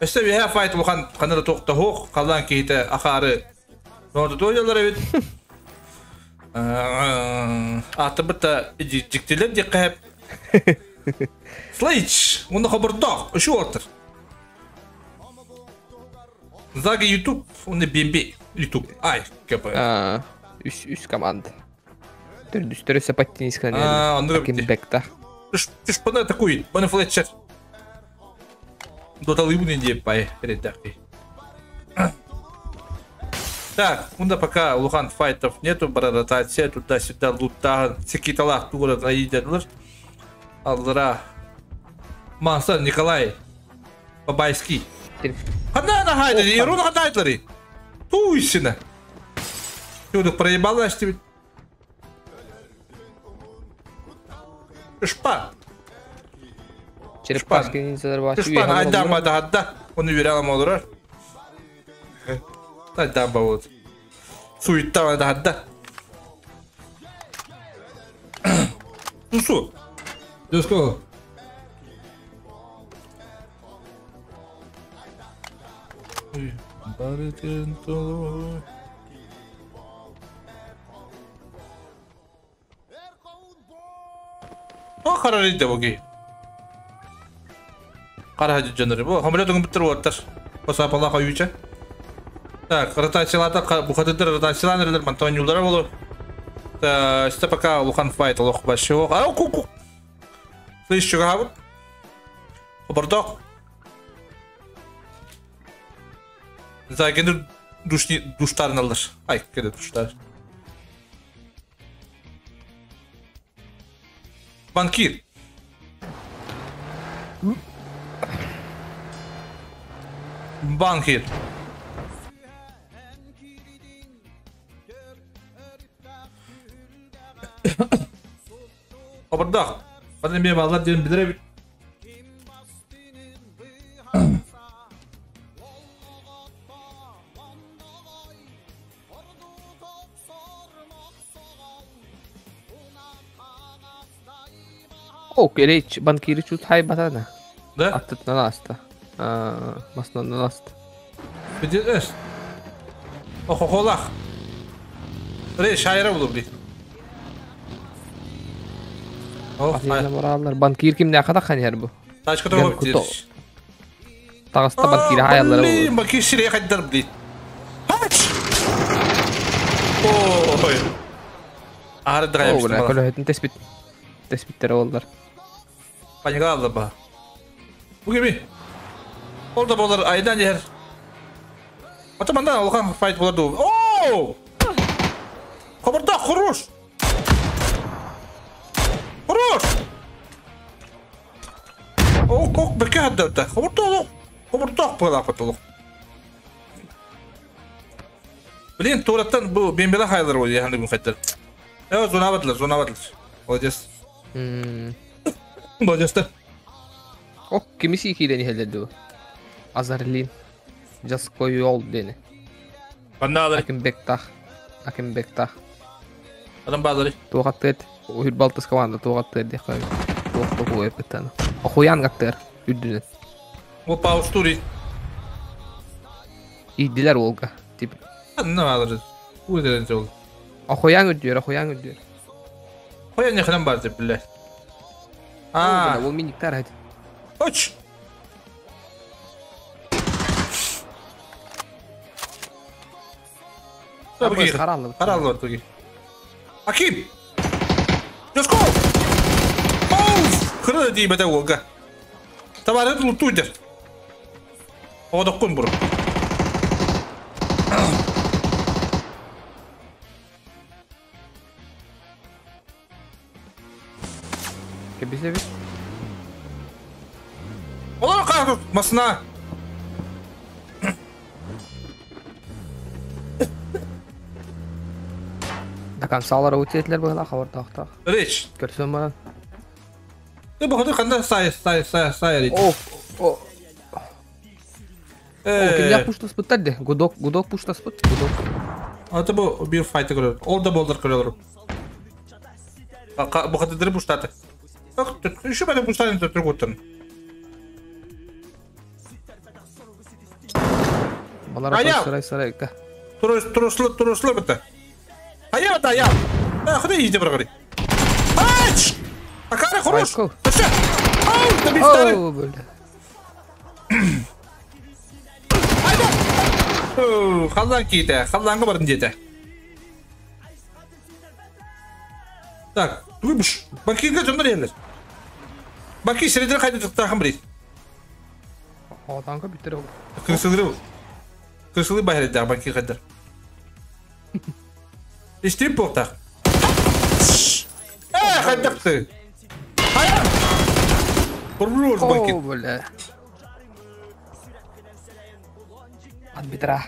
Өстө бия файт улахан канада тоқта хоқ қалан кейті ақары. Ноды тойлар эбит. Аты бітті жіктелер де қәп. Слейч, оны хабырдақ, үші ортыр. Заги Ютуб, оны БМБ Ютуб. Ай, кәпі. Үш команда. Түрді сапаттин искан. Акимбекта. Түш бұны атакует, бұны Флетчер. Доталы бұны деп бай, редакты. Так, мында пока улахан файтов нету, бара ротация туда-сюда луттааһын, секиталаах тугура айыдадылар. Аллара Мансар Николай Бабайский. Хана на хайда, Ерун хадайтлары. Туйсина. Чудо проебалась тебе. Шпан. Черепашки ниндзялар башы. Шпан айдама да хадда. Оны веряла молдырар. Айдама вот. Суеттама да хадда. Тусу. Let's go. О, харарыйда боги. Кара жонор. Бу хамлетуң биттер оттар. Посапала каюча. Так, ротациялата бухатыдыр ротацияланыр мантон юлдара болу. Та, сте пока улахан файт олох башыок. Ау ку. Слышь, чуга Обордок. Загенdir душни душтарын алыр. Ай, кеде душтар. Банкир. Банкир. Обордок. Бадын бе балдар ден билер бит. О, кереч, банкири чут хай батана. Да? Аттыт на наста. Масна на наста. Бидес. Охохолах. Ре шайра булу бли. О, банкир ким не хата ханер бу. Тачка то бит. Тагаста банкир хаяллары Блин, банкир шире хайдар бли. Ой. Ары драйв. О, бля, коло теспит. Теспиттер олдар. Паника алды ба. Бу кеми? Ол да болар айдан жер. Атамандан алған файт болады. Оу! Қабырда хорош! Хорош! Ок, ок, беке хадда. Қабырда олық. Қабырда бұла қытылық. Блин, тураттан бу бембела хайлар ол яханды күн қайттар. Э, зона бадлар, зона бадлар. Молодец. Молодец да. Ок, кимиси килени хелдерди бу. Азарлин. Жаской yol дени. Панналар. Акимбектах. Акимбектах. Адам базары. Туғаттыр. Уйр балтыс команда туғаттыр деп қойып. Туғатты қойып бітті. Охуян гаттыр. Үрдүнен. Опа, устури. Идилер Олга. Тип. Не алыр. Уйдерен жол. Охуян үрдүр, охуян үрдүр. Хоян не храм бар деп биле. А, ол миниктар айт. Оч. Қаралды. Қаралды туги. Аким! Let's go! Оу! Кыры дейм это Олга. Табары лутуйдер. Одок кун бур. Кебесе бит. Олар қар масына. До конца алар өтетлер бұғыла хабар тақтақ. Речь. Көрсем баран. Ты бұғыды қанда сай сай сай сай речь. О, о. О, кимдя пуштас бұттар Гудок, гудок пуштас бұт, гудок. Аты бұл bir файты көрер. Ол да болдар көрер. Бұғыды дыры пуштаты. Еще бәлі пуштатын түрік оттын. Балар сарай сарай. Туруслы, туруслы бітті. Аял, это аял. Куда идите, брат? Ач! Акара, хорош! Точно! Ау, да бифтары! Оу, бля. Айда! Халдан кейті, халданға бардың деті. Так, выбыш. Бакинге жондар елдер. Баки средер қайда тақтақын бірей. Алданға биттер ол. Кырсылыры. Кырсылы байыр еді, баки қайдар. Истип буолтах. Э, хайдахты. Хайа. Хорош, О, Бакин. бля. Арбитра.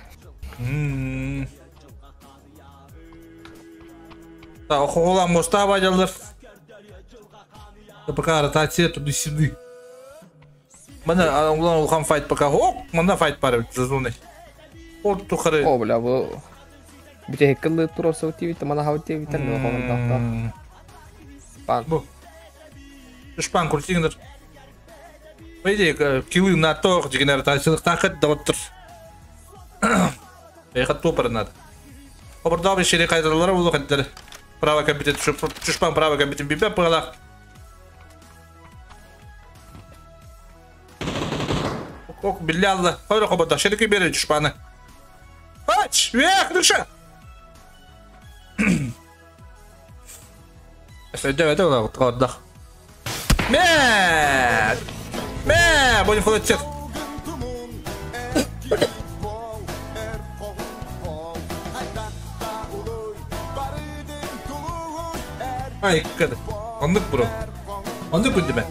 Так, охола моста бадялар. Пока ротация туды-сюды. Мана улан улхан файт пока. Оп, мана файт пары зазуны. От тухары. О, бля, бу. Бите хеккелли турарса тибит, мана хау тибит, не хогон тахта. Пан. Бу. Душпан крутиңдер. По идее, килы на тох, дегенер ротациялык тақыт даваттыр. Ехать топор надо. Обордал шере кайдалар булу каддар. Право компетент, чушпан право компетент бибе пылах. Ок, билялла. Хайра кобода, шере бере чушпаны. Ач, вверх, душа. Сәдә әдә ла кадда. Мә! Мә, будем флотчик. Ай, кыды. Оннук бро. Оннук күндүмэ.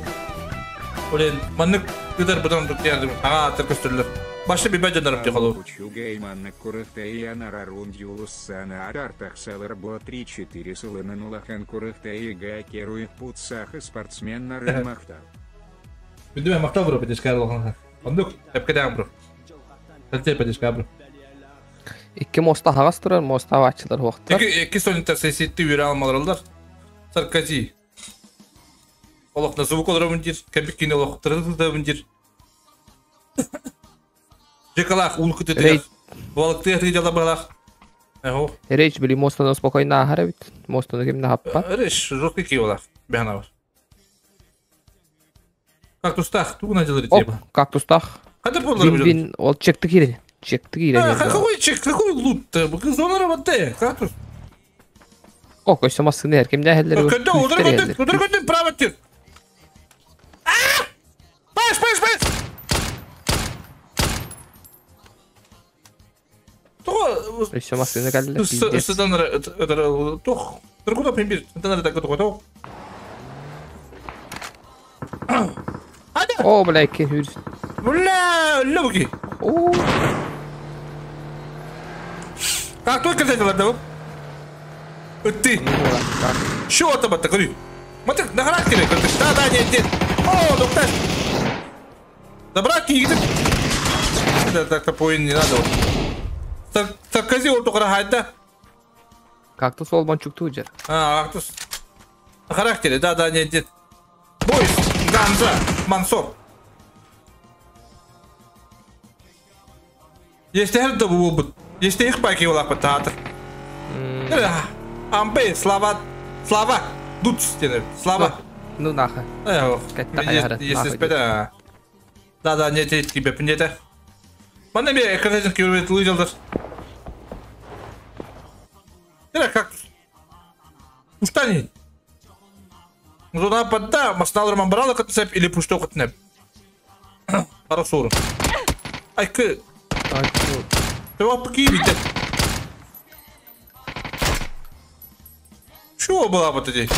Олен, маннык кыдар бұдан тұк дердім. Ага, атыр көстүрлөр. Башты бибе жанарып дей қалу. Чугайманна курахтаяна рарундюлуссана арартахсалар бо 3-4 сылынанулахан курахтайга керуев путсаха спортсмен нарын махтал. Күндүмэ мактал бро, петешка алған. Оннук, әпкеден бро. Сәлте петешка бро. Икки моста хагас турар, моста вачылар хуактар. Эки сонитар сесетти үйрі алмалар Саркози. Олохна звук олар мындир, кәбіккені олох тұрды мындир. Жекалах, ул күтетер. Балыкты яты жала балах. Эхо. Речь били мостаны спокойно ахара бит. Мостаны кимне хаппа. Реш, жесткий киола. Бехана бар. Кактустах, тугу надел Оп, кактустах. Қайда болдыр Вин вин ол чекті кире. Чекті кире. Какой чек, какой лут? Зона работы. Кактус. О, көйсө маскыны эр кимде хеллер. Көндө, удар көндө, удар көндө, право тир. Паш, паш, паш! Того... Өссө маскыны каллы. Сыдан тох. Тұргуда пембир. Сыдан так тох. О, бля, ки хүр. Бля, луки. О. Как только это да? Ты. Что там это, говорю? Смотри, на характере, да, да, нет, нет. О, доктор. Да брат, не Это так-то поин не надо. Саркози ол тоқыра хайда. Кактус ол банчук туджер. А, кактус. На характере, да, да, нет, нет. Бойс, Ганза, Мансор. Если это был, если их байки улап театр. Амбе, Слава, Слава, Дуц, Слава. Ну нахуй. Если спета. Да, да, нет, нет, тебе нет. Мана мне экранизм кюрбет лыжалдар. Это как? Устани. Зона подда, масналар мамбрала катсеп или пушто катнеп. Парасуру. Ай к. Ты опки видит. Чего была вот эти?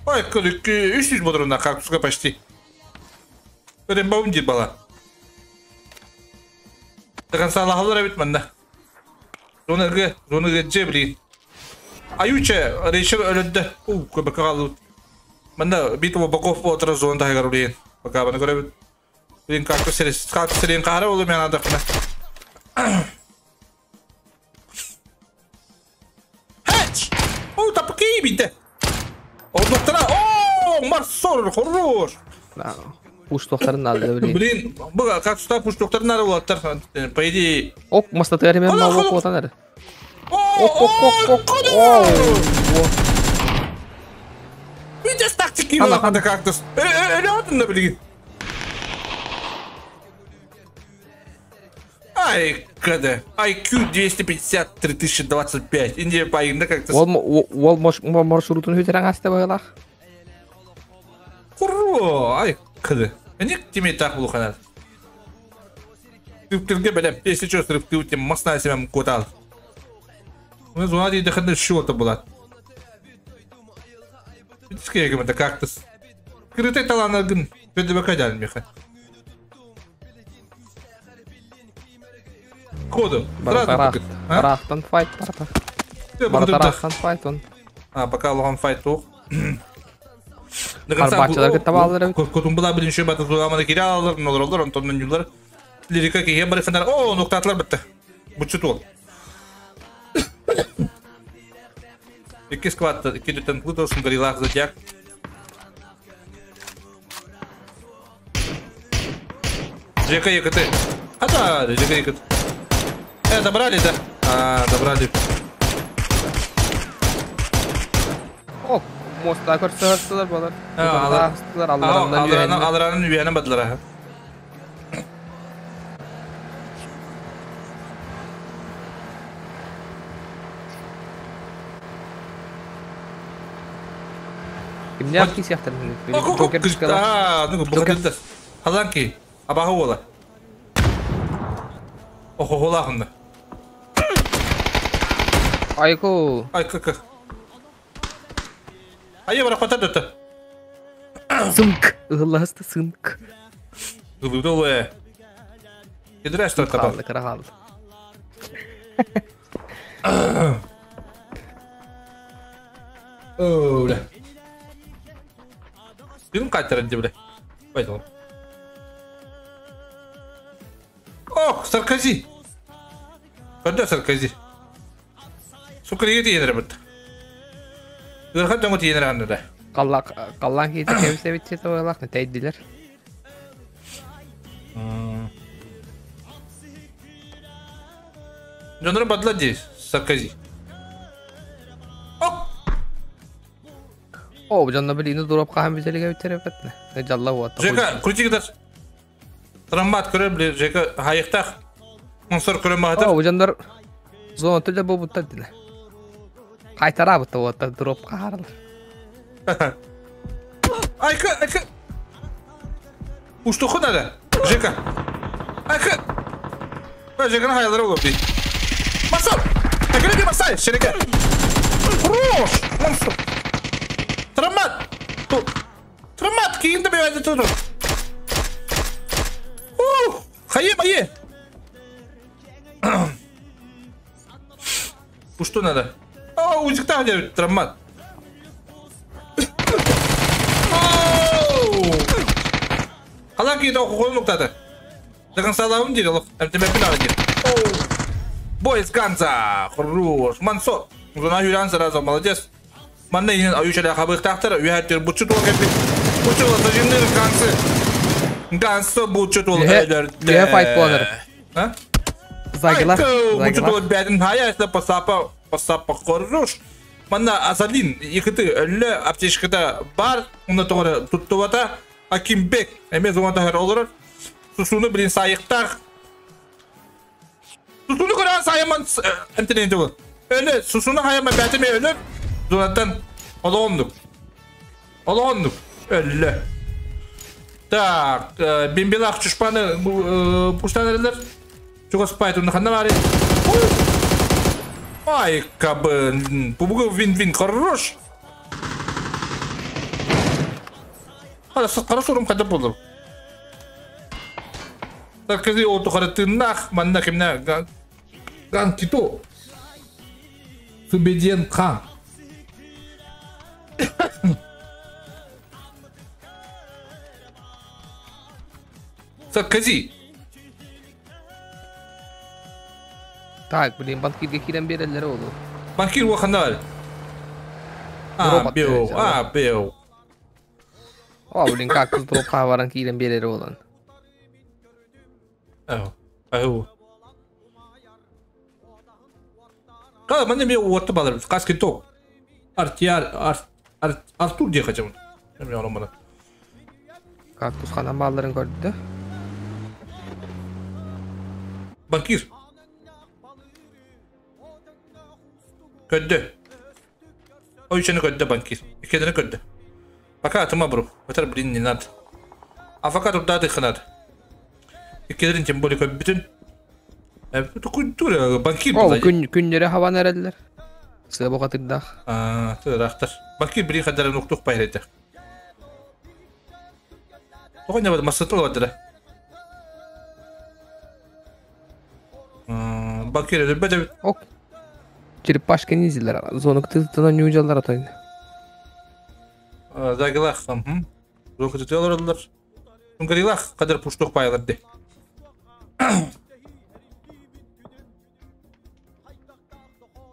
Ой, 300 бодру на кактуска почти. Рембаунди была. До конца лахалара ведь манда. Зона Г, зона Г, Ж, блин. Аютча, решил өлөдді. У, көбі қағалы. Манда битва боков отыра зона тайгар, блин. Пока бана көрі. Блин, кактус серен қара олы мен адақына. Хэтч! О, тапки битті. О, доктора! О, Марсор, хорош! Пуш тоқтарын алды, блин. Блин, бұл кактуста пуш тоқтарын ары олаттар, по идее. Ок, мастаты мен мал отан әрі. Ок, ок, ок, ок, ок. Видишь, тактики надо кактус. Эле блин. Ай, КД. IQ 253 025. Индия пайында как-то. Ол маршрутын өтерең асты байлақ. Курро, ай, КД. Не тебе так был ханат. Сырыктырга бэлэм. Если что, сырыктыы тем масна семем кутал. Мы зона дейді ханды шота булат. Видишь, это кактус. Крытай таланагын. Көдөбөкө дәл меха. Ходу. Барахтан файт барта. Барахтан файт он. А, пока логан файт тух. Арбачылар кытта балалар. Котун була билин шөй бата зуламаны кире алалар, нолор онтон юлар. Лирика киге барыханар. О, ноктатлар битте. Бучу тол. Икки сквад, икки дүтен клутосын гориллах зодиак. Жека ЕКТ. А да, Жека ЕКТ. Добрали, да? А, добрали. О, моста көрсөстүлөр балар. Аларанын үйәнен бадылар. Кимне апки сияқтар? А, ну, бұқадылдар. Халанки, абағы ола. Охо-холағында. Айко. Айко. Айы бара қотар дөтті. Сынк. Ылласты сынк. Гылыды олы. Кедір әшті қалды, қыра қалды. Оу, бля. Күн қайтарады бля. Пойдем. Ох, Саркози. Когда Саркози? Сука, едет бит. Гырхат жаңы тиенер анны да. Қаллан кейті кәбісе бітсе тойлақ, нәтәйділер. Жоныры бадла дей, Саркози. О, жанна біліні дұрап қаған бізеліге бітере бітні. Жалла уатты. Жека, крути кідар. Трамбат көрі, біле, Жека, хайықтақ. Монсор көрі мағатыр. О, жандар зона түрде бұл бұттар ділі. Қайтара бұтты уатты, дұрап қағарылыр. Айка, айка. Уштухы надо, Жека. Айка. Жеканы хаялары олып дейді. Масал! Айка, масай, шереке. Хорош! Монстр! Травмат! Травмат! Кейінді бе әді тұр. Ух! Хайе, майе! Что надо? О, узикта где травмат. Қалан кейді оқу қойын ұқтады. До конца лавын дейді, әмтемеппін ағы дейді. Бой с Ганза! Хорош! Мансо! Зона юран сразу, молодец. Манна инен аюшаля хабыктактыр, үйәттер бучу тол кепи. Бучу тол зажимныр гансы. Гансы бучу тол элерде. Ле файт планер. А? Загилар. Бучу тол бәдин хая эсне пасапа, пасапа хорош. Манна Азалин икити өллө аптечкада бар, уна тогора туттубата Акимбек эме зоната хер олор. Сусуну билин сайыктар. Сусуну көрөн сайыман эмтенен тол. Өлө сусуну хаяма бәтеме өлө. Зонаттан олондук. Олондук. Өллө. Так, бимбилах чушпаны пуштанерлер. Чуга спайт уны ханна бари. Ай, кабын. Бубугу вин-вин хорош. Қара сорым қада болдым. Саркози оту қаратыннах, манна кемна ган кито. Субеден хан. Саркози. Так, блин, банкирге кирен берелер oldu. Банкир уақандар. А, беу, а, беу. О, блин, как тут дропқа баран кирен берер olan. Ау, ау. Қала, міне мен уатты балар, қас кеток. Артияр, Артур дей хотя бы. Мен оны мына. Кактус қанан балдарын көрді. Банкир. Көдді. Ой, үшені көдді банкир. Екенені көдді. Пока атыма бұру. Өтер, блин, не надо. Афака тут даты ханады. Екенерін тем более көп бүтін. Культура банкир О, күн күннері хаван әрәлләр. Сыа бұқатырдақ. Тырақтар. Банкир бири кадарын уктук пайрайды. Тоҕо не масса тыл бардыра. Банкир өлбөтө. Ок. Черепашка ниндзялар. Зону кытытынан ньюжалар атайын. Загылах. Зону кытытылар. Унгарилах кадыр пуштук пайларды.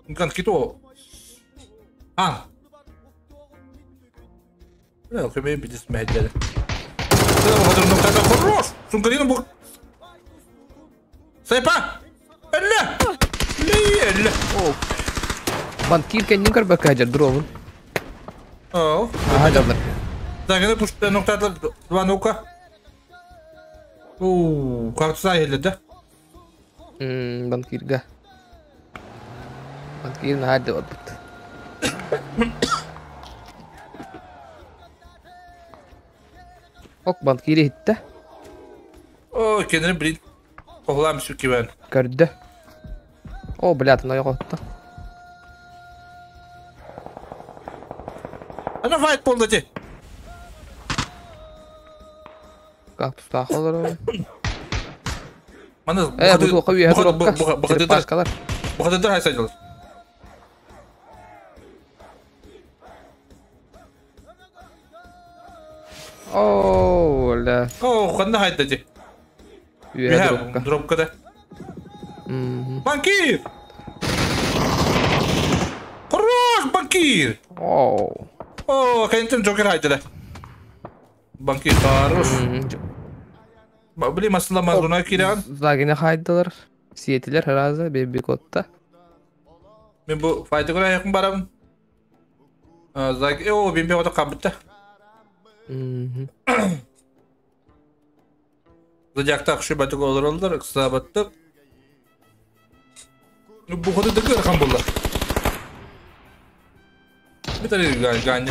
Ган кито. А. Бля, көмей бидис мәйдәле. Кадыр ноктада хорош. Сунгарина бу. Сайпа! Әллә! Әллә! Банкир кәннин көрбәккә хаҗар дровын. О. Хаҗарлар. Загыны пушта ноктада два нука. О, картса еле да? Банкирга. Банкир нахады отбыт. Ок, банкир хитте. О, кенере блин. Оглам сүкибән. Көрдө. О, блядь, ана йоготты. Ана файт болды те. Как тустахалар. Мана бу тоқа үйе дропка. Черепашкалар. Бухатыдар хайсайдылар. О, ля. О, канда хайды те. Үйе дропка. Дропка да. Банкир! Хорош, банкир! О. О, кенттен Джокер хайды да. Банкир хорош. Блин, масла мазуна киран. Загине хайдылар. Сиетилер разы беби котта. Мен бу файда көрә якын барам. Заг, о, бимбе ота кабытта. Зодиакта акшы батык олар олдар, ыкса баттык. Бу ходы дыгыр хан булды. Битари гань.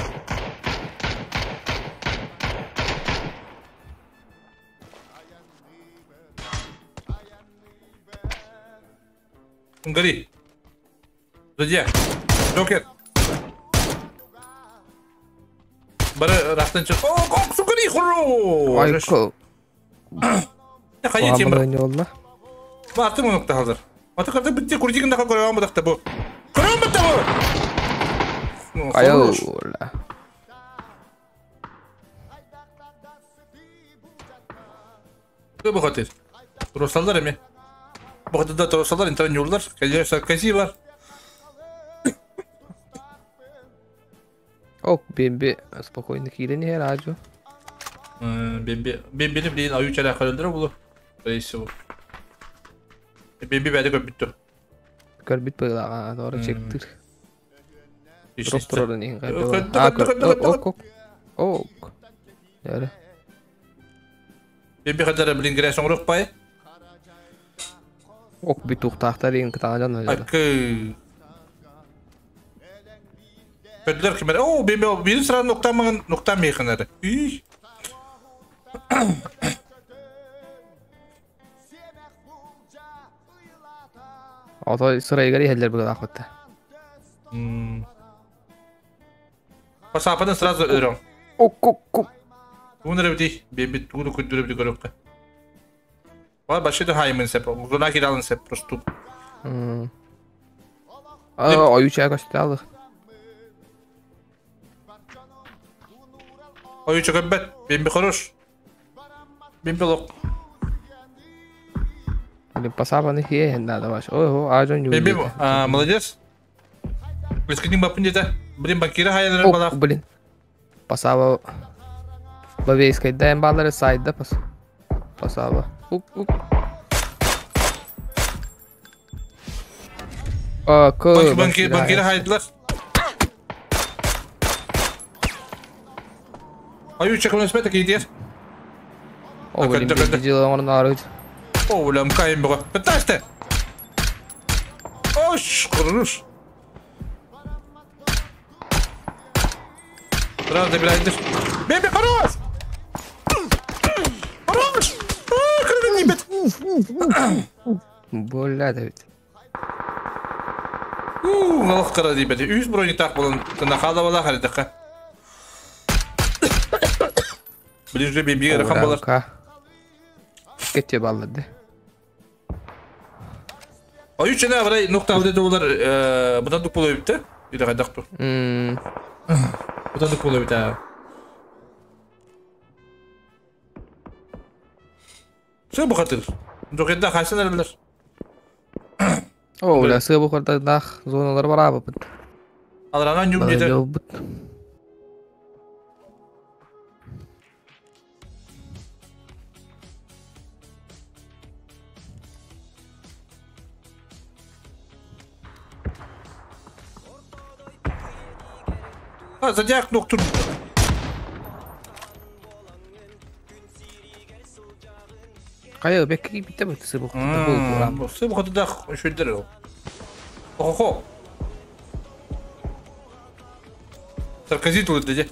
Гори. Зодиак. Джокер. Бары рахтан чык. О, кок, сугри, хорош. Айкол. Хайы темір. Не oldu? Бартым онукта хазыр. Аты карды битте курдигин да көрөм бу бу. Көрөм бу. Айыл. Бу хатыр. Росалдар эме. Бу хатырда росалдар интернет юлдар. Конечно, кази бар. Ок, бембе спокойно кирени her ажу. Бембе, бембени билин аю чара календер булу. Рейси бу. Бембе бәде көп бүттү. Көрбүт быйлага, doğru чектир. Иш- Дроп нин Көттү, кайда. көттү, көттү, Ок, ок. Ок. Яры. Бембе кадары билин кире соңрук пай. Ок бит туктактар ин кытадан. Акы. Көттүлөр кимер? О, бембе бир сыра нокта маңын нокта мейханары. Үй. Ото сырайгар хеллер бу ахотта. Пасападан сразу өрөң. Ок, ок, ок. Тугун бити, бембе тугуну көттүрө бити көрөккө. Бар башы да хаймын сеп, узуна киралын сеп просто. А, аю чай косталык. Аю чөкөбөт, бембе хорош. Бембе лок. Блин, пасапаны хе надо ваш. Ой, ажон ю. Бембе, а, молодец. Бескинин бапын дете. Блин, банкира хайалары бала. Блин. Пасаба. Бавейскай даем баллары сайда пас. Пасаба. Ук, ук. А, кы. Банкир, банкира хайдылар. Аю чөкөбөт кейдер. О, блин, видела он нарыт. О, бля, мкайым буга. Пыташты. Ош, хорош. Сразу забирай дыш. Бебе, хорош! Хорош! А, кровь не бит. Болла да бит. Уу, кара дейбети. Үс бронетак болон, тына бала харитакка. Ближе бибиге рахам болар. Кетте баллады. Аю чена барай нукта алды болар, бұдан дук болой битте. Иде кайдак ту. Бұдан дук болой битте. Сө бу катыр. Докенда кайсын элер. О, бля, сыы бу курдах зоналар бар абы бит. Аларана нюм деді. А, зодиак ноктур. Кайы бекки битте бу сыы бу курдах. Сыы бу курдах шөйдер. Охо. Саркази тут где?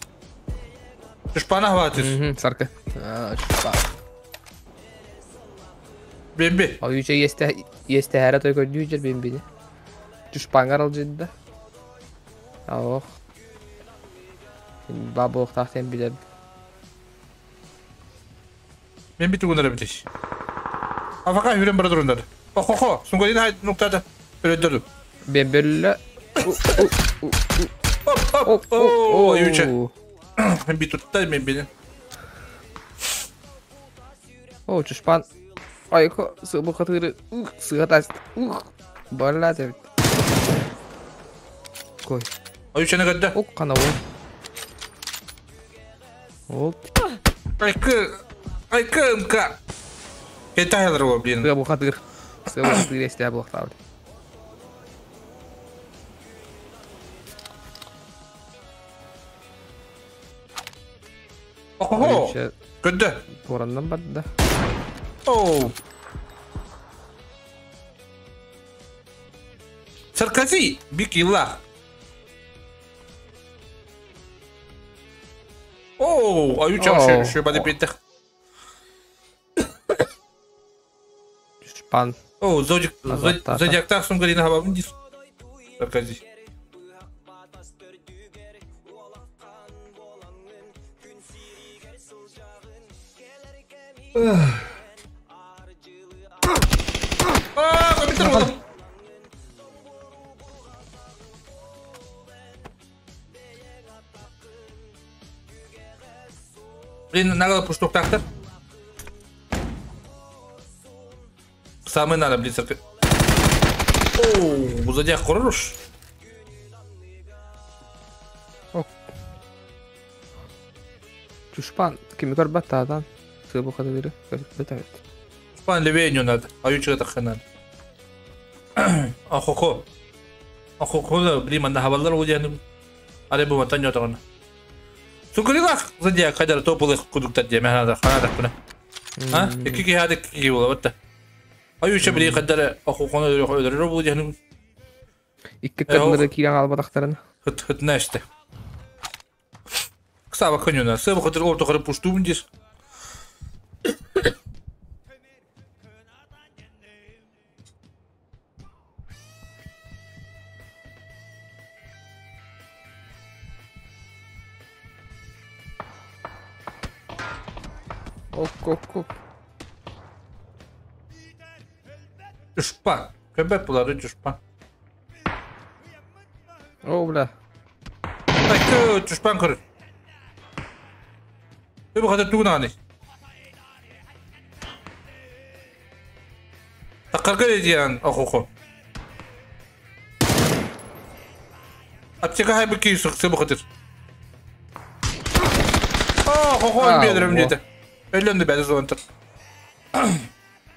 Шпана хватит. Сарка. Шпана. Бемби. А үче есте есте хәрә той көрдү жер бемби. Түшпангар ал жидда. Ох. Бабы тахтен билер. Бемби тугунара битиш. Афака хүрен бара турундар. Охо, сунгадин хай нуктада. Өрөдөрдү. Бембелле. Оп, оп, үче. Бемби тутта бембини. О, түшпан. Айко, сыбы катыры, ух, сыгатас, ух, бала деп. Кой. Аю чene кадда. Ок, кана ол. Ол. Айкы, айкы мка. Кета хелер ол, блин. Сыбы катыр. Сыбы катыр эсте бу вакта. Охо. Кадда. Тораннан барды. Оу. Саркази, бикила. Оу, аю чау шө бади битте. Шпан. Оу, зодик зодиак так сунгарина хаба бундис. Саркази. Аа, компьютер болдум. Блин, надо пуштук тактыр. Самый надо, блин, сарка. Оу, зодиак хорош. Чушпан, кими көрбәт тадан. Сыбы кадыры, көрбәт. Чушпан левее не надо, а ючы это хрен надо. Ахохо. Ахохо, блин, манда хабалар удяны. Аре бу матан йотагына. Сукрилах зодиак кадар тополых кудуктар деме ханада ханада куна. А? Ики ки хадик ки була батта. Аю чебри кадар ахохоны өдөрөр бу дияны. Икки кадыры киран албадактарын. Хыт хыт нэште. Ксаба конюна, сыбы кадыр орто карып пуштум дис. Ок, ок, ок. Чушпан. Көбөт булары чушпан. О, бля. Айкы, чушпан көрөр. Өбө кадыр тугунаны. Таккарга диан охохо. Аптека хайбы ки сык сыбы кадыр. Охохо, бедерем деді. Өлөнді бәді зонтыр.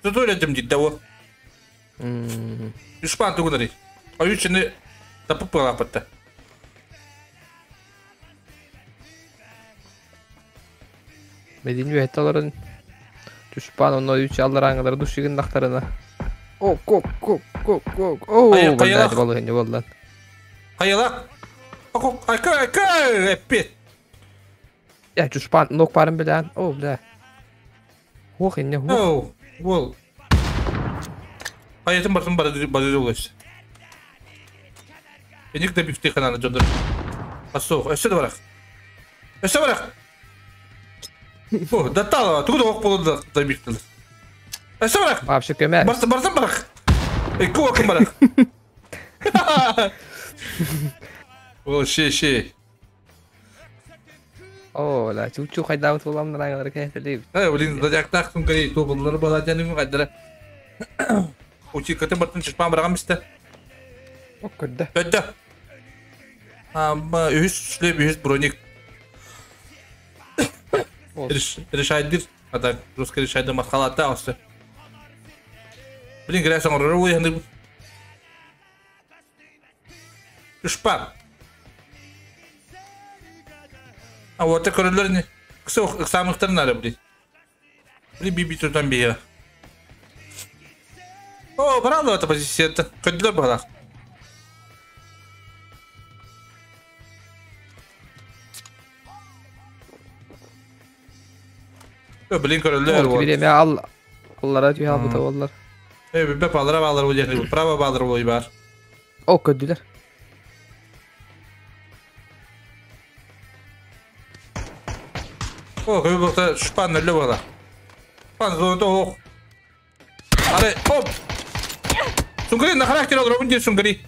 Зато өлендім дейді да о. Үшпан тугунары. Аю чыны тапып пылапытты. Медин үәтті аларын. Түшпан оны үч алар аңғылары душигін нақтарына. О, кок, кок, кок, кок. О, Қайылақ. Болған. Қайылақ. Айкы, айкы, әппет. Я, түшпан нок барын білән. О, бля. Ох, инне, ох. Оу, бол. Hayatın bartın barı oluyor. Enik de büyük kanalı candır. Asok, öse de bırak. Öse bırak. Bu, da tala, tuğu da ok bulundu da büyük Öse bırak. Вообще көмөр. Bartın bartın bırak. Eki okun bırak. О, ши. О, ла, чучу хайдаут буламнар аңалар кәһәтелеп. Э, блин, зодиактах сумкари тобыллары бала жаным кайдара. Учи кытын бартын чышпан бараган бисте. Ок көрдө. Көддө. Ама үс шлеп үс броник. Решайдыр. Ата русский решайдыр масхалата осы. Блин, грясан орору янды. Чышпан. А вот көрөлөр не? Кысы ыксамыктарын ары, блин. Блин, биби турдан бия. О, брало это позиция. Көдүлөр бала. Блин, көрөлөр. Ол биреме ал. Аллара түйә албыта боллар. Э, бе балара балар бу жерде. Право балар бу бар. О, көдүлөр. О, көбү бакта шпан өлө бала. Шпан зонда ок. Аре, оп. Сунгри на характер ол робин сунгри.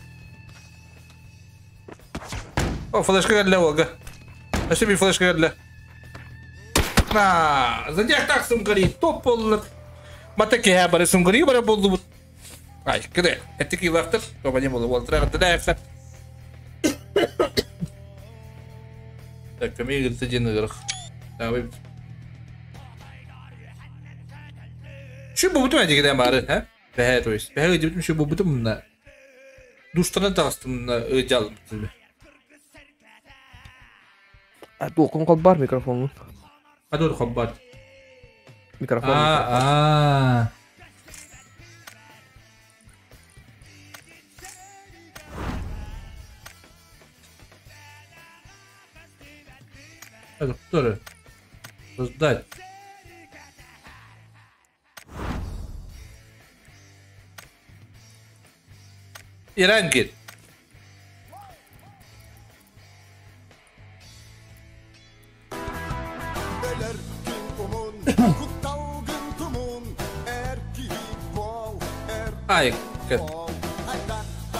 О, флешка келді олга. Әше би флешка келді. На, зодиак так сунгри, топ болду. Матаки ха бары сунгри бары болду. Ай, кире. Этики вактыр, тоба не болду. Болду, да, Так, көмей кирди жени кырык. Давай. Şu bu bütün önceki bari, he? Behe то есть. Behe ödübütüm şu bu bütün bunlar. Duştan tağıstım öcal bütün. Dokun kol бар микрофонун. Hadi oğlum kol Микрофон. А. Это кто? Создать. Ирангит. Ай,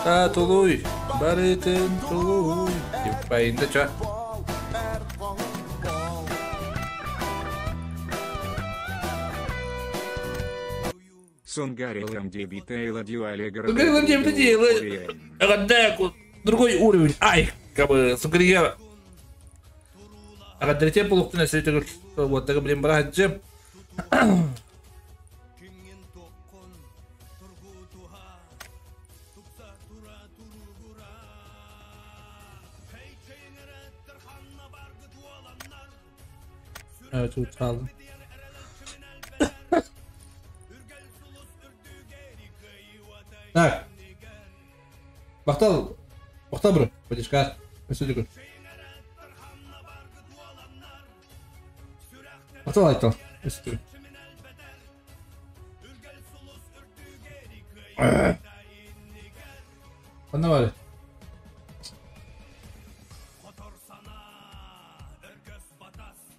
та тулуй, барытын тулуй. Байында ча. Сунгарилом дебитейла дюалегра. Сунгарилом дебитейла. Другой уровень. Ай, как бы Сунгария. А третья полуктына среди вот так блин брать джем. Evet, uçalım. Так. Бахтал. Бахтал бро. Подишка. Посиди. Бахтал айтал. Посиди. Қанда бар?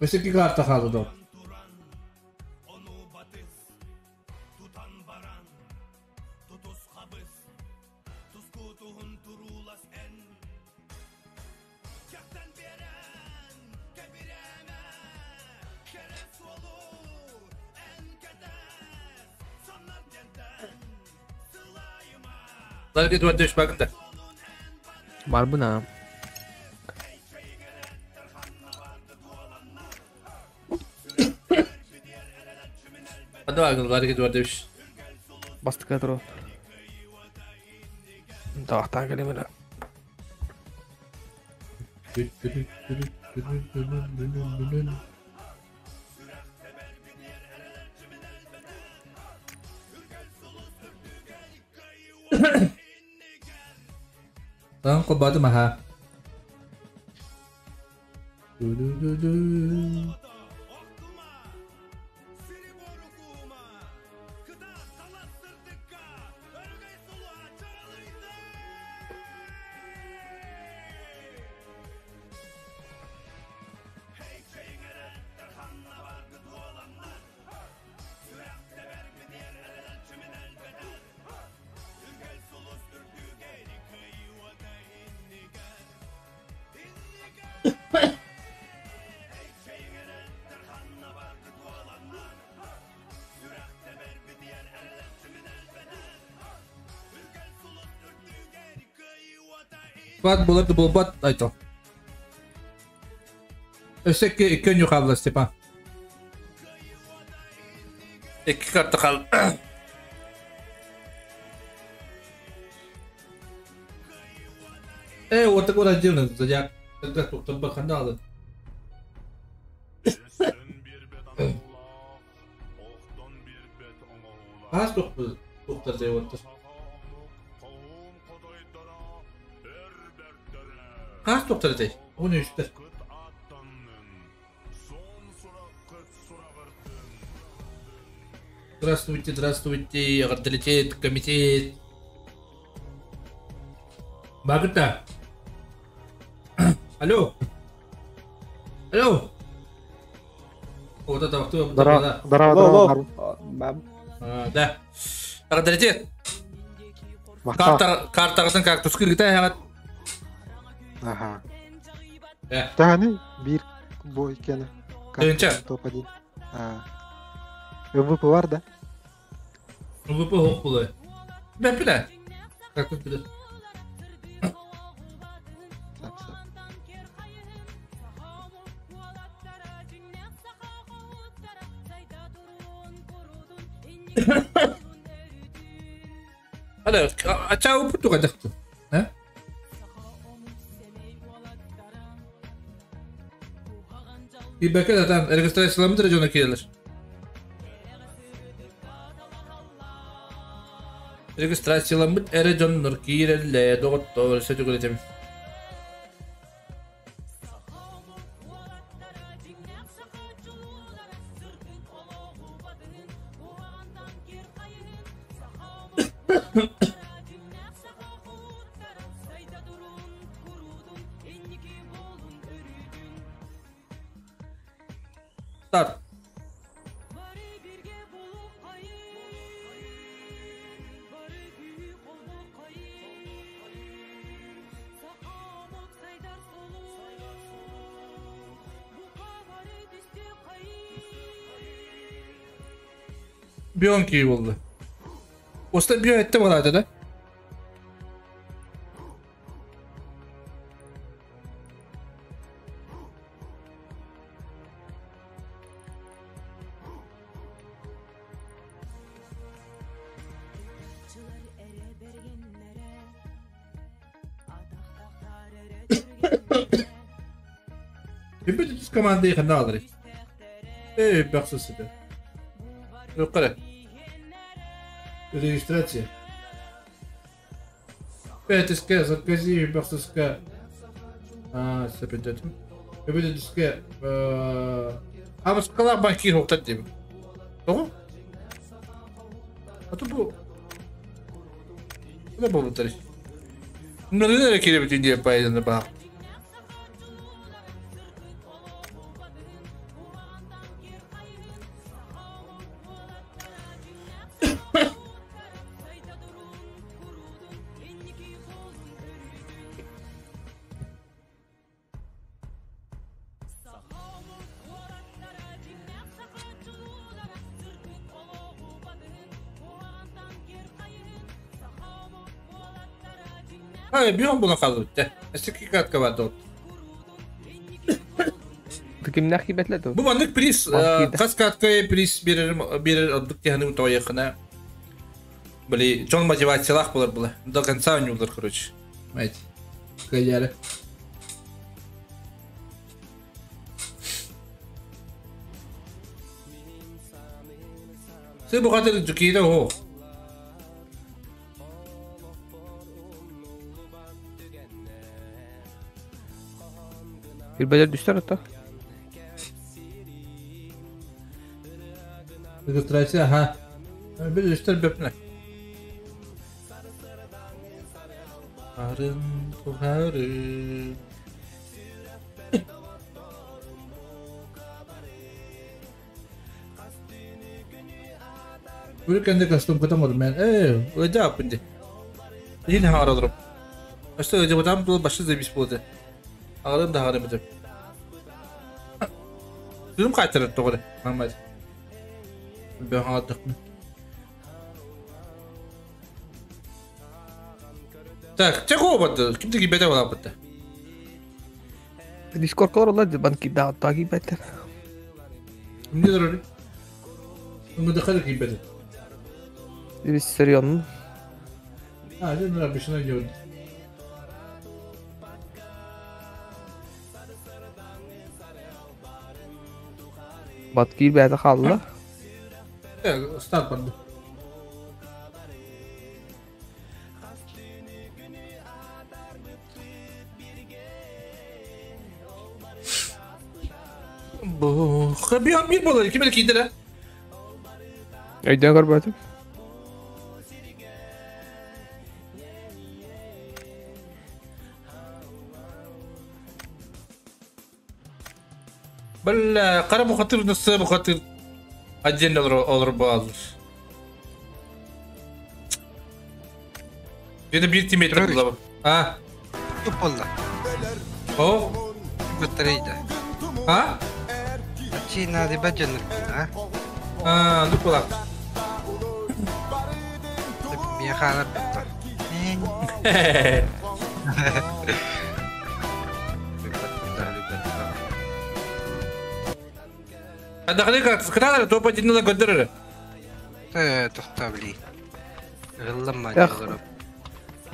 Өсекі карта қалды дол. Ларги 25 багында. Бар буна. Hadi bakalım Ларги 25. Бастык тур. Тахтан келемин. Lan kolbadı maha. Бат булар да булбат айтал. Өссө икки икки өнү хаалла Степан. Икки карта хаал. Э, вот такой отдельный зодиак. Тогда туктар ханна алды. Хас тухтар деп Хас тухтар дей. Оны үстер. Здравствуйте, здравствуйте, Ардалитет, комитет. Багыта. Алло. Алло. Вот это кто? Здорово, здорово, здорово. Да. Ардалитет. Карта, картаҕытын кактус кыргыта эһэҕит. Аха. Таханы бир бу иккени. Тыынча. Топ-1. МВП бар да? МВП хоқ булай. Бәп биле. Кактус биле. Алло, ачаа путуга дахту. А? Ибәкә затан регистрацияламыдыр жона кирелер. Регистрацияламыт эре жоннор кирелле доготтор сөтүгөлетем. Старт. Бионки болды. Оста био этте барады да? Бибит түс команда хана алыр. Эй, бақсысы да. Yok Регистрация. 5 СК, закази, бақсыска. А, сәпендетім. Бибит түске. Амыскалар банки хоқтат деймін. Тоғы? Аты бұл. Ne bu tarih? Nereye kere bütün diye paylaşını bak. Hayır, bir on buna kaldı bitti. Eski katka vardı o. Кимнәх кибәтләде? Бу маннык приз, кас катка приз берер берер отдык тиханы то якына. Били, чон мотивациялах булар була. До конца не улар, короче. Мать. Каяра. Сен бу кадar жукида хо. Bir бәлер düştü hatta. Регистрация, ха. Bir düştü бепне. Арын тухары. Үркенде костюм кытам мен. Э, өйдө апынды. Yine aradım. İşte öyle bu bu başı zemiş buldu. Ağrım da ağrım edip. Durum kaytarır doğru. Mehmet. Ben anlattık mı? Так, чего вот? Ким таки беда была бы-то? Дискорд олар банки да таги бетер. Не дороги. Мы дохали кибеты. Biz серьезно. А, это надо обычно делать. Батки бәді қалды. Старт барды. Бу, хабиан bir bolar, kim erkekler? Өйден көрбөтүм. Бил кара бухатыр нысы бухатыр отдельно олор баалыр. Где-то бир тимметр было. А? Туп болду. О? Батарейда. А? Чина ди баджаныр, а? А, ну кулак. Механа битта. Адахлыка, скрадер, то потянула годдеры. Тохтабли. Гыллама.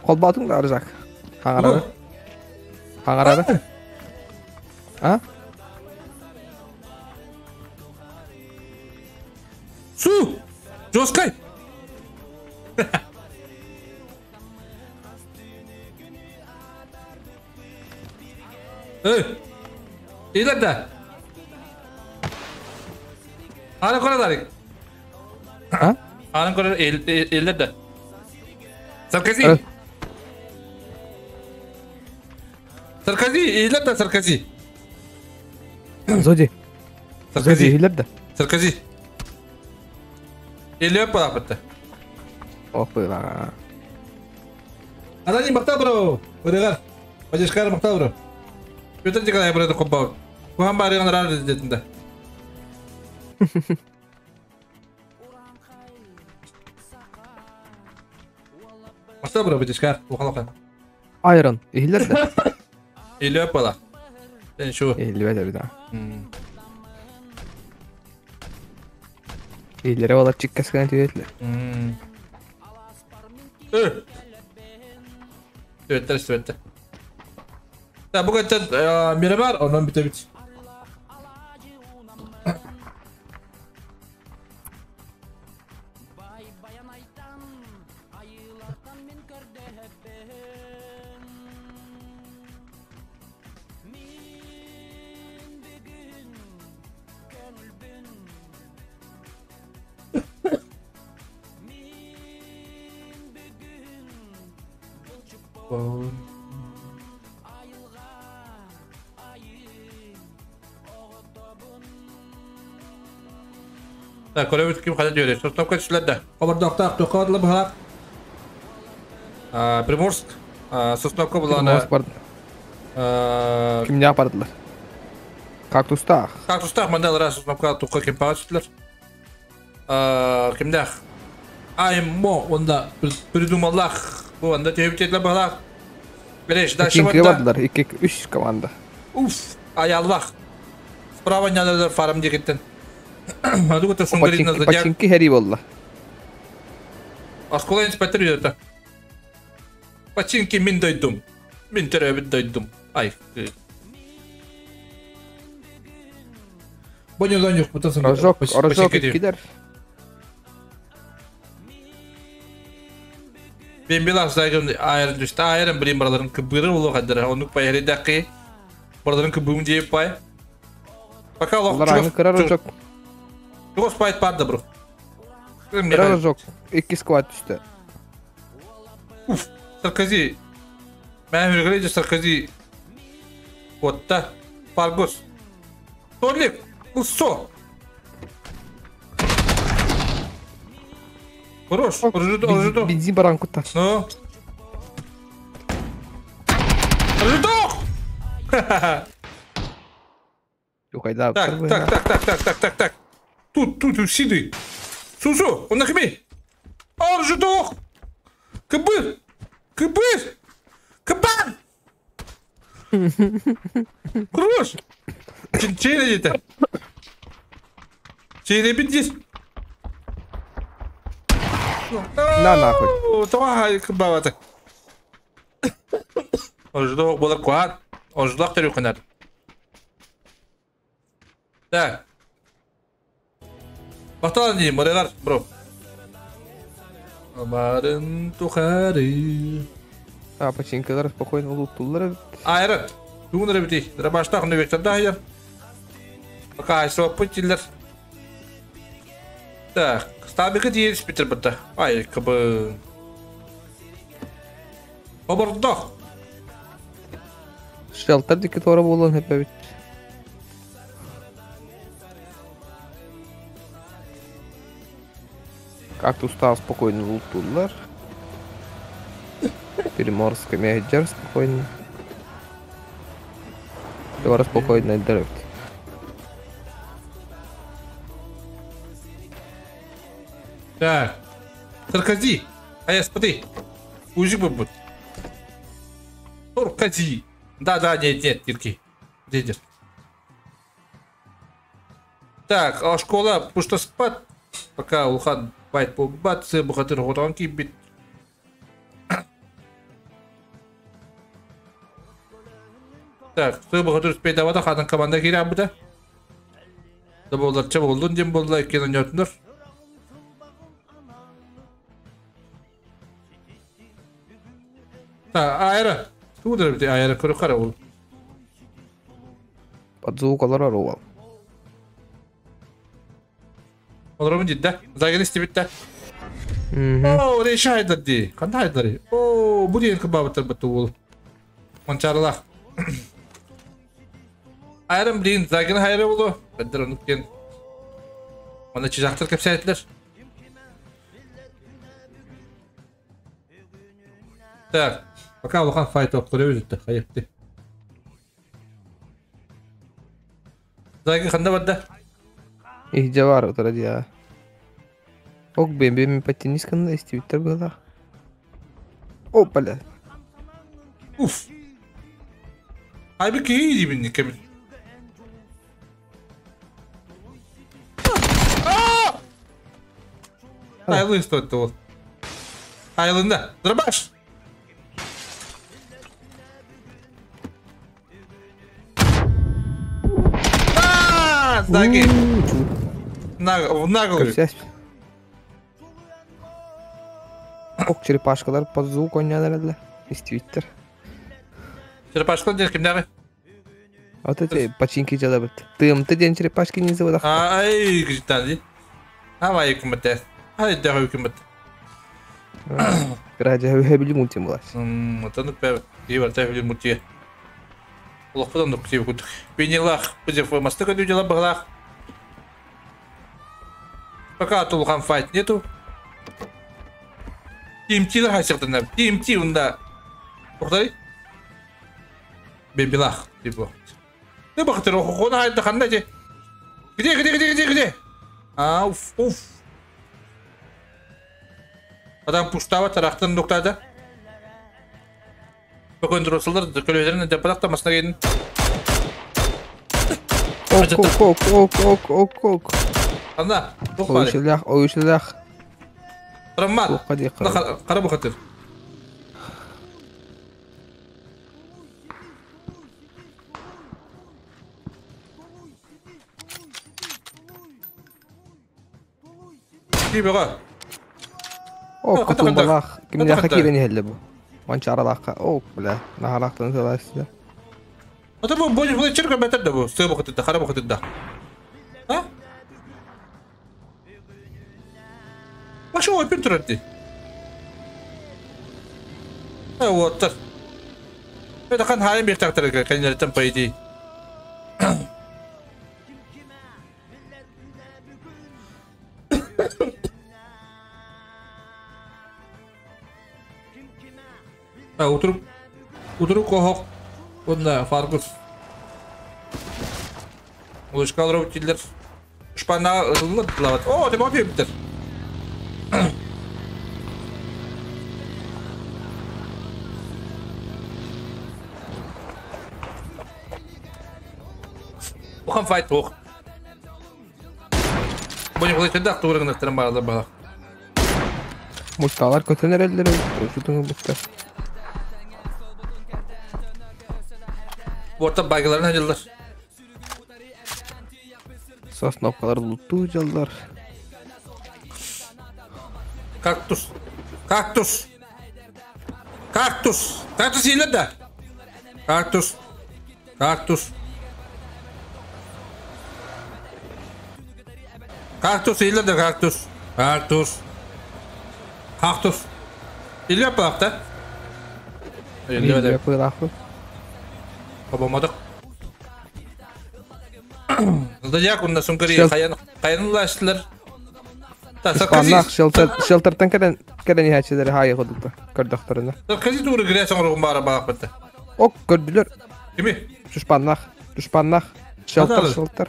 Колбатың да арзак. Хаңарары. Хаңарары. А? Су! Жоскай! Эй! Илерде! Аны көрө А? Аны көрө элдерде. Саркози! Саркози, элдерде Саркози. Зоди. Саркози. Элдерде. Саркози. Элеп бара бітті. Ох, была. Анани мақта бро. Өрегар. Бажешкар мақта бро. Петр Николай бро коппа. Кухан барыган рар дединде. Мақта бро бажешкар. Ухалака. Айрон. Элдерде. Элеп бала. Сен шу. Элбете бит. Эллере бала чиккаскан түйетлер. Төттер, төттер. Да, бу көттен мире бар, онан бите бит. Так, көрөбүт ким када жөрөй. Состопка түшүлөрдө. Кобордоктак токодлы бахак. Приморск. Сосновка буланы. Приморск барды. Кимне апардылар? Кактустах. Кактустах мандалара Сосновка тукка ким пага түштүлөр. Кимдах? Аймо онда придумаллах. Бу анда тебитетлер бахак. Береш, дальше Кинге бардылар. 2-3 команда. Уф, ай Аллах. Справа нялар фарм дегеттен. Починки хери болла. Оскола инспектор үйрөтө. Починки мин дойдум. Мин төрөбүт дойдум. Ай. Боня дойдук, бутасын. Рожок, рожок кидер. Мен билас дайгым айрын түштү, айрын билим бараларын кыбыры боло кадыр. Онук пай херидакы. Бараларын кыбым деп пай. Пока лох. Рожок. Чугас пайт барды бро. Рожок, 2 сквад түштү. Уф, Саркози. Мен үргелейди Саркози. Отта. Паргос. Торлик, Уссо. Хорош, оружие. Бензин баран кутта. Ну. Оружие! Так, так, так, так, так, так, так. Тут, тут, сиди. Сусу, он нахми. Оружие! Кыбыр! Кыбыр! Хорош! Чейне дете. Чейне бит На нахуй. Тоға кыбаваты. Ожидок болар куат. Ожидок төрүкүнөр. Так. Бакталан дейм, мырайлар, бро. Барын тухары. А, починкалар спокойно луттулар. Айры. Бүгүн ребити. Рабашта күнү вектор да хайыр. Пока айсо путиллер. Так, стабика дейін спитер бітті. Ай, кыбы. Обордох. Шелтер дики тора болон хепе бит. Как устал спокойно луттулар. Приморская мегаджер спокойно. Тора спокойно деревт. Так. Саркози. А я смотри. Узик будет. Саркози. Да, да, нет, нет, Кирки. Где идешь? Так, а школа, пушта спать. Пока улхан байт по бат, бухатыр хотан кибит. Так, сы бухатыр спейда вата ханын команда кире абыда. Да болдар ча болдун дем болда эккен ойнотундар. Так, айра. Тудыр бите айра көрү кара ол. Подзвукалар арувал. Олар дит да. Загин истебит да. О, рейши хайдар ди. Кандай хайдар? О, бу деген кыбабыттар бітті ол. Мончарылақ. Айрым блин, загин хайры болу. Бәддер оны кен. Оны чижақтыр кепсәйтлер. Так, пока улахан файт оп көрөбүз өттө, хайыпты. Загин ханда бадда? Их жавар отыр дия. Ок, бем бем подтянись-ка истебиттер было. О, бля. Уф. Айбы кей дибин кемин. Айлы стоит ол. Айлында. Дробаш. Заги. В наглую. Ок, черепашкалар под звук ойнадыр Истебиттер. Черепашкалар ден кимдәге? Вот эти починки жала бит. ТМТ ден черепашки не заводах. Ай, гжитан. Давай кымыт. Ай, давай кымыт. Раджа хөбүлү мультим булас. Отаны пә, ибар тәһүлү мультие. Улахпадан да күтеп күтүк. Бенелах, бізде формасты көтү дела бағлах. Пока тулған файт нету. TMT-лер хайсықтан TMT унда. Тоқтай. Бебилах типа. Не бақтыр, оқуна хайда қандай де? Где, где, где, где, где? А, уф, уф. Адам пуштава тарақтан доктады. Бүгін дұрысылар, көлелерін жапырақ тамасына кейін. Ок, ок, ок, ок, ок, ок, ок. Анда, Ойшылақ, ойшылақ. Травмат. Қара бұқатыр. Кей бұға? О, кутумбалах. Кимде хакирени хелле бу. Манчаралаха. О, бля, нахалахтан саласты. Ата бу бу бу чирка бетер да бу. Сты бу да, хара бу да. А? Башы ой пин туратты. А вот так. Это хан хайм бир тактыр кенлертен по идее. А, утрук утрук охок. Онда Фаргус. Улышкалар өтілдер. Шпана ылылы. О, ты мопи бітір. Ухан файт ох. Бу не кылай туурагын баалар бала. Мульталар көтөн эреллер, ушутуңу бутта. Борта байгыларын хадылар. Сосновкалар луту жаллар. Кактус. Кактус. Кактус. Кактус елер да. Кактус. Кактус. Кактус елер да кактус. Кактус. Кактус. Иле палакта. Иле да. Кабамадык. Зодиак унда сумкари каян каянлаштылар. Испаннах шелтертен кэлэн кэлэн иһээччилэри хаайы ходулта көрдөхтөрүнэ. Саркози тууру грязь оҥоругун баара баах бытта. Ок көрдүлөр. Кими? Түспаннах, түспаннах. Шелтер, шелтер.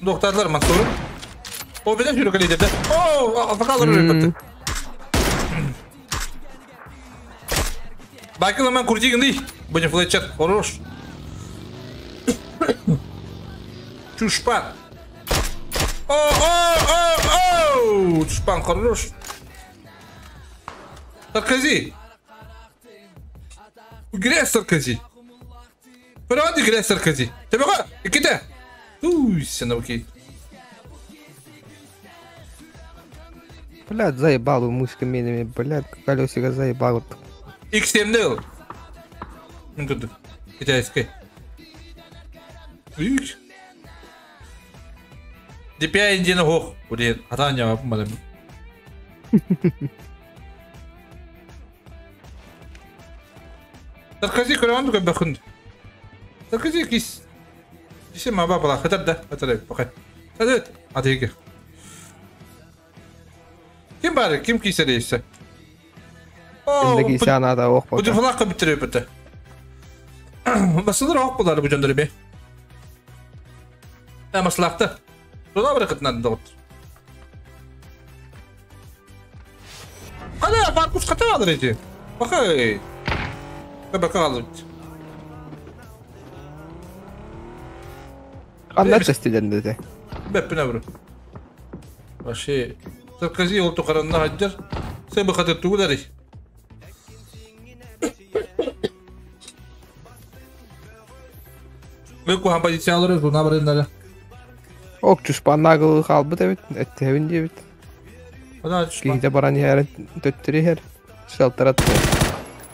Доктарлар Мансуру. О, билен жүрүк эле О, афакалар өлүп бытты. Байкал мен курдигин Будем Флетчер, хорош. Чушпан. О, о, о, о! Чушпан хорош. Саркози. Грязь Саркози. Правда грязь Саркози. Тебе иките. Туйся на окей. Блядь, заебал мышка минами, блядь, колесико заебал. X7 Мен көрдүм. Китайский. Үч. DPI индиeni хох. Блин, атан жавапым бар эми. Саркози көрөндү көбө хүнд. Саркози кис. Кисе маба бала хатар да, хатар бакай. Садет, атыгы. Ким бар? Ким кисе дейсе? Эндеги сана да ох Бу флакка биттирип битте. Басылыр ох булар бу жөндөр бе. Та маслакта. Тула быракытынан догот. Ана Маркус ката алыр эти. Бакай. Бака алыр. Анда тестилеринде де. Беппине бу. Баши. Саркози олту каранна хаджар. Сен бу хатыр тугулары. Мен кухан позиция алырыз, буна барыннары. Ок, чушпаннагыл халбыт эбит, эттебин диэбит. Киһите баран иһэр, төттөрү иһэр, шалтарат.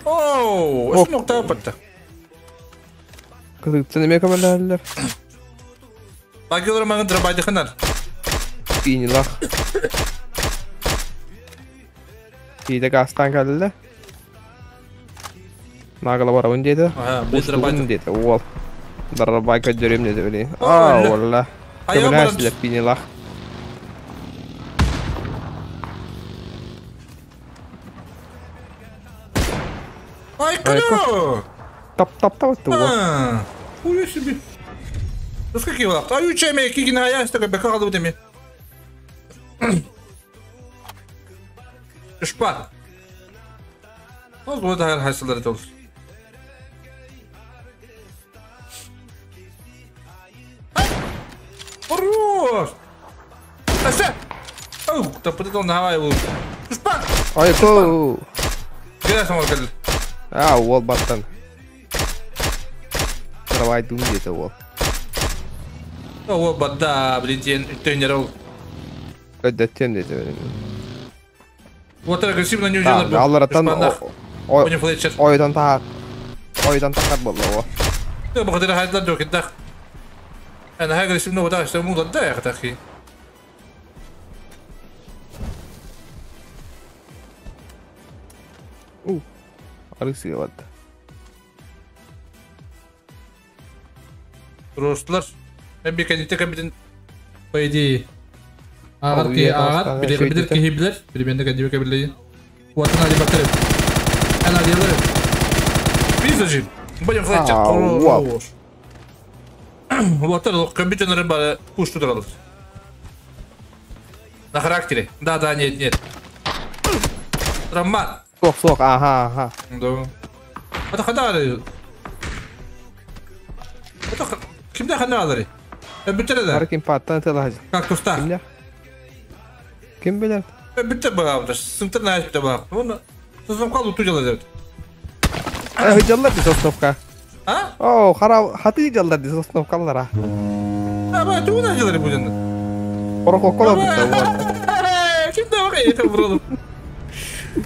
Оу, өсүн октаа батта. Кызыктан эме көмөлөөлөр. Багылар маңын драбайдыхынар. Пинилах. Киһите гастан кэллэ. Нагыла барабын диэти. Устугун диэти, уол. Дарабай көдөрүм диэти били. Аа, уолла. Көмөлөөлөр пинилах. Айкыда! Тап-тап-тап это вот. Хуя себе. Ну сколько его? А ючеме, кигина, я с такой бекала вот ими. Шпат. Вот вот хайсылар это. Хорош! Ася! Оу, да подал на Хавай. Шпат! Айко! Где сам кел? А, уол баттан. Давай дум где-то уол. Уол батта, блин, тренер. Өддөттем дети, блин. Вот агрессивно не уделал. Алларатан ойдан тахар. Ойдан тахар болду о. Да, бакытыр хайдлар жок иддах. Ана агрессивно вода, что му да я тахи. У. Арысы вот. Ростлар. Мен бир кәнитте кәбитен по идее. Агар ки агар бир бир ки хиблер, бир менде кәдиме кәбиле. Ватан али батыр. Ана дилер. Пизажи. Будем флетчер. Вот компьютерный бар пуш тут На характере. Да, да, нет, нет. Роман. Сох, сох, ага, ага. Да. Это хадары. Кимде ханна алары? Бүттере да. Ким паттан тылаһы. Кактустар. Ким билер? Бүтте багабыт. Сымтыр нааш бүтте баг. Оны сосом кал уту жалар. Жаллар ди сосновка. А? О, хара хаты жаллар ди сосновкалар. А, ба, туна жалар бу жанда. Орококола бүтте. Кимде баг это буралым.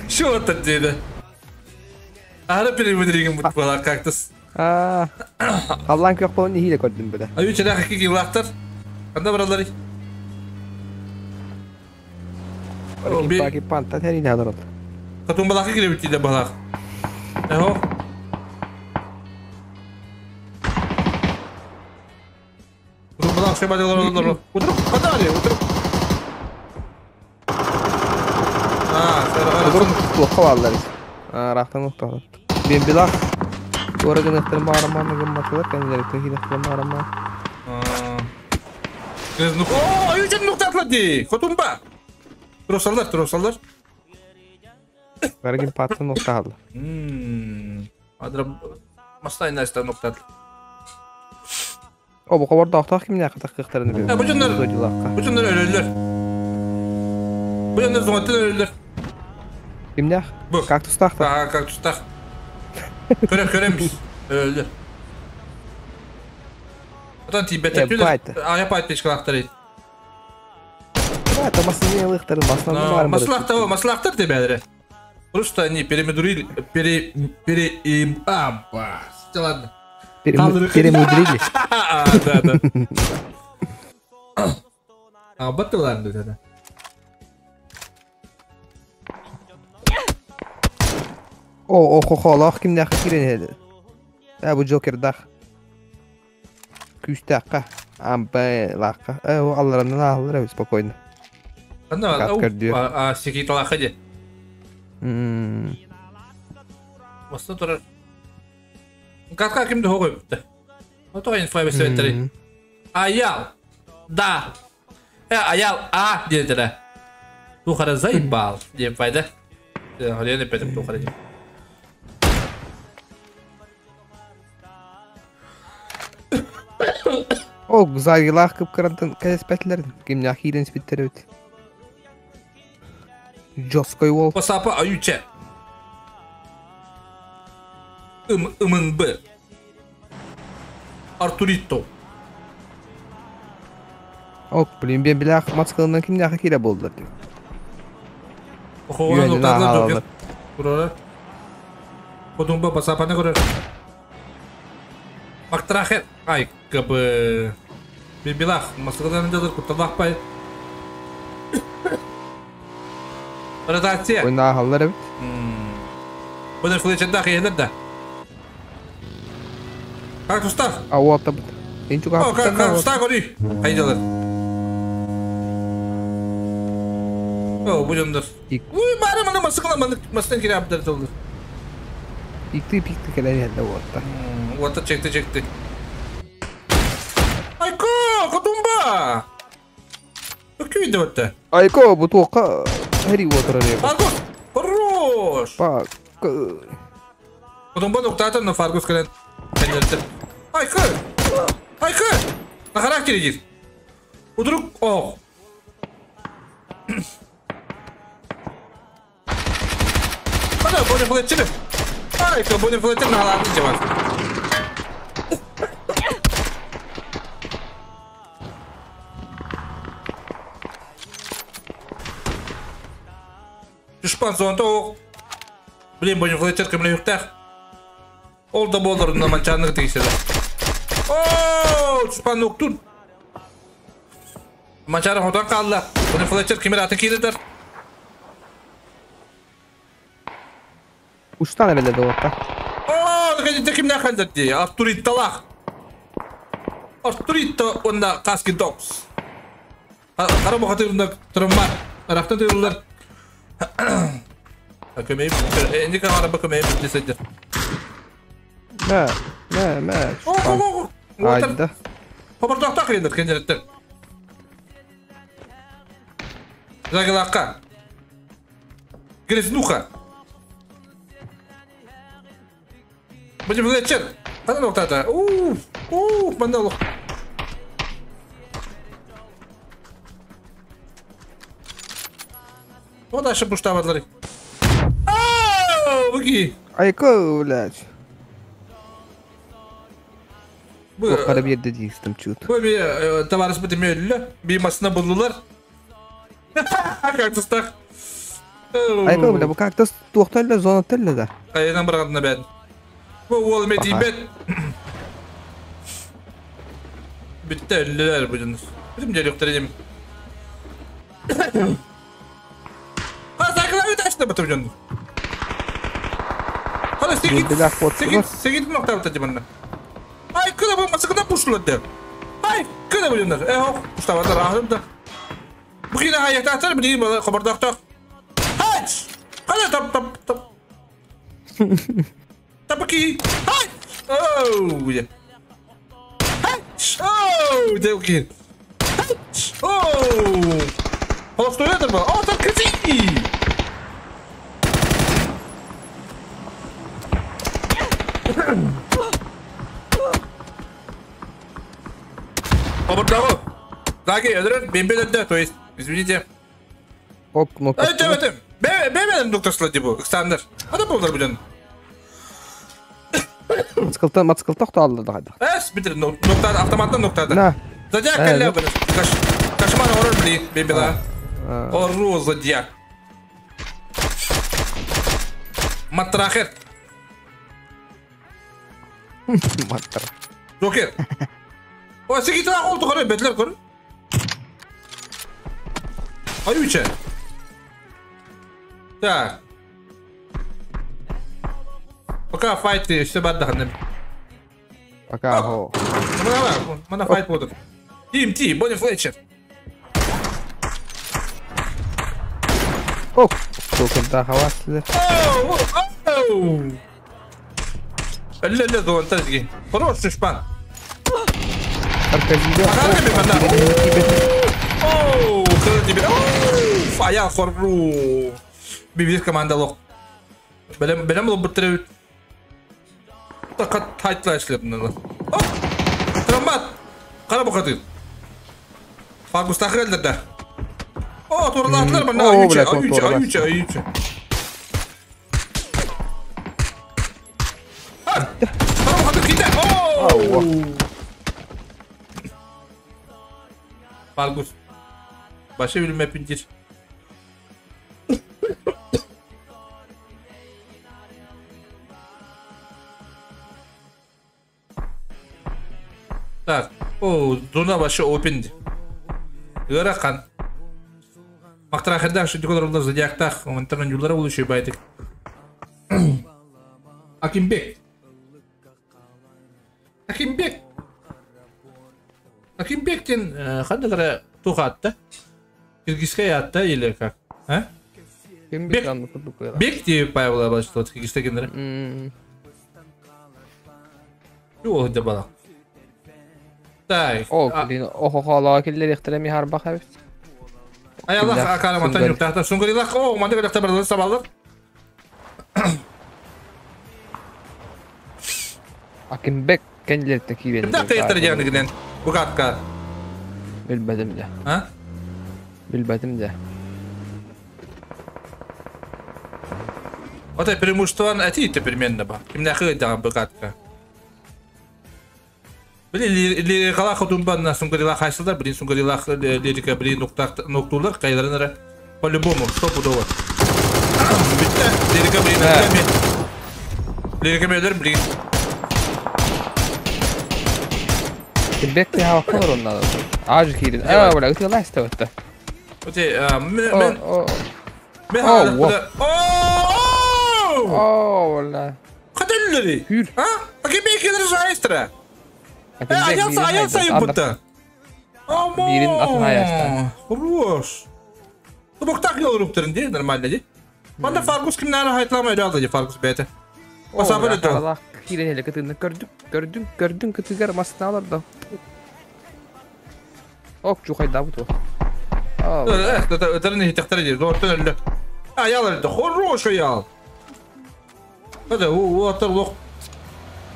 Шо это деди? Ары перемудригин бут бала кактус. А. Аллан кök болон хиле көрдүм бу да. Аю чара хакики лактар. Канда баралар? Паки панта тери алар. Катун балакы кире битти да балак. Эхо. Катун балак шеба делар. Утуруп канда али утуруп. А, сара. Утуруп тулукка алар. А, рахтан укталар. Мен билак. Орагын ыктырма араманы гымматылар, кәнилер төхил ыктырма арама. О, аю жан нуктатлар ди. Котунба. Тросалар, тросалар. Баргин паттан нукталар. Адра мастай наста нуктат. О, бу кабар дактак кимне катак кыктарын бир. Бу жоннор. Бу жоннор өлөлөр. Бу жоннор зоңоттан өлөлөр. Кимне? Кактустак. А, кактустак. Көрөм көрөмбүз. Өлөлөр. Атан тибет түлөр. Ая пайт печкалактар. Это маслахтар, маслахтар. Маслахтар, маслахтар тебе адре. Просто они перемудрили, пере им, а, ладно. Перемудрили. Да, да. А, баттı ладно, да. О, о, хо, лах ким нахы кирен edi. А, бу Джокер дах. Күстәккә, амбай лахка. О, алларынан аллар спокойно. Анда, а, секи талахы де. Баста турар. Катка кимди хогой битти. Ото инфа бесеттери. Аял. Да. Аял а дедилер. Тухара заебал деп пайда. Халени петим тухара деп. О, загилах кып карантин кәспәтләр. Кимне ахирен спиттер бит. Жесткой вол. Посапа аютче. Ымын Б. Артурито. Ок, блин, мен билах мацкалынан кимне ахира болдылар дип. Охо, нукталар Көрөр. Кодумба басапаны көрөр. Мактарахет. Ай, кабы. Мен билах мацкалынан жазыр кутталах пай. Ротация. Ойна халлар бит. Бұны флешенда қиыныр да. Кактустар. А, вот бит. Инчуга. О, кактустар көрүй. Қайдалар. О, бұжымдыр. Уй, бары мына масықла мастан кере абдар толды. Икти пикти келер енді отта. Отта чекті чекті. Айко, кутумба. Өкүйді отта. Айко, бу тоққа Хери отырар еді. Фаргус! Хорош! Пак. Кутумба нуктатын на Фаргус келен. Айко! Айко! На характер идет. Удруг, ох. Ана, будем флетчер. Айко, будем флетчер на ладно, чувак. Түшпан зонта оқ. Блин, будем флетчер кемле юктах. Ол да болдыр на манчанных тегиседе. О, түшпан оқтун. Манчары хотан қалды. Будем флетчер кемер атын кейдідір. Уштан әмеледі отта. О, наконец-то кем нахандыр де. Артуритта лах. Артуритта онда каски докс. Қара бұқаты тұрымар. Арақтан түйілдер. Көмейім, енді қараба көмейім десейдер. Мә, мә, мә. О, о, о. Хобардақта қиындыр, кенжереттер. Загилаққа. Грязнуха. Будем лечер. Қандай ноқтада? Уф. Ух, манна олох. О, дальше пуштавадлары. Ау, буги. Айка, блядь. Бу қара берді дейстім чут. Бу би товарищ бу демелі, би масына булдулар. Как тустак. Айка, бля, бу как-то туохталла, зона телле да. Кайдан баргандына бәд. Бу ол ме дибет. Битте өллелер бу жыныс. Битим жер юктар едем. Ха, сакла үт ашты бу жын. Хала сегит. Сегит, сегит нокта бут жымында. Ай, кыда бу масыкына пушлады. Ай, кыда бу жындар. Э, хок, пуштабатар ахым да. Бу кина хаятатар били бала кабардактак. Хач! Када тап тап тап. Тапки. Хай! Оу! Хач! Оу! Девки. Хач! Оу! Холостолетер был. О, там кризи! Обордагу. Заги, öldürün. Бембелерде, то есть, извините. Оп, кнопка. Это, это. Бембелерден доктор Слади бу. Александр. Ада болдар бүлен. Мацкылта, мацкылта алды да. Эс, битир, нокта, автоматтан ноктада. На. Зодиак кэлле бир. Кошмар орор били, бембела. Ору зодиак. Матрахер. Матрах. Джокер. О, сегит oldu karı, betler karı. Ayı Так. Пока файт все бадахнем. Пока го. Мана файт будут. Тим, Ти, Бонни Флетчер. Ох, сколько да хаваслы. Оу, оу. Ля-ля, зон, тазги. Хороший шпан. Оу, тебе. Оу, фая хорру. Бибир команда лох. Белем, белем лоб бутырып. Такат тайтла ишлеп мына. Оп! Травмат. Кара бу каты. Фагус тахрелдер да. О, туралатлар мына. Аюча, аюча, аюча, аюча. Кара бу каты ките. Оу! Фаргус. Башы билме пинтир. Так, о, зона вообще open. Ырахан. Мактарахында şu диколор зодиактах, монтаран юллары булышы байтык. Акимбек. Акимбек. Акимбектен хандагара тухатта. Киргизская атта или как? А? Бек. Бек ти Павел что киргизстагенер. Юу да бала. Так. О, блин, охо-хо, киллер ихтирами харба хабит. Ай Аллах, акара матан юк тахта. Сунгырилах, о, манда гәләхтә барлар сабалар. Акимбек кенлер такибен. Кимдә кыйтыр ягны генән? Бугатка. Билбәдем дә. А? Билбәдем дә. Ота преимуществон әти примерно ба. Кимдә кыйтыр бугатка. Били лирикала хотумбан сунгырилах хайсылдар, блин сунгырилах лирика, блин ноктулар, кайларынара по-любому, стопудово. Битте, лирика блин, лирика мелер, блин. Бек ти хава калар оннан. Аж кирин. А, бля, ты ласт таватта. Оте, мен мен О! О, бля. Кадаллери. А? Акимбек кедер жайстра. Аял аял сайын будто. Бирин атын аяста. Хорош. Бу так yoluruptırın diye нормально ди. Манда Фаргус кимнәре хайтлама öyle алды Фаргус бәте. Басабы да. Аллах кирен эле кытыны көрдүм, көрдүм, көрдүм кытыгар масына алар да. Ок, жухай да бу. Это не тахтар ди, зортын эле. Аял эле, хорош аял. Хада, у атар лох.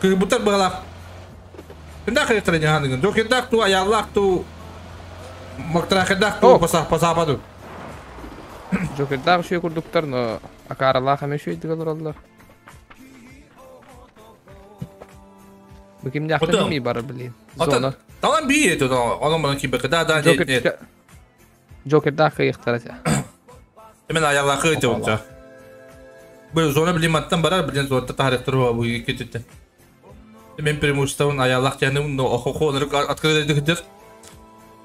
Кыбытар багалак. Кимдах кыйыктара дьаһаныгын. Джокердах ту, аяллах ту, Мактарахердах ту, пасапа ту. Джокердаах үчүгэй курдуктар, но акааралаах эмэ үчүгэйдик олороллор. Бу кимнээхтэн эмиий барар блин. Зона. Талан бии это, онон баран киирбэккэ. Да, да, нет. Джокердаах кыйыктара этэ. Именно аяллаах кыйыты болча. Бу зона блин маттан барар, блин зонта тахарыктар бу икки Мен преимуществон аяллах тяным, но охохо открыли дыхдыр.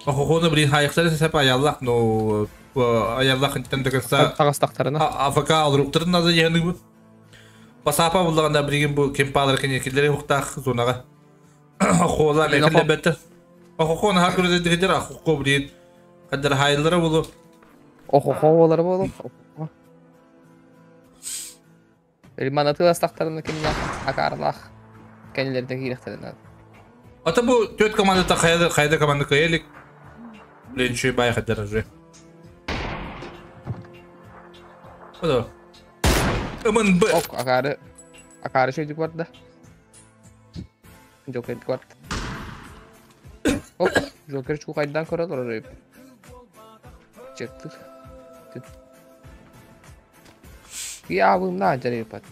Охохону блин хайыктары сеп аяллах, но аяллах интен декса. Тагастактарына. АФК алруктарын надо яны бу. Пасапа буллаганда билген бу кемпалар кенекилери хуктах зонага. Охола мекеле бетте. Охохону хакыры дыхдыр, охохо блин. Кадыр хайлары булу. Охохо болары болу. Манаты астактарына кимнях акарлах. Кенилерден киирехтерин. Ата бу төрт команда хайда хайда команда кыялик. Блин, чуй бай хаддар уже. Ода. Ымын Б. Ок, акары. Акары шөйдүк барда. Джокер барда. Оп, Джокер чугайдан көрө турар. Чектир. Я бым на жарыпат.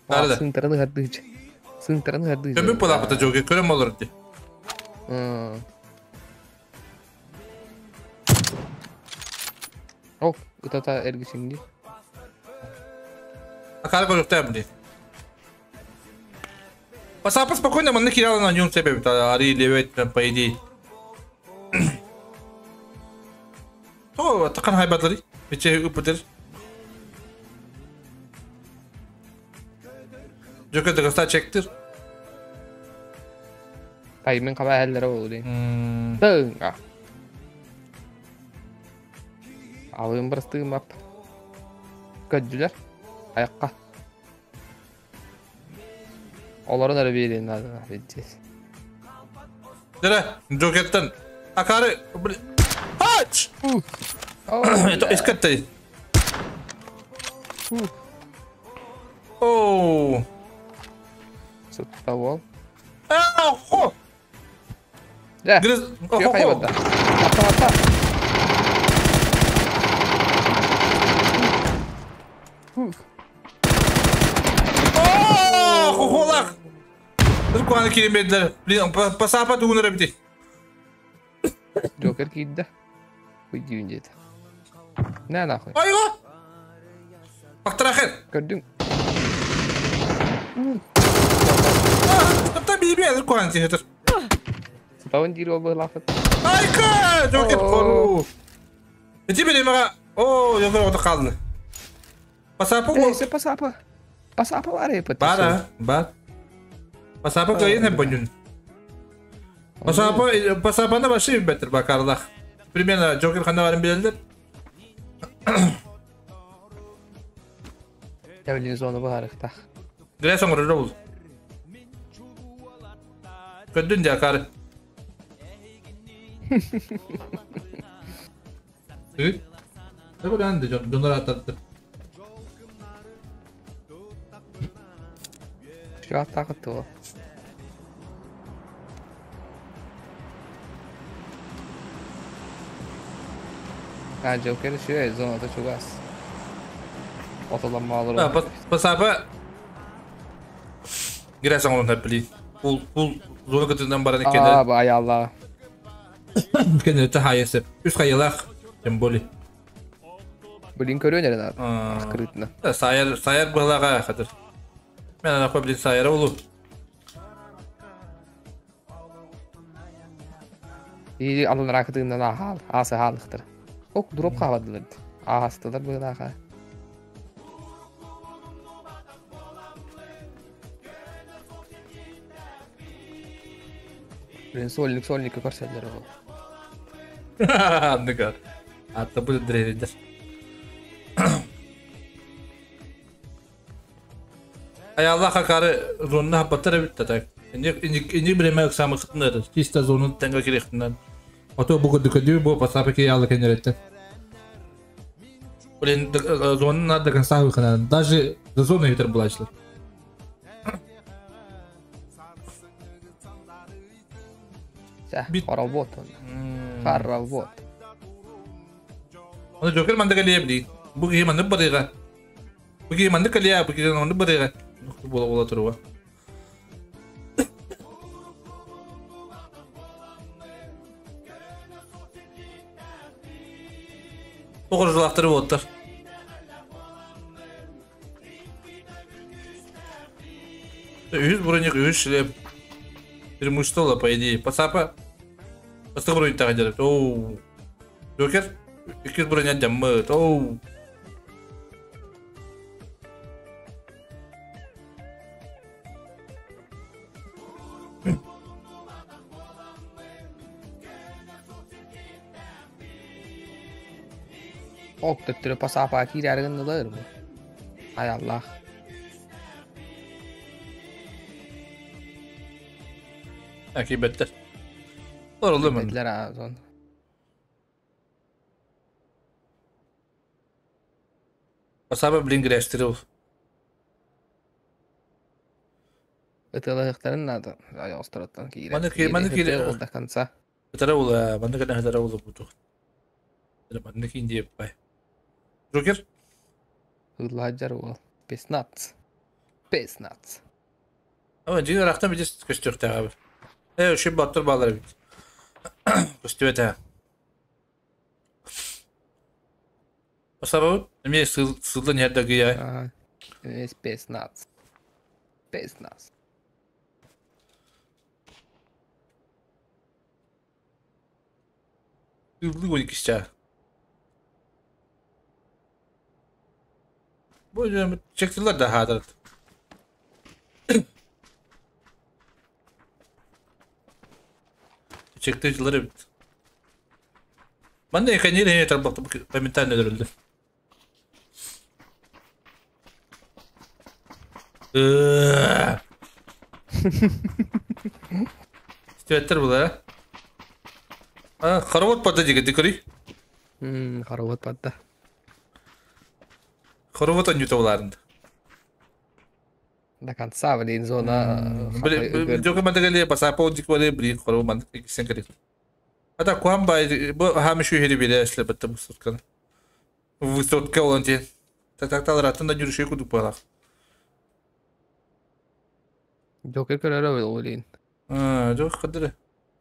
Nerede? Сынтыраны хардыч. Сынтыраны хардыч. Көмүк болапыта Джокер көрөм болор ди. Оп, ытата эргисинги. Акары көрөктө блин. Пасапа спокойно, мы накидали на нем себе, ари левет, по идее. То, такан хайбатлары, биче упутер. Джокер дагыста чектир. Таймин каба әлләре булды. Тыңга. Алым бір стымап. Көддүләр. Аякка. Оларын әрі берейін надо, видеть. Дere, Джокерттен. Акары, блин. Ач! Это искатты. Оу. Сыттавол. Ау, хо! Да. Грыз... Күйе қайбатта. Атта, атта. О, хохолах! Бір куаны керемеділер. Блин, пасапа тугунара бити. Джокер кийді. Уйдүйін деді. На нахуй. Айго! Бақтырахет! Көрдің. Та бибе, бір куаны тихетір. Сытауын дейір ол бұғылақыт. Айка! Джокер қору! Эти бери мага. О, Джокер ота қалды. Пасапа ол. Пасапа. Пасапа бар епі. Бар, бар. Пасапа кайын хеп бонюн. Пасапа, пасапаны башы беттер бакарлах. Примерно Джокер ханда барын билелер. Явлин зону бағарықтақ. Грэ соңыры ол. Көддүн де акары. Hı? Ne bu lan de donlar atlattı. Şu atlattı o. Ha Joker şu zonada çok az. Otolanma alır. Ha pasapa. Girersen onun hep bili. Bul bul zona katından baran kendine. Aa bay Allah. Kendine tahayesi. Üst kayalak. Temboli. Блин көрөнөр abi. Открытно. Сайар сайар булага хатыр. Мен ана блин сайар олу. И алын ракытынан ахал, асы халыктыр. Ок дроп кабадылар. Астылар булага. Блин сольник сольник көрсәләр ол. Андыга. Атта бу древидер. Ay Allah hakары зонuna hapatara bitti tak. Инде инде биреме самы кытныр. Чисто зонун тәңгә кирәктеннән. Ато бу көдү бу пасапы ки ялы кенеретте. Блин, зонун надо конца выхода. Даже за зону ветер булачлар. Хоробот он. Хоробот. Оны Джокер манды кэлиэ билии. Бу киһи маннык барыга. Бу киһи маннык кэлиэ, бу киһи маннык барыга. Буола буола туруга. Оҕоржулаахтары буоттар. Үһүс броник, үһүс шлем. Преимущество, по идее. Пацапа. Бастакы брониктаах дьарык. Оу. Джокер. Иккис броня дьаммыт. Оу. Ок төттөрү пасаапаа киирээри гыннылар бу. Ай Аллах. Киирбэттэр. Олороллор манна. Киирбэтилэр аа Пасаапа блин гряштери ол. Ытыалаһыахтарын наада. Айоҕостороттон киирэн. Манна киир, манна киир. До конца. Ытара ула, манна кэнэ ытара ула бутух. Манна киин диэппай. Джокер? Ыллаһадьар уол. Песнац. Песнац. Ама дьиҥ ырахтан битис көстүөхтээҕэ бит. Э, үшүн баттыр баалар эбит. Көстүбэт ээ. Сабабыт эмиэ сылдан иһэр да гыйа. Эмиэ спецназ. Спецназ. Сыллыы он иккис Бу чектилер да хаатарат. Чектилер эбит. Манна экэнир эһэ тарбахта моментально өлөрүллэр. Стюэттер була. А, хоровод падда диги дикори. Хоровод падда. Хоровод онньута булаарында. До конца, блин, зона. Жок мандагали басапа дик боле блин хоровод манд иксен керек. Ата куам бай бу хамыш үйери биле эшле битте высотканы. Высотка olan тен. Так атын да жүрүшө кудук балак. Джокер көрөрө блин. А, жок кадыры.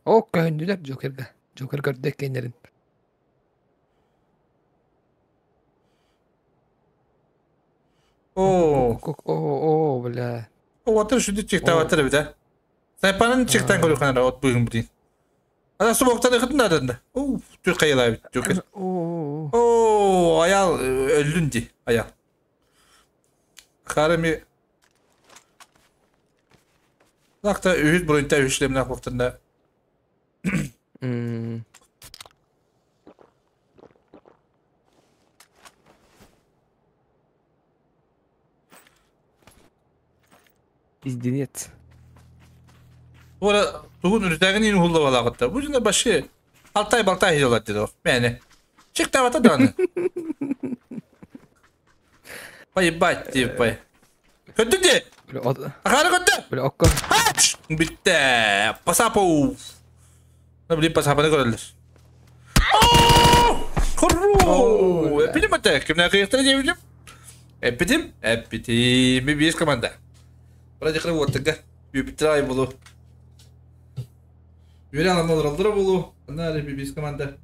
О, көндүлөр Джокерге. Джокер көрдө экеннерин. О. О, бля. О, отыр шүндү чектап атыр бит, а. Сайпанын чектан көрү канара от буйгун бутин. Ана субоктан ыхытын да. О, түр кайылай бит Джокер. О, аял өллүн ди, аял. Харами Лакта үһүт броинта үһүшлемнә вакытында. Изденец. Ора тугун үрдәген ин хулла балагытта. Бу жында башы алтай балтай хилат диде. Мәне. Чыкта бата даны. Пай бат дип пай. Көттү ди. Ахары көттү. Бля, окко. Битте. Пасапу. Блин, пасапаны көрөлөр. Хорру! Эпидем ата. Кимнә кыйыктыр дебилим? Эпидем, эпидем. Бис команда. Вроде кырып оттыга. Юпитрай болу. Юрий аламал ралдыра болу. Ана бис команда.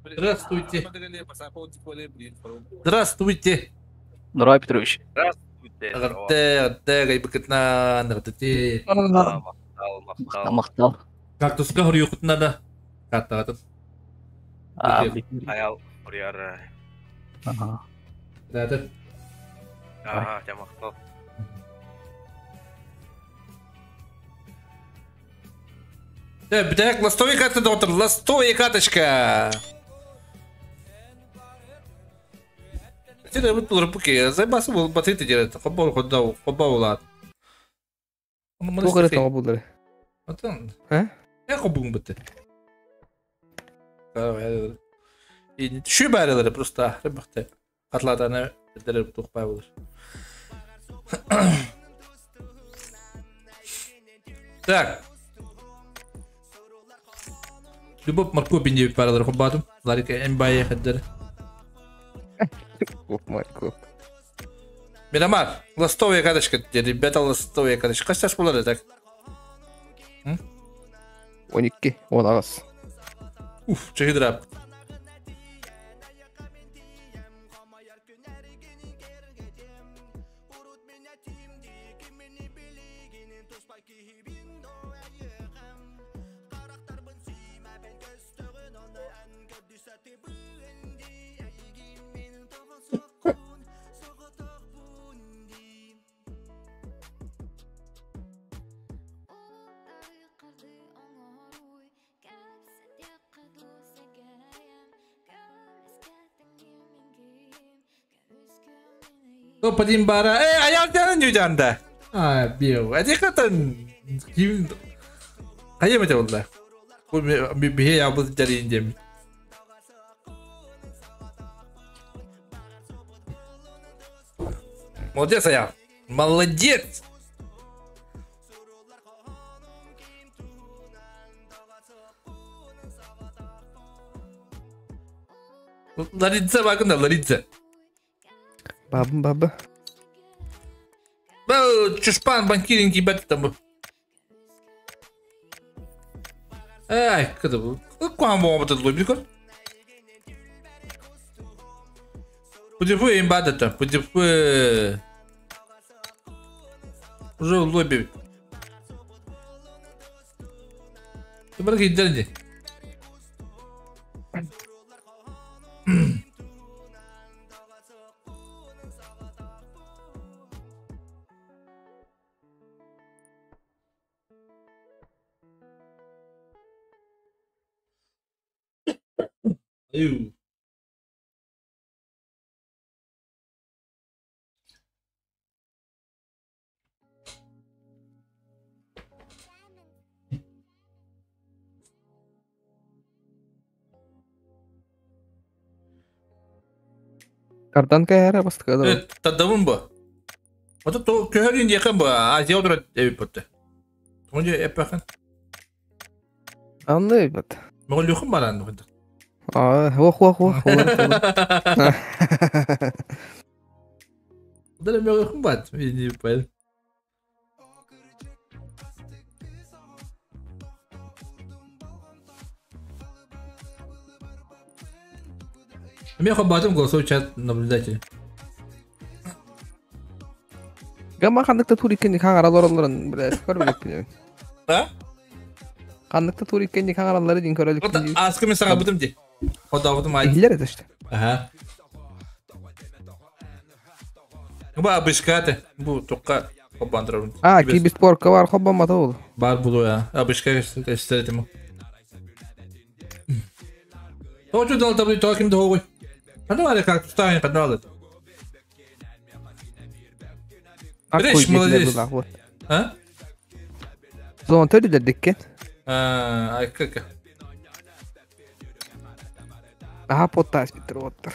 Здравствуйте. Здравствуйте. Здравствуй, Петрович. Здравствуйте. Агатте, агатте, гайбыкытна, нагатте. Мактал. Кактуска хорьюкутна да. Каттагатып. Аял, урьяр. Ага. Да, Ага, я мактал. Так, ластовый карта доктор, ластовая карточка. Сен бут булыр буке, зайбасы бул батыты делает. Хоббол ходдау, хобба улат. Тугыры тоҕо буллары. Атын. Э? Я хоббун битте. Şu bäreleri просто рыбахты. Katladana дереп тухпай болар. Так. Любовь морковь деп баралар хоббатым. Ларика эмбайя хаддер. Любовь морковь. Мирамар, ластовая карточка, ребята, ластовая карточка. Қаш болады так? 12, 18. Уф, чегидрап. Топ-1 бара. Эй, аял нюдянда. А, бил. Адекватан. Ким... Кайым это болда. Бу бихе ябыз жарыйын дем. Молодец, Аял. Молодец! Ларидзе багында, Ларидзе. Бабым бабы. Бу чушпан банкиринг ебать там. Ай, када бу. Куан бу бу лобби кор. Пудипу им бадата, пудипу. Уже лобби. Ты барак иделди. Ю. Кардан кайра бастыгы. Тадабын бу. Ото то көһөрүн якын бу. Азия одура эбип бутты. Онжо эпахан. Андай бат. Моголюхун баран бу. А, ох, ох, ох. Да мөгөхүн бат. Не понял. Меха батым голосовой чат наблюдатель. Гама хандыкта туриккен хаңаралар оларын билет, көрбөлөк. А? Хандыкта туриккен хаңаралары дин көрөлүк. Аскы мен сага бутум ди. Ходабытым ай. Билер это что? Ага. Бу абышкаты. Бу токка хоббандырабын. А, кибиспорка бар хоббамата ол. Бар булу я. Абышка эстеретим. Тоочу дал табы токим догой. Канал как тустаин канал. Реш молодец. А? Зон төрү диккен. А, ай как. Аха поттас биттер оттар.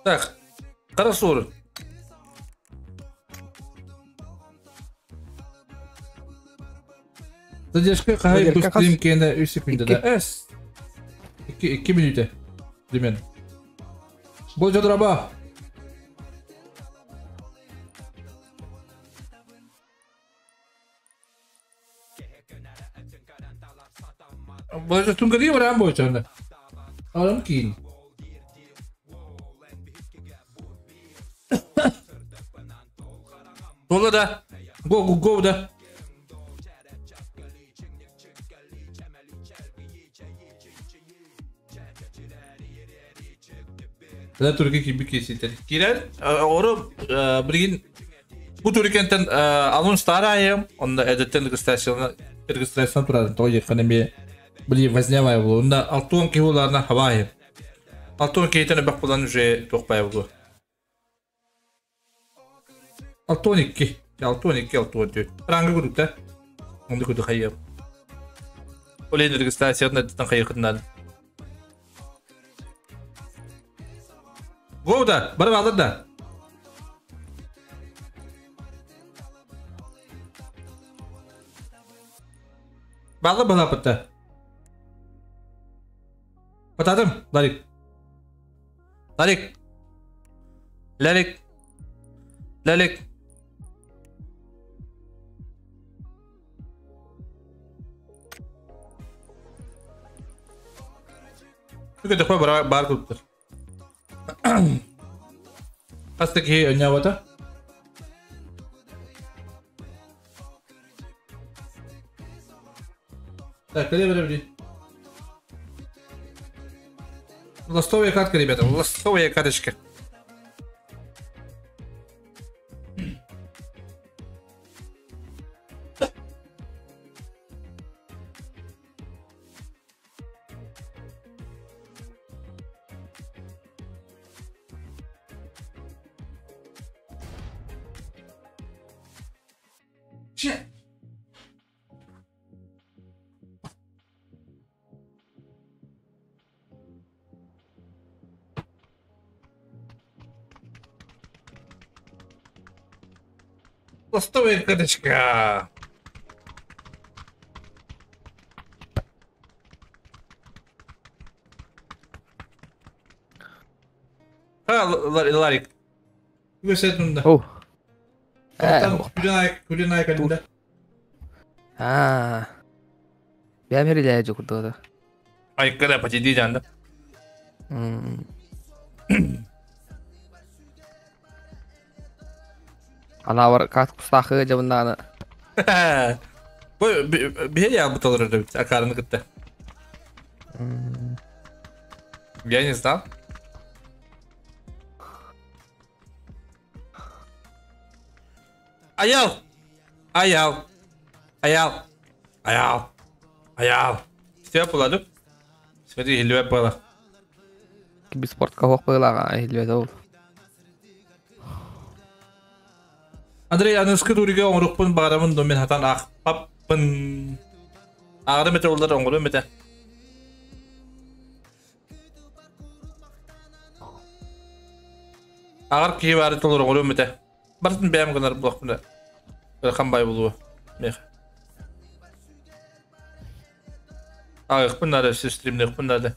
Так, Карасур. Задержка кай быстрым кене 3 секунда да. Эс. 2 минута. Примерно. Бо жадраба. Бо тунгari барам бо чарна. Арам кин. Бола да. Го го го да. Да турки киби кеситер. Кирер, ору биргин бу туркентен алун старайым, онда эдеттен регистрацияны турады. Той еканеме били вознявай болу. Онда алтуон кихуларна хавайым. Алтуон кейтене бак булан уже токпай болу. Алтуон 2. 62, 64. Ранга курдук да. Онду курдук хайыам. Ол иһин регистрациятын эрдэттэн хайыаххытын Го да, бары баалар да. Баалар балаапытта. Батадым, Ларик. Ларик. Ларик. Ларик. Көтөхпө бар бар курдуктар. Хас да киһи өнньөөбөтө. Так, кэлиэ бэрэ Ластовая катка, ребята, ластовая каточка. Ластовая карточка. А, Ларик. Үгүс О. Күлүн кэлинде. Аа. Бэм херилээ жокурдуода. Айккара почти жанда. Ана бар кат кустахы жабындааны. Бу бие я буталар өтөбүт акарыны кытта. Я не знал. Аял! Аял! Аял! Аял! Аял! Степ буладып. Смотри, хилбеп бала. Киберспортка хоқ быйлага хилбет ол. Андрей, аныскы туриге оңрукпун багарамын домен хатан ах паппын. Агары мете олар оңру мете. Агар кии бары толор оңру мете. Бартын бәм гынар булак бына. Хан бай булуы. Мех. Агык буннары стримдек буннары.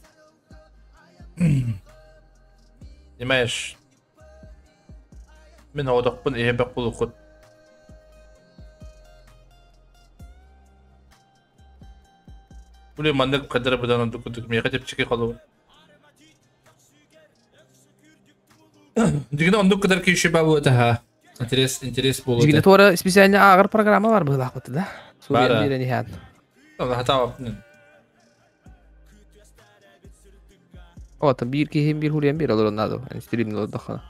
Понимаешь? Мен одақпын ебек булукут. Буле мандык кадыр будан дукутук меха деп чеке калуу. Дигене ондук кадыр киши бабу это ха. Интерес, интерес болот. Дигене тора специально агыр программа бар быйлак бутты да. Суя бирен ихан. Хата О, там бир кихим бир хурьян бир алыр надо. Стримни отдыха.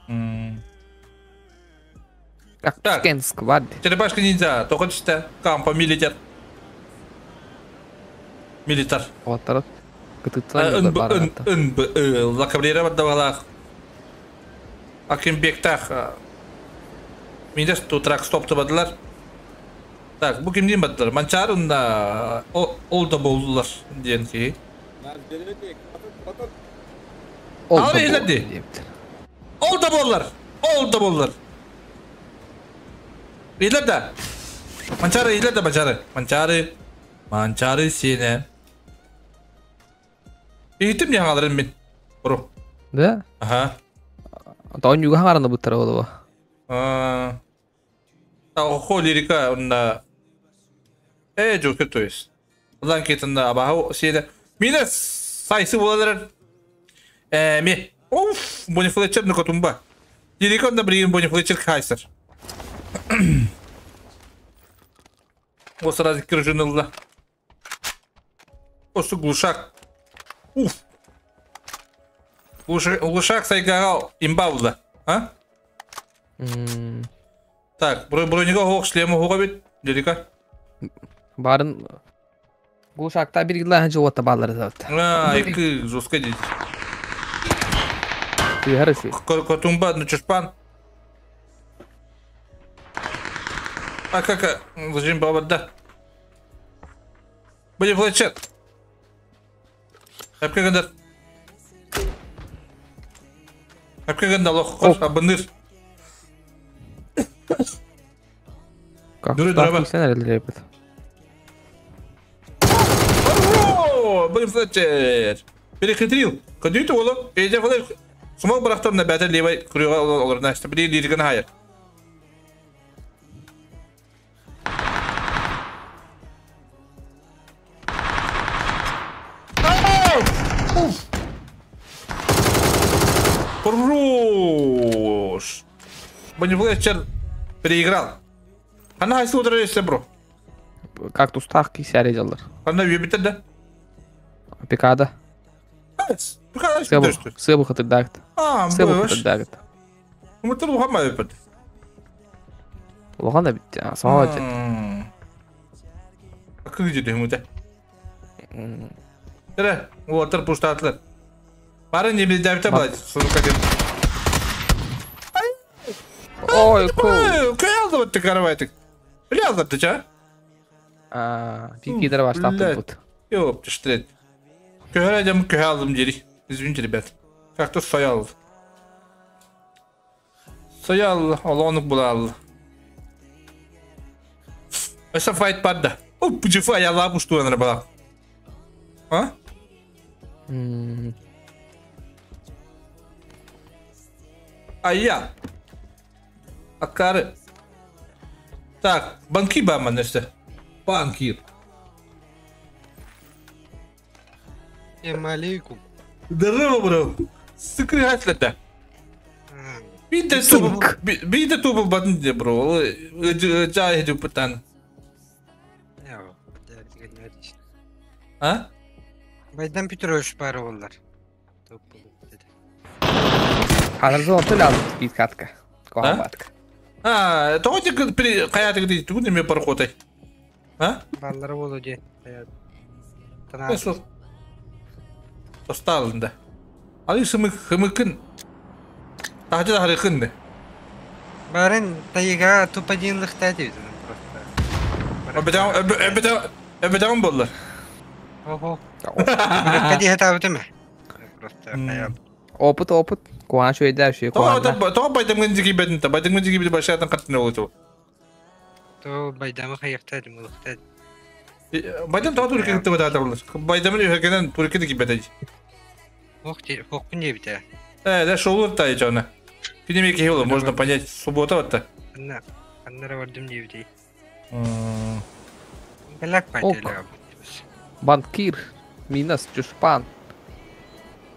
Как Кен сквад. Черепашка ниндзя, только чисто кампа милитар. Милитар. Вот тарат. Н Н Б Лакабрера бадавалах. Акимбектах. Миндес ту трак стоп бадылар. Так, бу кимдин бадылар? Манчар унда ол да болдулар диен ки. Ол да Ол да боллар. Ол да боллар. Илер да. Манчары илер да манчары. Манчары. Манчары сене. Ийтим не хагаларын мен. Бро. Да? Ага. Таон юга хагараны буттара болуба. А. Хо лирика онда. Э, жокер то есть. Улан кетинда абаху сене. Мине сайсы болалар. Э, ми. Уф, Бонни Флетчер нукотумба. Лирика онда бирин Бонни Флетчер хайсер. О, сразу крыжинула. Просто глушак. Уф. Глушак сайгагал имбауда. А? Так, бронега хок шлема хога бит. Лирика. Барын глушакта бир гилла ханчы отта баллары завт. А, эки жестко дейт. Хорошо. Котумба, ну чушпан. А как зажим бабада? Будем флетчер. Әпке гындар. Әпке гындар лох қош абыныр. Как Дури драба. Sen erelere bit. Будем флетчер. Перехитрил. Кадюйте олы. Эйде флетч. Смог брахтам на бәтер левой крюга олар насты. Били лирген хайыр. Хорош! Бонни Флетчер переиграл. Она хайсы ударилась, бро. Как тустах кисәре жаллар. Она вебитер, да? Пикада. Пикада Сыбы хатырдагыт. А, Сыбы хатырдагыт. Умытыр ухама бит. Улахан да бит. Сама бит. Акы жеде хүмүтэ. Тәрә, уотыр пуштатлар. Бары не билдәбитә була. Сука дим. Ой, ку. Кая алды бит каравайтык. Бля алды ча? А, пикидер баштап тут. Ёп, тиштрет. Көһәрә дем көһә алдым дери. Извините, ребят. Как-то стоял. Стоял, олонук була алды. Эса файт падда. Оп, жифа я лапу что она была. А? А я. Акары. Так, банки бама несте. Банкир. Алейкум. Здорово, бро. Сыкрыгатлата. Биде тубыл батын де, бро. Жай хеду пытан. А? Байдан Петрович бары олар. Ханырзы отыл алды бит катка. Кохан батка. А, тоғы тек қаятығы дейді, түгін неме бар қотай. А? Баллары болу де. Сол. Тосталында. Али сымык хымыкын. Тахжы да харыкын де. Барын тайга тупадинлықта дейді просто. Эбетен болдылар. Ого. Кади хата ме? Просто хаял. Опыт, опыт. Куан шөйдә шөй куан. Тоға байдамгын жеги бәдін та, байдамгын жеги бәдін башадан қаттын олы то. То байдамы хаяқта дим, улықта. Байдам тоға турке кітті бәді атабылыр. Байдамын үйхекенен турке деги бәді. Ох, хоқпын не бите. Да шоулыр та жана. Кинеме кехе можно понять, суббота ватта. Анна, аннара вардым не бите. Белак байдалар. Банкир, Минас, Чушпан.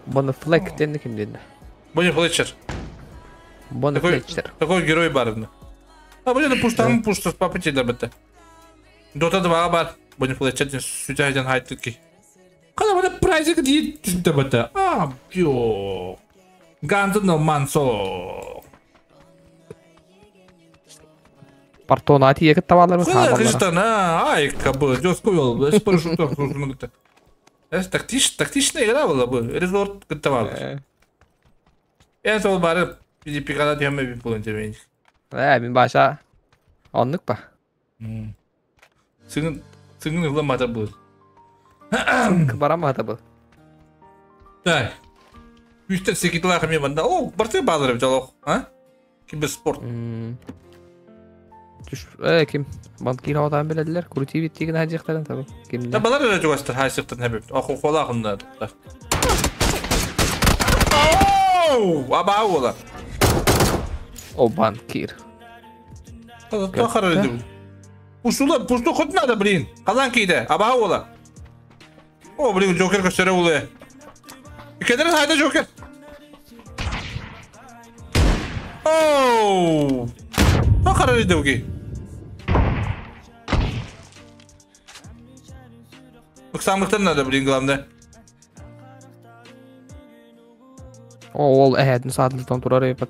Бонафлек, ден ким деді? Бонни Флетчер. Бонни Флетчер. Такой герой бар. А блин, пуштан пушта папа тебе бітті. Дота 2 бар. Бонни Флетчер сүтәден хайттыки. Када бана прайзик ди түсінті бітті. А, бё. Ганзы мансо. Партон ати екі табалар Куда Христона, ай, кабы, жестко вел, Тактичная игра была бы, резорт готовал. Я сол бары пикада тема би болын демейін. Мен баша оннук па. Сыңын ыла мата бұл. Бара мата бұл. Так. Үстен секетлах мен банда. О, барты базар жалок, а? Киберспорт. Ким банкир аудан биледилер, крутивит деген хажыктардан табы. Ким? Да балар эле жугастыр хайсыктан хабиб. Аху холагында. Оу, аба ола. О банкир. Тахар Пуштула, пушту хоть надо, блин. Казан кейде, аба ола. О, блин, Джокер көстөрө улы. Кедер хайда Джокер. Оу. Тахар эле Ыксамлыктан надо, блин, главное. О, ол әһәдин саатылтан турар епат.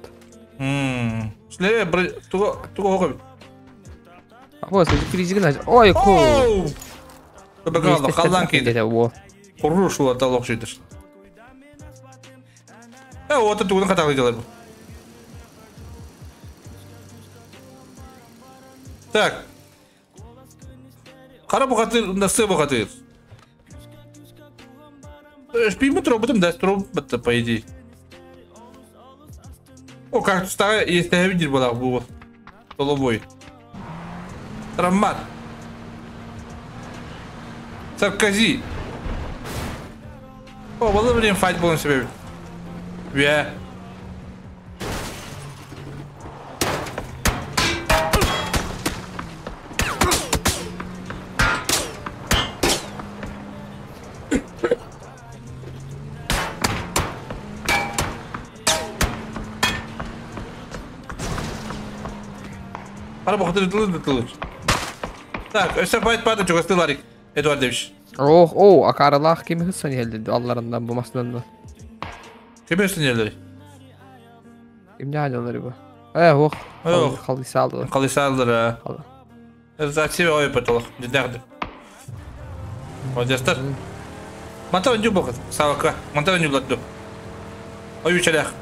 Сле, бр, туго, туго хогы. Або, сен фризигин аж. Ой, ку. Бөгө калдан кейди. Куруш ула талок жейдир. Ота тугун катагы делар бу. Так. Қара бұқатыр, насы бұқатыр. Шпимы троботом, да, тробот по идее. О, как старая, если я видел, была, был. Столовой. Травмат. Саркози. О, было время файт был на себе. Ве. Так, өсө файт бады чугасты Ларик Эдуардович. Ох, о, акаралах ким хыссан geldi алларından bu masından da. Ким хыссан geldi? Ким не алалары bu? Э, ох. Ох. Қалыса Қалыса алдылар. Заксиве ой потолок. Дедерді. Молодецтер. Мантан ню бохат. Савака. Мантан ню бладду. Ой, учалях.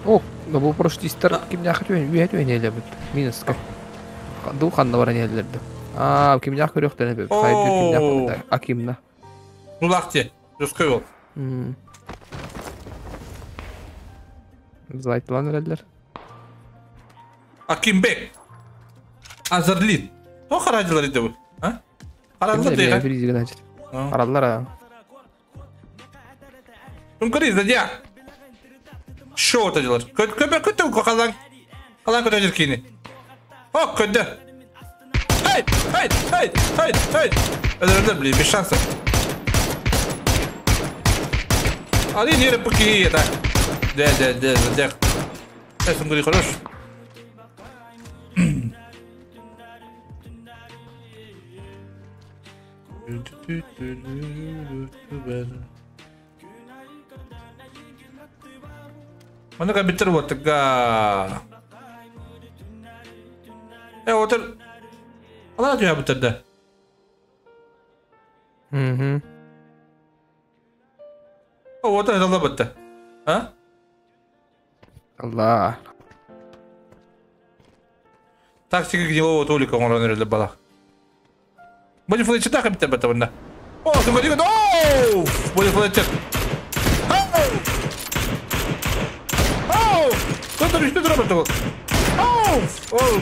О, да bu проштистер ким не хотел, үйәт үйән бит. Минуска. Ду ханна баран елдерди. А, ким не көрөк дәне бит. Хайды ким не Акимна. Ну лахте. Жесткой бол. Зайтлан өреллер. Акимбек. Азарлит. О, харадилар иде бу. А? Харадилар дейга. Харадилар а. Тумкари задя. Шоу это делать. Көпе көтө қалан. Қалан көтө жеркини. О, көдө. Эй, эй, эй, эй, эй. Это, блин, без шансов. Али не репки это. Да, да, да, да. Сейчас он говорит, хорош. Mana kan bitter buat tegak. Eh, hotel. Allah tuh ya bitter dah. Oh, hotel Allah bitter. Hah? Allah. Тактика гнилого толика он ранили бала. Будем флетчить так bitter bitter bunda. Oh, tunggu dikit. Oh, boleh fletcher. Oh! Кто-то что работал? Оу! Оу!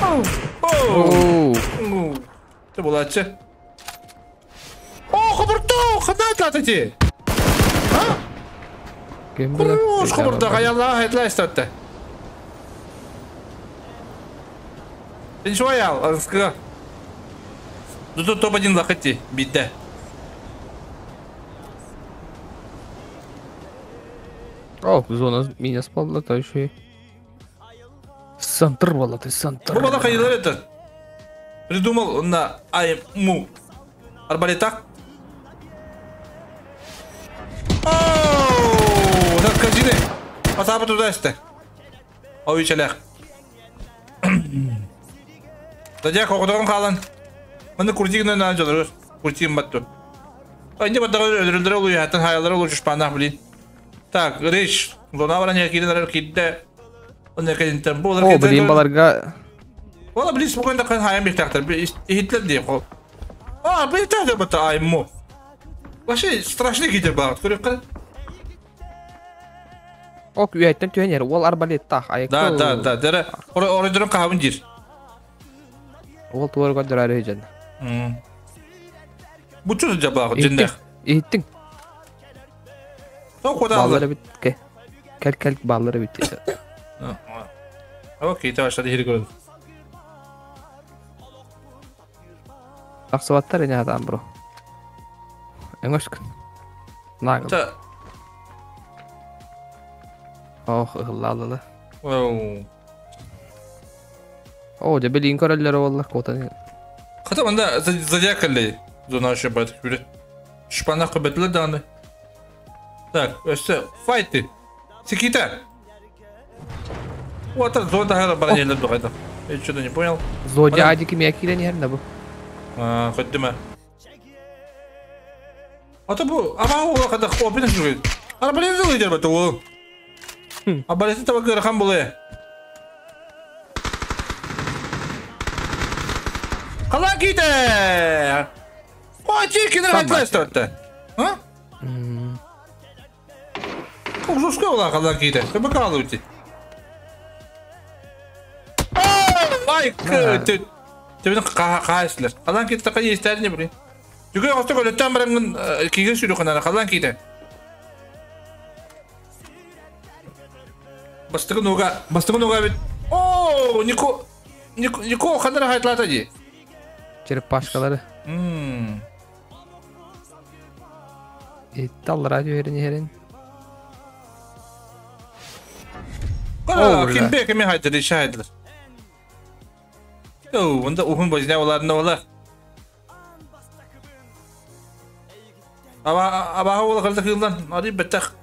Оу! Оу! Ты была че? О, хобурту! Ханат латати! А? Хорош, хобурта, хаяла, хетлайстатта. Ты ничего ял, сказал. Ну тут топ-1 лохати, беда. О, зона меня спала, то еще и... Сантр была, ты сантр. Ну, была это. Придумал на АМУ. Арбалетах. Оу, так казины. Потапа туда сте. Ой, челях. Дадя кокодон калан. Маны куртигин на жолор. Куртигин батту. Инде баттагы өлдүрөлөр олу, хаттан хаялар олу чушпанах, блин. Так, речь. Луна баран якилер китте. Оны кединтен бу. О, блин, баларга. Вала блин, спокойно кан хаям бир тактыр. Хитлер дип кол. А, бир тактыр бата айму. Вообще страшный китер бар. Көрүп кара. Ок, үйәттен түйенер, ол арбалет тах. Да, да, да. Дәрі, орайдырын қабын жер. Ол туар көдір әрі жан. Бұл чүрі жабағы, жіндер. Еттің. О, қода алды. Баллары бит, кәл-кәл баллары бит. Окей, başladı, хері көрді. Ақсуаттар ене адам, бро. Өңөшкін. Нағыл. Ох, ыллалылы. О, дебелин көрөллөр оллар котан. Хата манда зодиакалли зона еще бат күрө. Шпана кыбетле даны. Так, өстө файты. Секита. Вот это зона хара баранелер дугайда. Я что-то не понял. Зодиадики мякиле не бу. А, хоть А то бу, аба ола када хопин жүгөт. Арбалет лидер бат ол. Арбалет таба көрхан булы. киите! Ой, кинер хайтлайстырды. А? Ужуска ола халан киите. Төбө каалы ути. Ай, төбөнү каайсылар. Халан киите кай истәрне бри. Жүгө осто көлөттөн барангын киге сүрү канара халан киите. Бастыгы нуга, бастыгы нуга бит. О, Нико, Нико, Нико ханара хайтлата ди. Черепашкалары. Иттал радио ерин ерин. О, ким бе ким хайдыр, шайдыр. О, онда ухун бозня оларында ола. Аба аба ола кырды кылдан, ари беттах.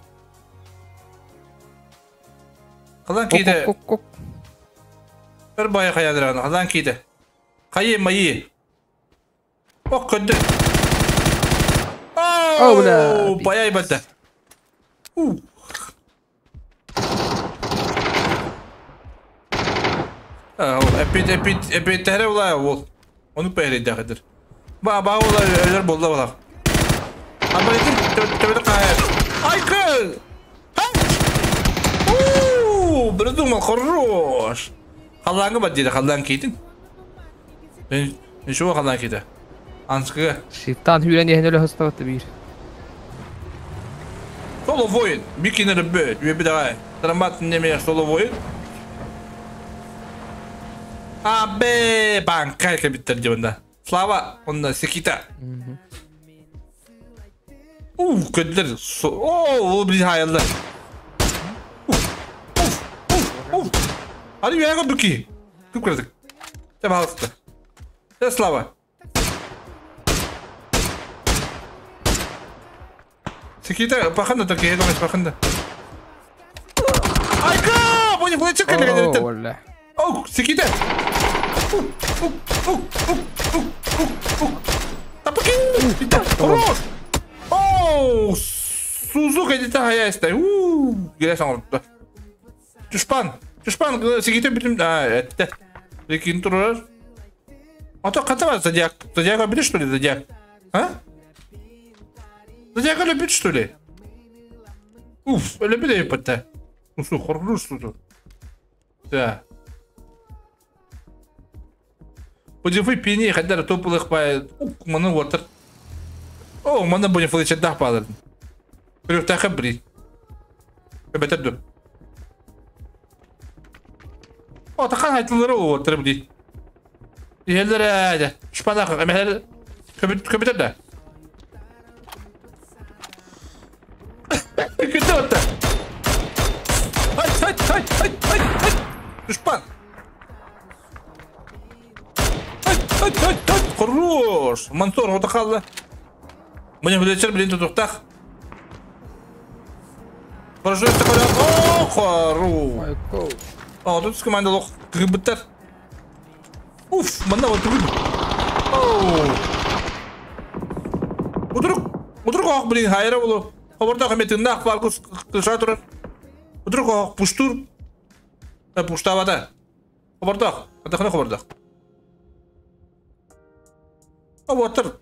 Халан киде. Bir baya kayadır Халан киде. Кайы майы. Ок көндө. О, бля. Баяй батта. Эпит эпит эпит тәре ула ол. Оны пәйре дәгәдер. Ба ба ула өлөр булды була. Ама итеп төбе кая. Ай кыл. У, придумал хорош. Халлаңы бар диде, халлаң кейтин. Мен шуға халлаң кейті. Анскыга. Шиттан хүрен ехен өлі хыставатты бир. Соло воин, бикинер бөт, үбі давай. Трамбат неме соло воин. Абе, банкай кабиттер дебында. Слава, онда секита. Уф, көддер. О, ол бір хаялдар. Уф, уф, уф, уф. Hadi bir ayağım ki. Küp kırdık. Tamam alıştı. Ya Slava. Sekita bakın da ki hedomes bakın da. Ayka! Bu ne çıktı ne Oh, Oh, Sekita. Tapaki! Хорош! Oh, Suzuka edita hayasta. Гелес аңыртты. Түшпан. Түшпан Секита бүтүн этте. Лекин турар. А то ката бар зодиак. Зодиака билиш что ли зодиак? А? Зодиака любит что ли? Уф, любит я патта. Усу, хорош тут. Да. Будем пини, хотя топлых по маны вотер. О, маны будем флычет да падал. Прюхтаха бри. Бетер О, тақан айтылары отыр бри. Елдер әді. Шпанақ, әмәлер көбітер да. Күті отты. Ай, ай, ай, ай, ай, ай. Душпан. Ай, ай, ай, ай. Хорош. Мансур, ота қалды. Міне білетшер білен тұтықтақ. Хорошо, О, хорош. О, тут команда лох кырбыттар. Уф, мында вот түгүл. Оу. Удрук, удрук ох, блин, хайра болу. Хабарда хаметин нах фаркус кыша турар. Удрук ох, пуштур. Пуштавата. Хабардах, атахна хабардах. А вот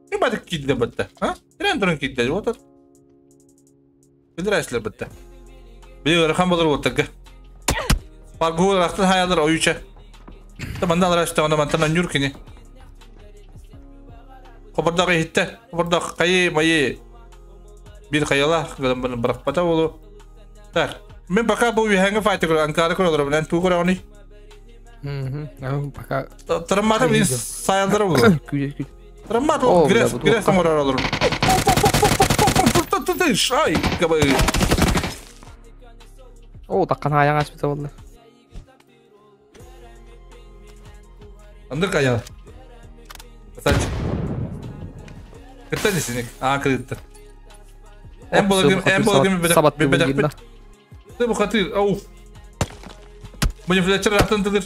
Ким бадык кидде бітті, а? Трен тұрын кидде, отыр. Билер бітті. Билер хан болар отыргы. Паргу рахтын хаялар ойуча. Та манда алар ашта, онда мантан нюркини. Хабардах хитте, хабардах кайы майы. Бир каяла, бірақ бата болу. Так, мен пока бұл виханга файты көр, Анкара көр олар, мен ту көр оны. Пока. Траммата блин саялдар болу. Траммата ол грес, грес оңор олар. Ай, кабы. О, таққан аяң ашып болды. Андыр каял. Красавчик. Кырта десеник. А, кырытты. Эм болгым, эм болгым бедек. Ты бухатыр, ау. Будем флетчер рахтан тыдыр.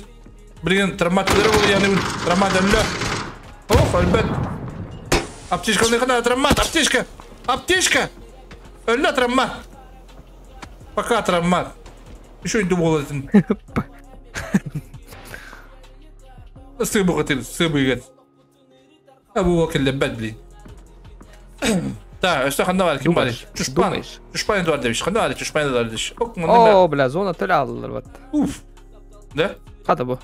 Билген травмат тыдыр бол, яны травмат әллә. Ох, әлбәт. Аптечка не хана, травмат, аптечка. Аптечка. Әллә травмат. Пока травмат. Еще не думал этим. Сыбы сыбыгат. А бу келлебет блин. Да, что ханда бар ким бар? Чушпан. Чушпан Эдуардович, ханда бар Чушпан Эдуардович. О, бля, зона төлө алылар бат. Уф. Да? Хата бу.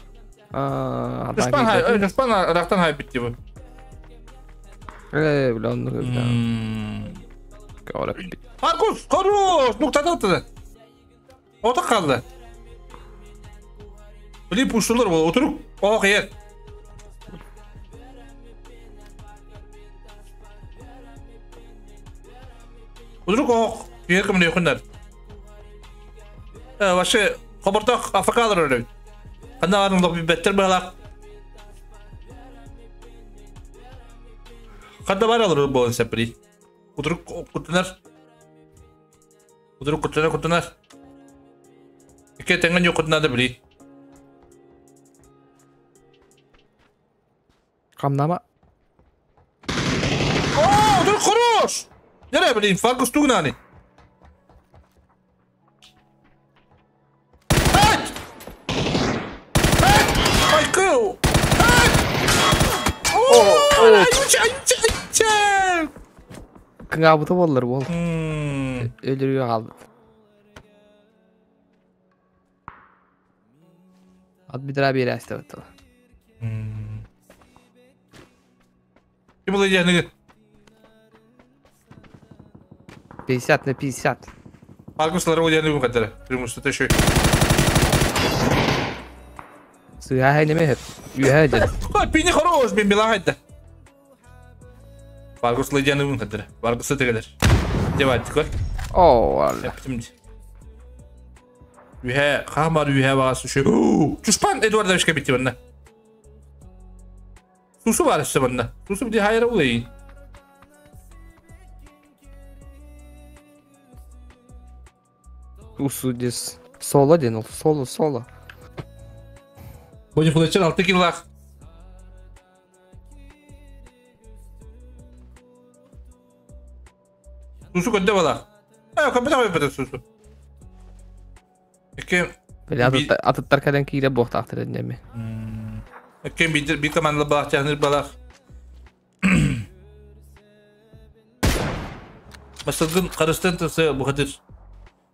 Чушпан хай, Чушпан рактан хай битти бу. Бля, онны бля. Көрөп. Маркус, хорош, нуктада. Ота kaldı. Блин, пуштулар бу, отуруп. Ох, ер. Удрук ох, ер кім не күннер. Вообще, хоборток афакалар өлөй. Канда барың лох беттер балак. Канда бар алыр бу сепри. Удрук кутунар. Удрук кутунар кутунар. Ике тенген yok кутунар били. Камнама. О, удрук хорош. Нere bileyim Fargus Tugnani. Evet! Evet! Michael! Evet! Oo! Ayıcı ayıcı ayıcı! Кыңабыты боллар бол. Өлөргө калды. Ат бидра берәсте бит. Ким булды яны? 50 на 50. Фаргуслар ол яны кадәр. Примусты еще. Сыга неме хеп. Үйә дед. Ой, пини хорош, мен белагайда. Фаргуслар яны кадәр. Фаргусы тегелер. Девать көр. О, алла. Үйә, хамар үйә багасы şu. Чушпан Эдуардовичка битти бunda. Сусу бар işte bunda. Сусу bir hayır olayım. Усу дес. Соло ден ол. Соло, соло. Бони Флетчер 6 киллах. Сусу көндө бала. Көмпөтө көмпөтө сусу. Эке Бля, атыттар кәден кире боқтақтыр неме. Эке бир бир команда балак жаныр балак. Масылгын карыстан тысы бухатыр.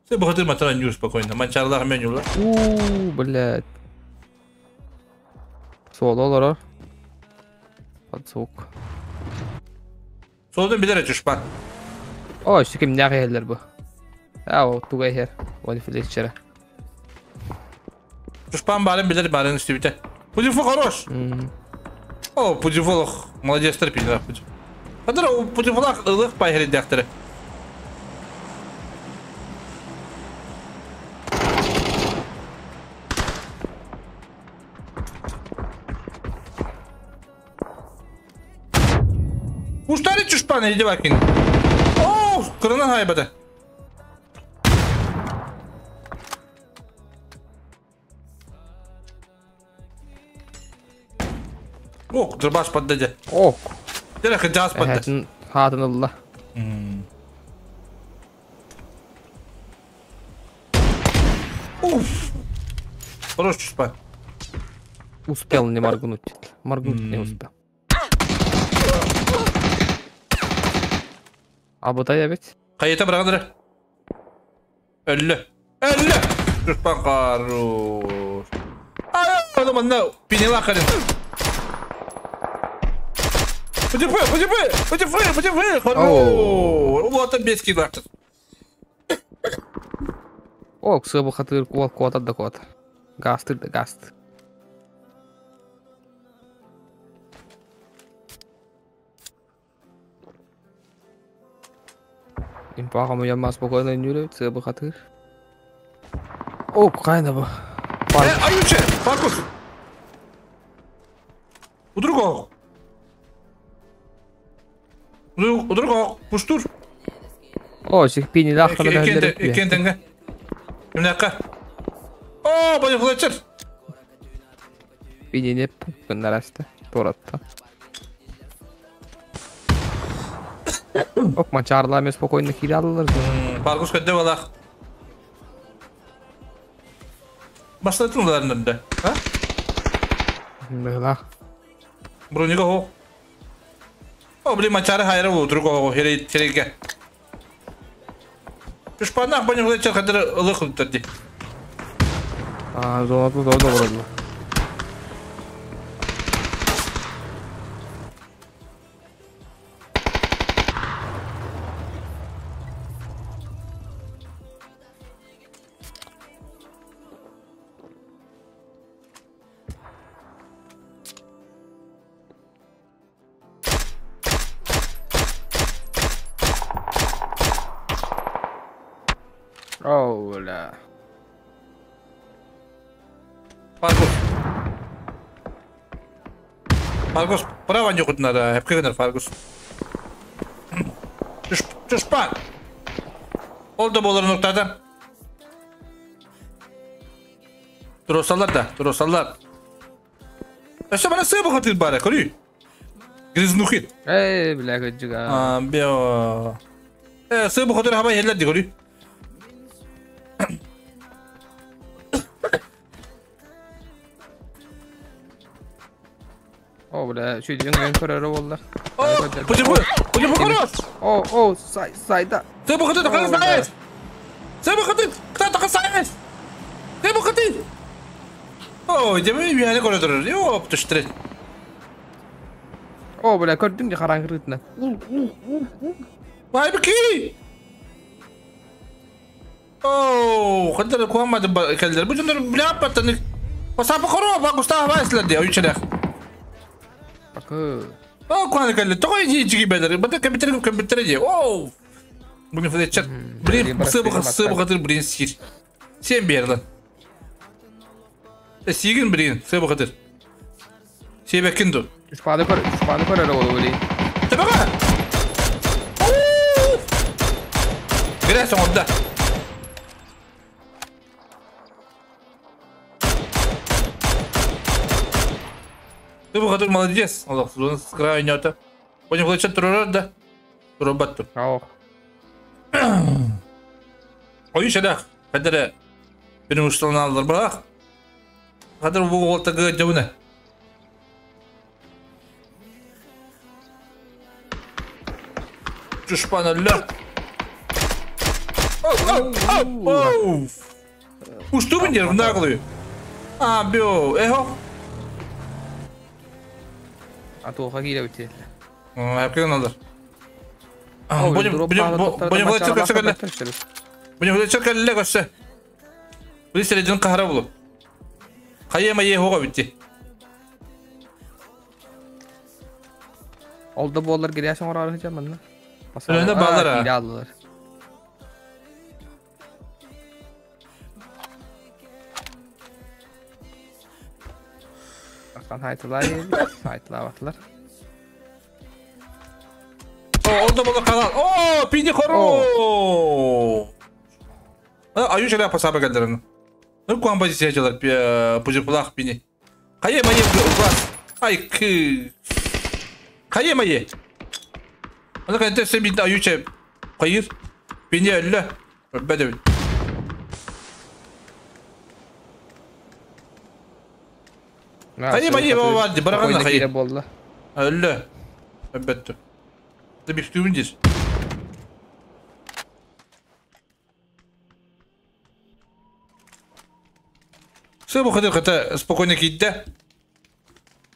Се бухатыр матара нью спокойно. Манчарлар мен юла. У, блядь. Соло олар. Подзвук. Солдун билер чушпан. О, işte ким не хеллер бу. А, о, тугай хер. Вали флетчера. Чушпан барын билер барын истебите. Пудифо хорош. О, Пудифо молодец терпи, да, Пудифо. Хадыр о Пудифолах ылык пайхери дяхтыры. Уштары чушпан иди бакин. О, кырынан хайбады. Ок, дробаш поддаде. Ок. Дерек жас поддаде. Хатын алла. Уф. Хорош чушпан. Успел не моргнуть. Моргнуть не успел. А bu da evet. Kayıta bırakın. Öldü. Öldü. Чушпан хорош. Ай, oğlum anne. Pinela kadın. Подифы, подифы, подифы, подифы. Хорош. Вот там бески лактыр. О, сыбы хатыр куат куат да куат. Гастыр да гаст. Импаха я спокойно нюрю, сыбы хатыр. О, кайна бу. Аюче, Фаркус. У другого. У другого, пуштур. О, сих пини лахта Экен тенге. Кимнәккә? О, Бони Флетчер. Пини не кыннарасты. Торатта. Ок, мачарла мен спокойно кире алалар. Фаркус көдө балак. Баштатын уларында, а? Бала. Бронига хо. О, блин, мачары хайра бу, друг ого, херей, херейге. Түшпанах бани худачар кадыр ылы худтар ди. А, зона тут зона вроде. Оу, бля. Фаргус. Фаргус, право не надо, хепкегенер Фаргус. Түшпан. Oldu болар noktada. Туроsallar да, туроsallar. Өссө бана сыа бухатыр бара, көрүй. Грязнухит. Эй, бля, көджүга. А, бео. Э, сыа бухатыр хаба хеллер ди көрүй. О, бля, шүйден өн көрөрө болду. О, пути пути О, о, сай, сайда. Сыа бухатыр тақыр сайыз. Сыа бухатыр, тақыр сайыз. Сыа бухатыр. О, деме үйәне көрөдүр. Йоп, түштүр. О, бля, көрдүң ди караңгы рытына. Вай бики. О, хаддар куамады келдер. Бу жондар бля паттаны. Посапы хоро, ба Густав Вайслер ди, ойчелер. Бакы. О, куаны келди. Тогой жи жиги бедер. Бата компьютер компьютер ди. О. Буну флетчер. Блин, сыбы сыбы хатыр блин сир. Сен берлин. Сигин блин, сыбы хатыр. Себекинду. Түшпаны көр, түшпаны көрөрө болду, блин. Табага. Грязь он да. Ты выходил молодец. Аллах, с краю не это. Будем получать турурат, да? Турабатту. Ох. Ой, шадах. Хадара. Benim uçtan aldılar bak. Хадар bu olta gıcı Düşman Allah. Oh, oh, oh, oh. Uçtu mu diyorum ne kılıyor? А, бё, эхо. А то хагиля бител. Хапкын алдар. Будем, будем, будем владеть көсө Будем владеть кэлле көсө. Бу середин кахара булу. Хайема е хога битти. Oldu bollar girýär soňra arasy manna. Öyle bağlar ha. Aldılar. Baktan haytılar haytılar battılar. O orada balık kanal. Oo pini koru. Ayu şöyle pasaba geldiler. Ne kuan bacı seyirciler pucu kulak pini. Kayı mayı kulak. Ay kı. Kayı mayı. Ana kayıt sen bir ayu şey. Kayır. Pini öyle. Bedevin. Kayı mayı baba vardı. Bırakın kayı. Öyle. Elbette. Bir düğündür. Все, Бухатыр, хотя спокойно кидда.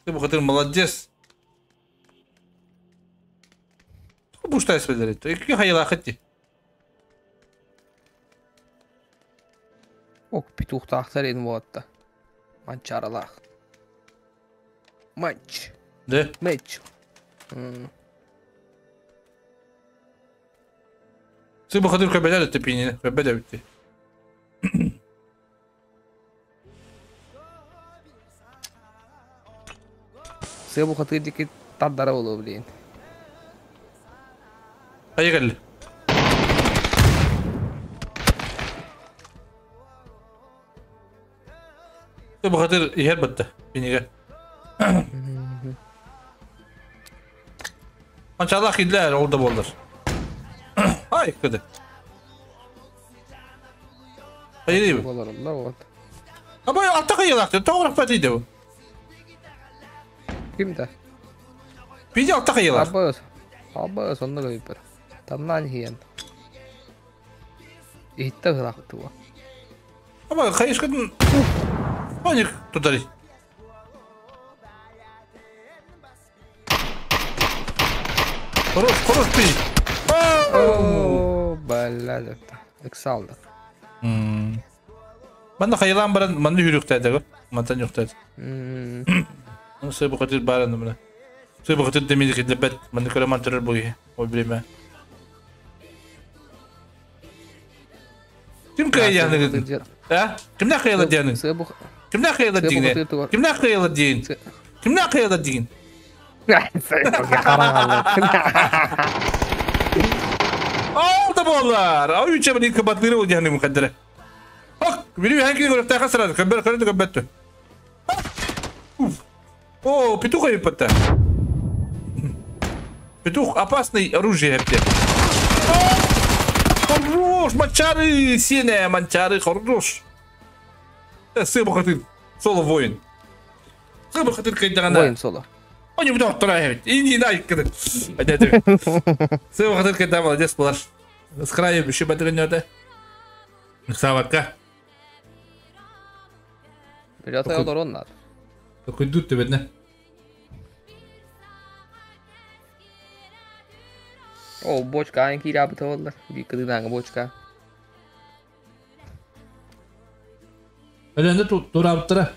Ты, Бухатыр, молодец. Буштай сведери. Ики хайла хатти. Ок, петух тахтар ин вот. Манчаралах. Манч. Да? Меч. Ты Бухатыр кабеля ты пини, кабеля битти. Сыбу хатыр дики таддара болу, блин. Поехали. Ты бахатыр ихер батты, пиниге. Манчалах идлер, oldu boldur. Ay kıdı. Hayır değil mi? Olur Allah вот. Ama altta kayılaktı. Doğru patiydi bu. Kim de? Пиди алта кайылар. Абыс. Абыс, онно көйбөр. Тамнан хиен. Ихтэ хылахтыва. Аба хайышкатын Паник тутари. Хорош, хорош пиди. О, бля, Ыксалды. Манна хайылаан баран манна хүрүктээдэ мантан юктаат. Ну сыбы хотир баран мына. Сыбы хотир демиди кидлебет манна көрө мантырыр буги. О время. Ким кыйяны? А? Кимне кыйла дианы? Кимне кыйла дигин? Кимне кыйла дигин? Кимне кыйла дигин? Алды болар. Ай үче бini кабатлыры ол дианы мукаддара. Ак, бiri ханки көрөктө сразу көбөр көрөндө көбөттү. Уф. О, петух айыппатта. Петух опасный оружие опять. Хорош, манчары, сене, манчары, хорош. Сыбы хатыр, соло воин. Сыбы хатыр кайдагана. Воин соло. Они будут вторая. И не дай, когда. Сыбы хатыр кайда, молодец, балаш. С края еще батырнёта. Савака. Придется олорон надо. Такой дур ты видно. О, бочка, ан кире абыта болдыр. Кыдынаҥа бочка. Öyle тут тура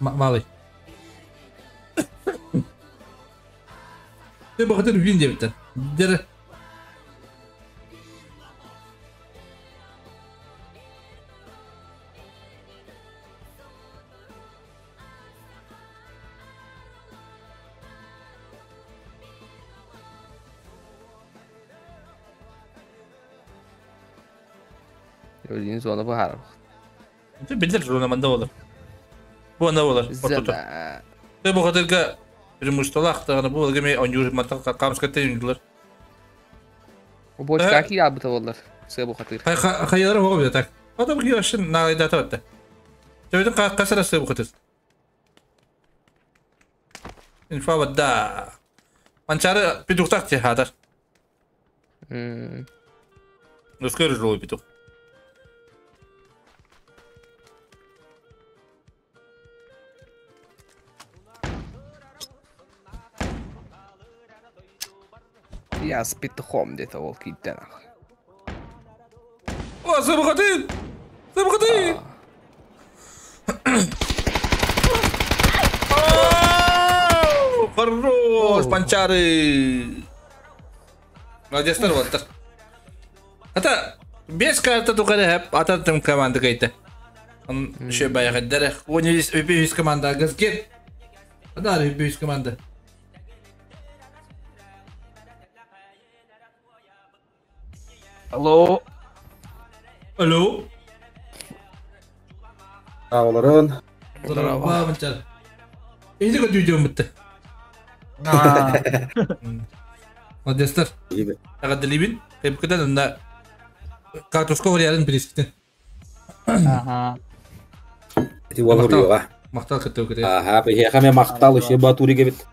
Малый. Ты бы хотел вин девять. Дер. Өлүн зона баар. Ты билер зона манда болар. Бу анда болар. Ты бу хатырга преимуществолах тагына бу геме онюр мата камска тейндлер. Бочка ки абыта болар. Сэ бу хатыр. Хайалар хоо так. Ата бу киошин на дата атта. Төбөтүн касара сэ бу хатыр. Инфа бада. Манчары петухтак те хатар. Нускер жолу петух. Я с петухом где-то волки дэнах. О, забухаты! Забухаты! Хорош, панчары! Молодец, вот. Это без карты только а там команда какая-то. Он еще баягы дерек. У него есть команда Газгет. Да, есть команда. Алло. Алло. Алло. Здорово, Манчар. Иди куда идем мы-то? Молодец, Агадалибин. Когда на картошку реально переските. Ага. Ти волорюга. Мактал кытты кытты. Ага, бихе мактал еще батури гебит.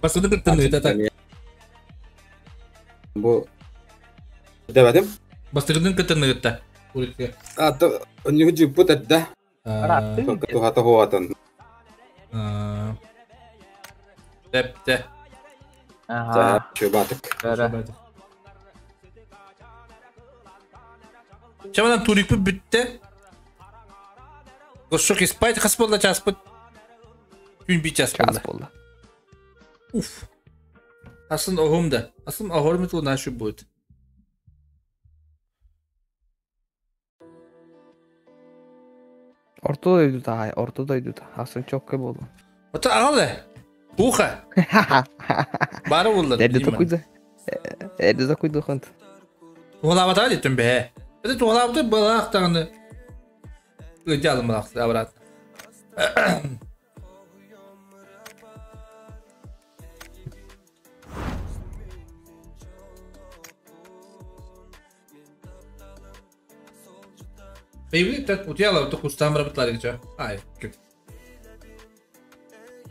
Басыды кытты это так. Бу Деватым? Бастыгын кытты кытты. Урикке. А то не жипут да. Тухата хуатан. Тепте. Ага. Чубатык. Чамадан турик бүтте. Гошок испайт хас болду час бут. Күн би час болду. Уф. Асын охумда. Асын охормиту нашу будет. Ортода идут, ай, ортода идут. Асын чокка болду. Ота агалы. Уха. Бары болду. Эдди такуйду. Эдди такуйду хант. Тугалабата деттим бе. Это тугалабаты балак тагны. Өтө балак обратно. Бейбили так утяла то кустам работали че. Ай.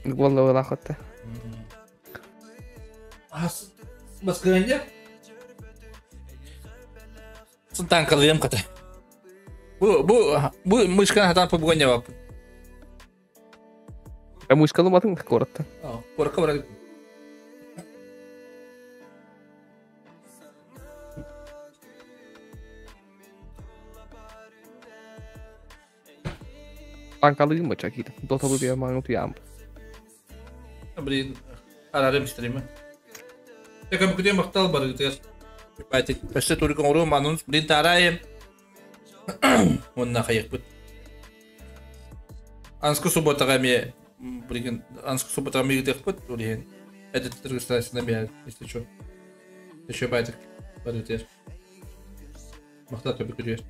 Буолла ылаахытта. Ас баскыанньа. Сынтан калыйым ката. Бу бу бу мышканы хатан побуганья бап. А мышкалы матың коротта. Коротка барар. Танкалыйым ба чакита. Дота бу бия маңы туям. Блин, арарым стрима. Тека бу күтен мактал бар гытыр. Байтик, өссө турик оҥору манун блин тарайым. Онна хайыкпыт. Анскы субботаға ме блин, анскы субботаға ме гытыхпыт, блин. Этот регистрация на если что. Еще байтик бар гытыр. Мактал төбі күтер.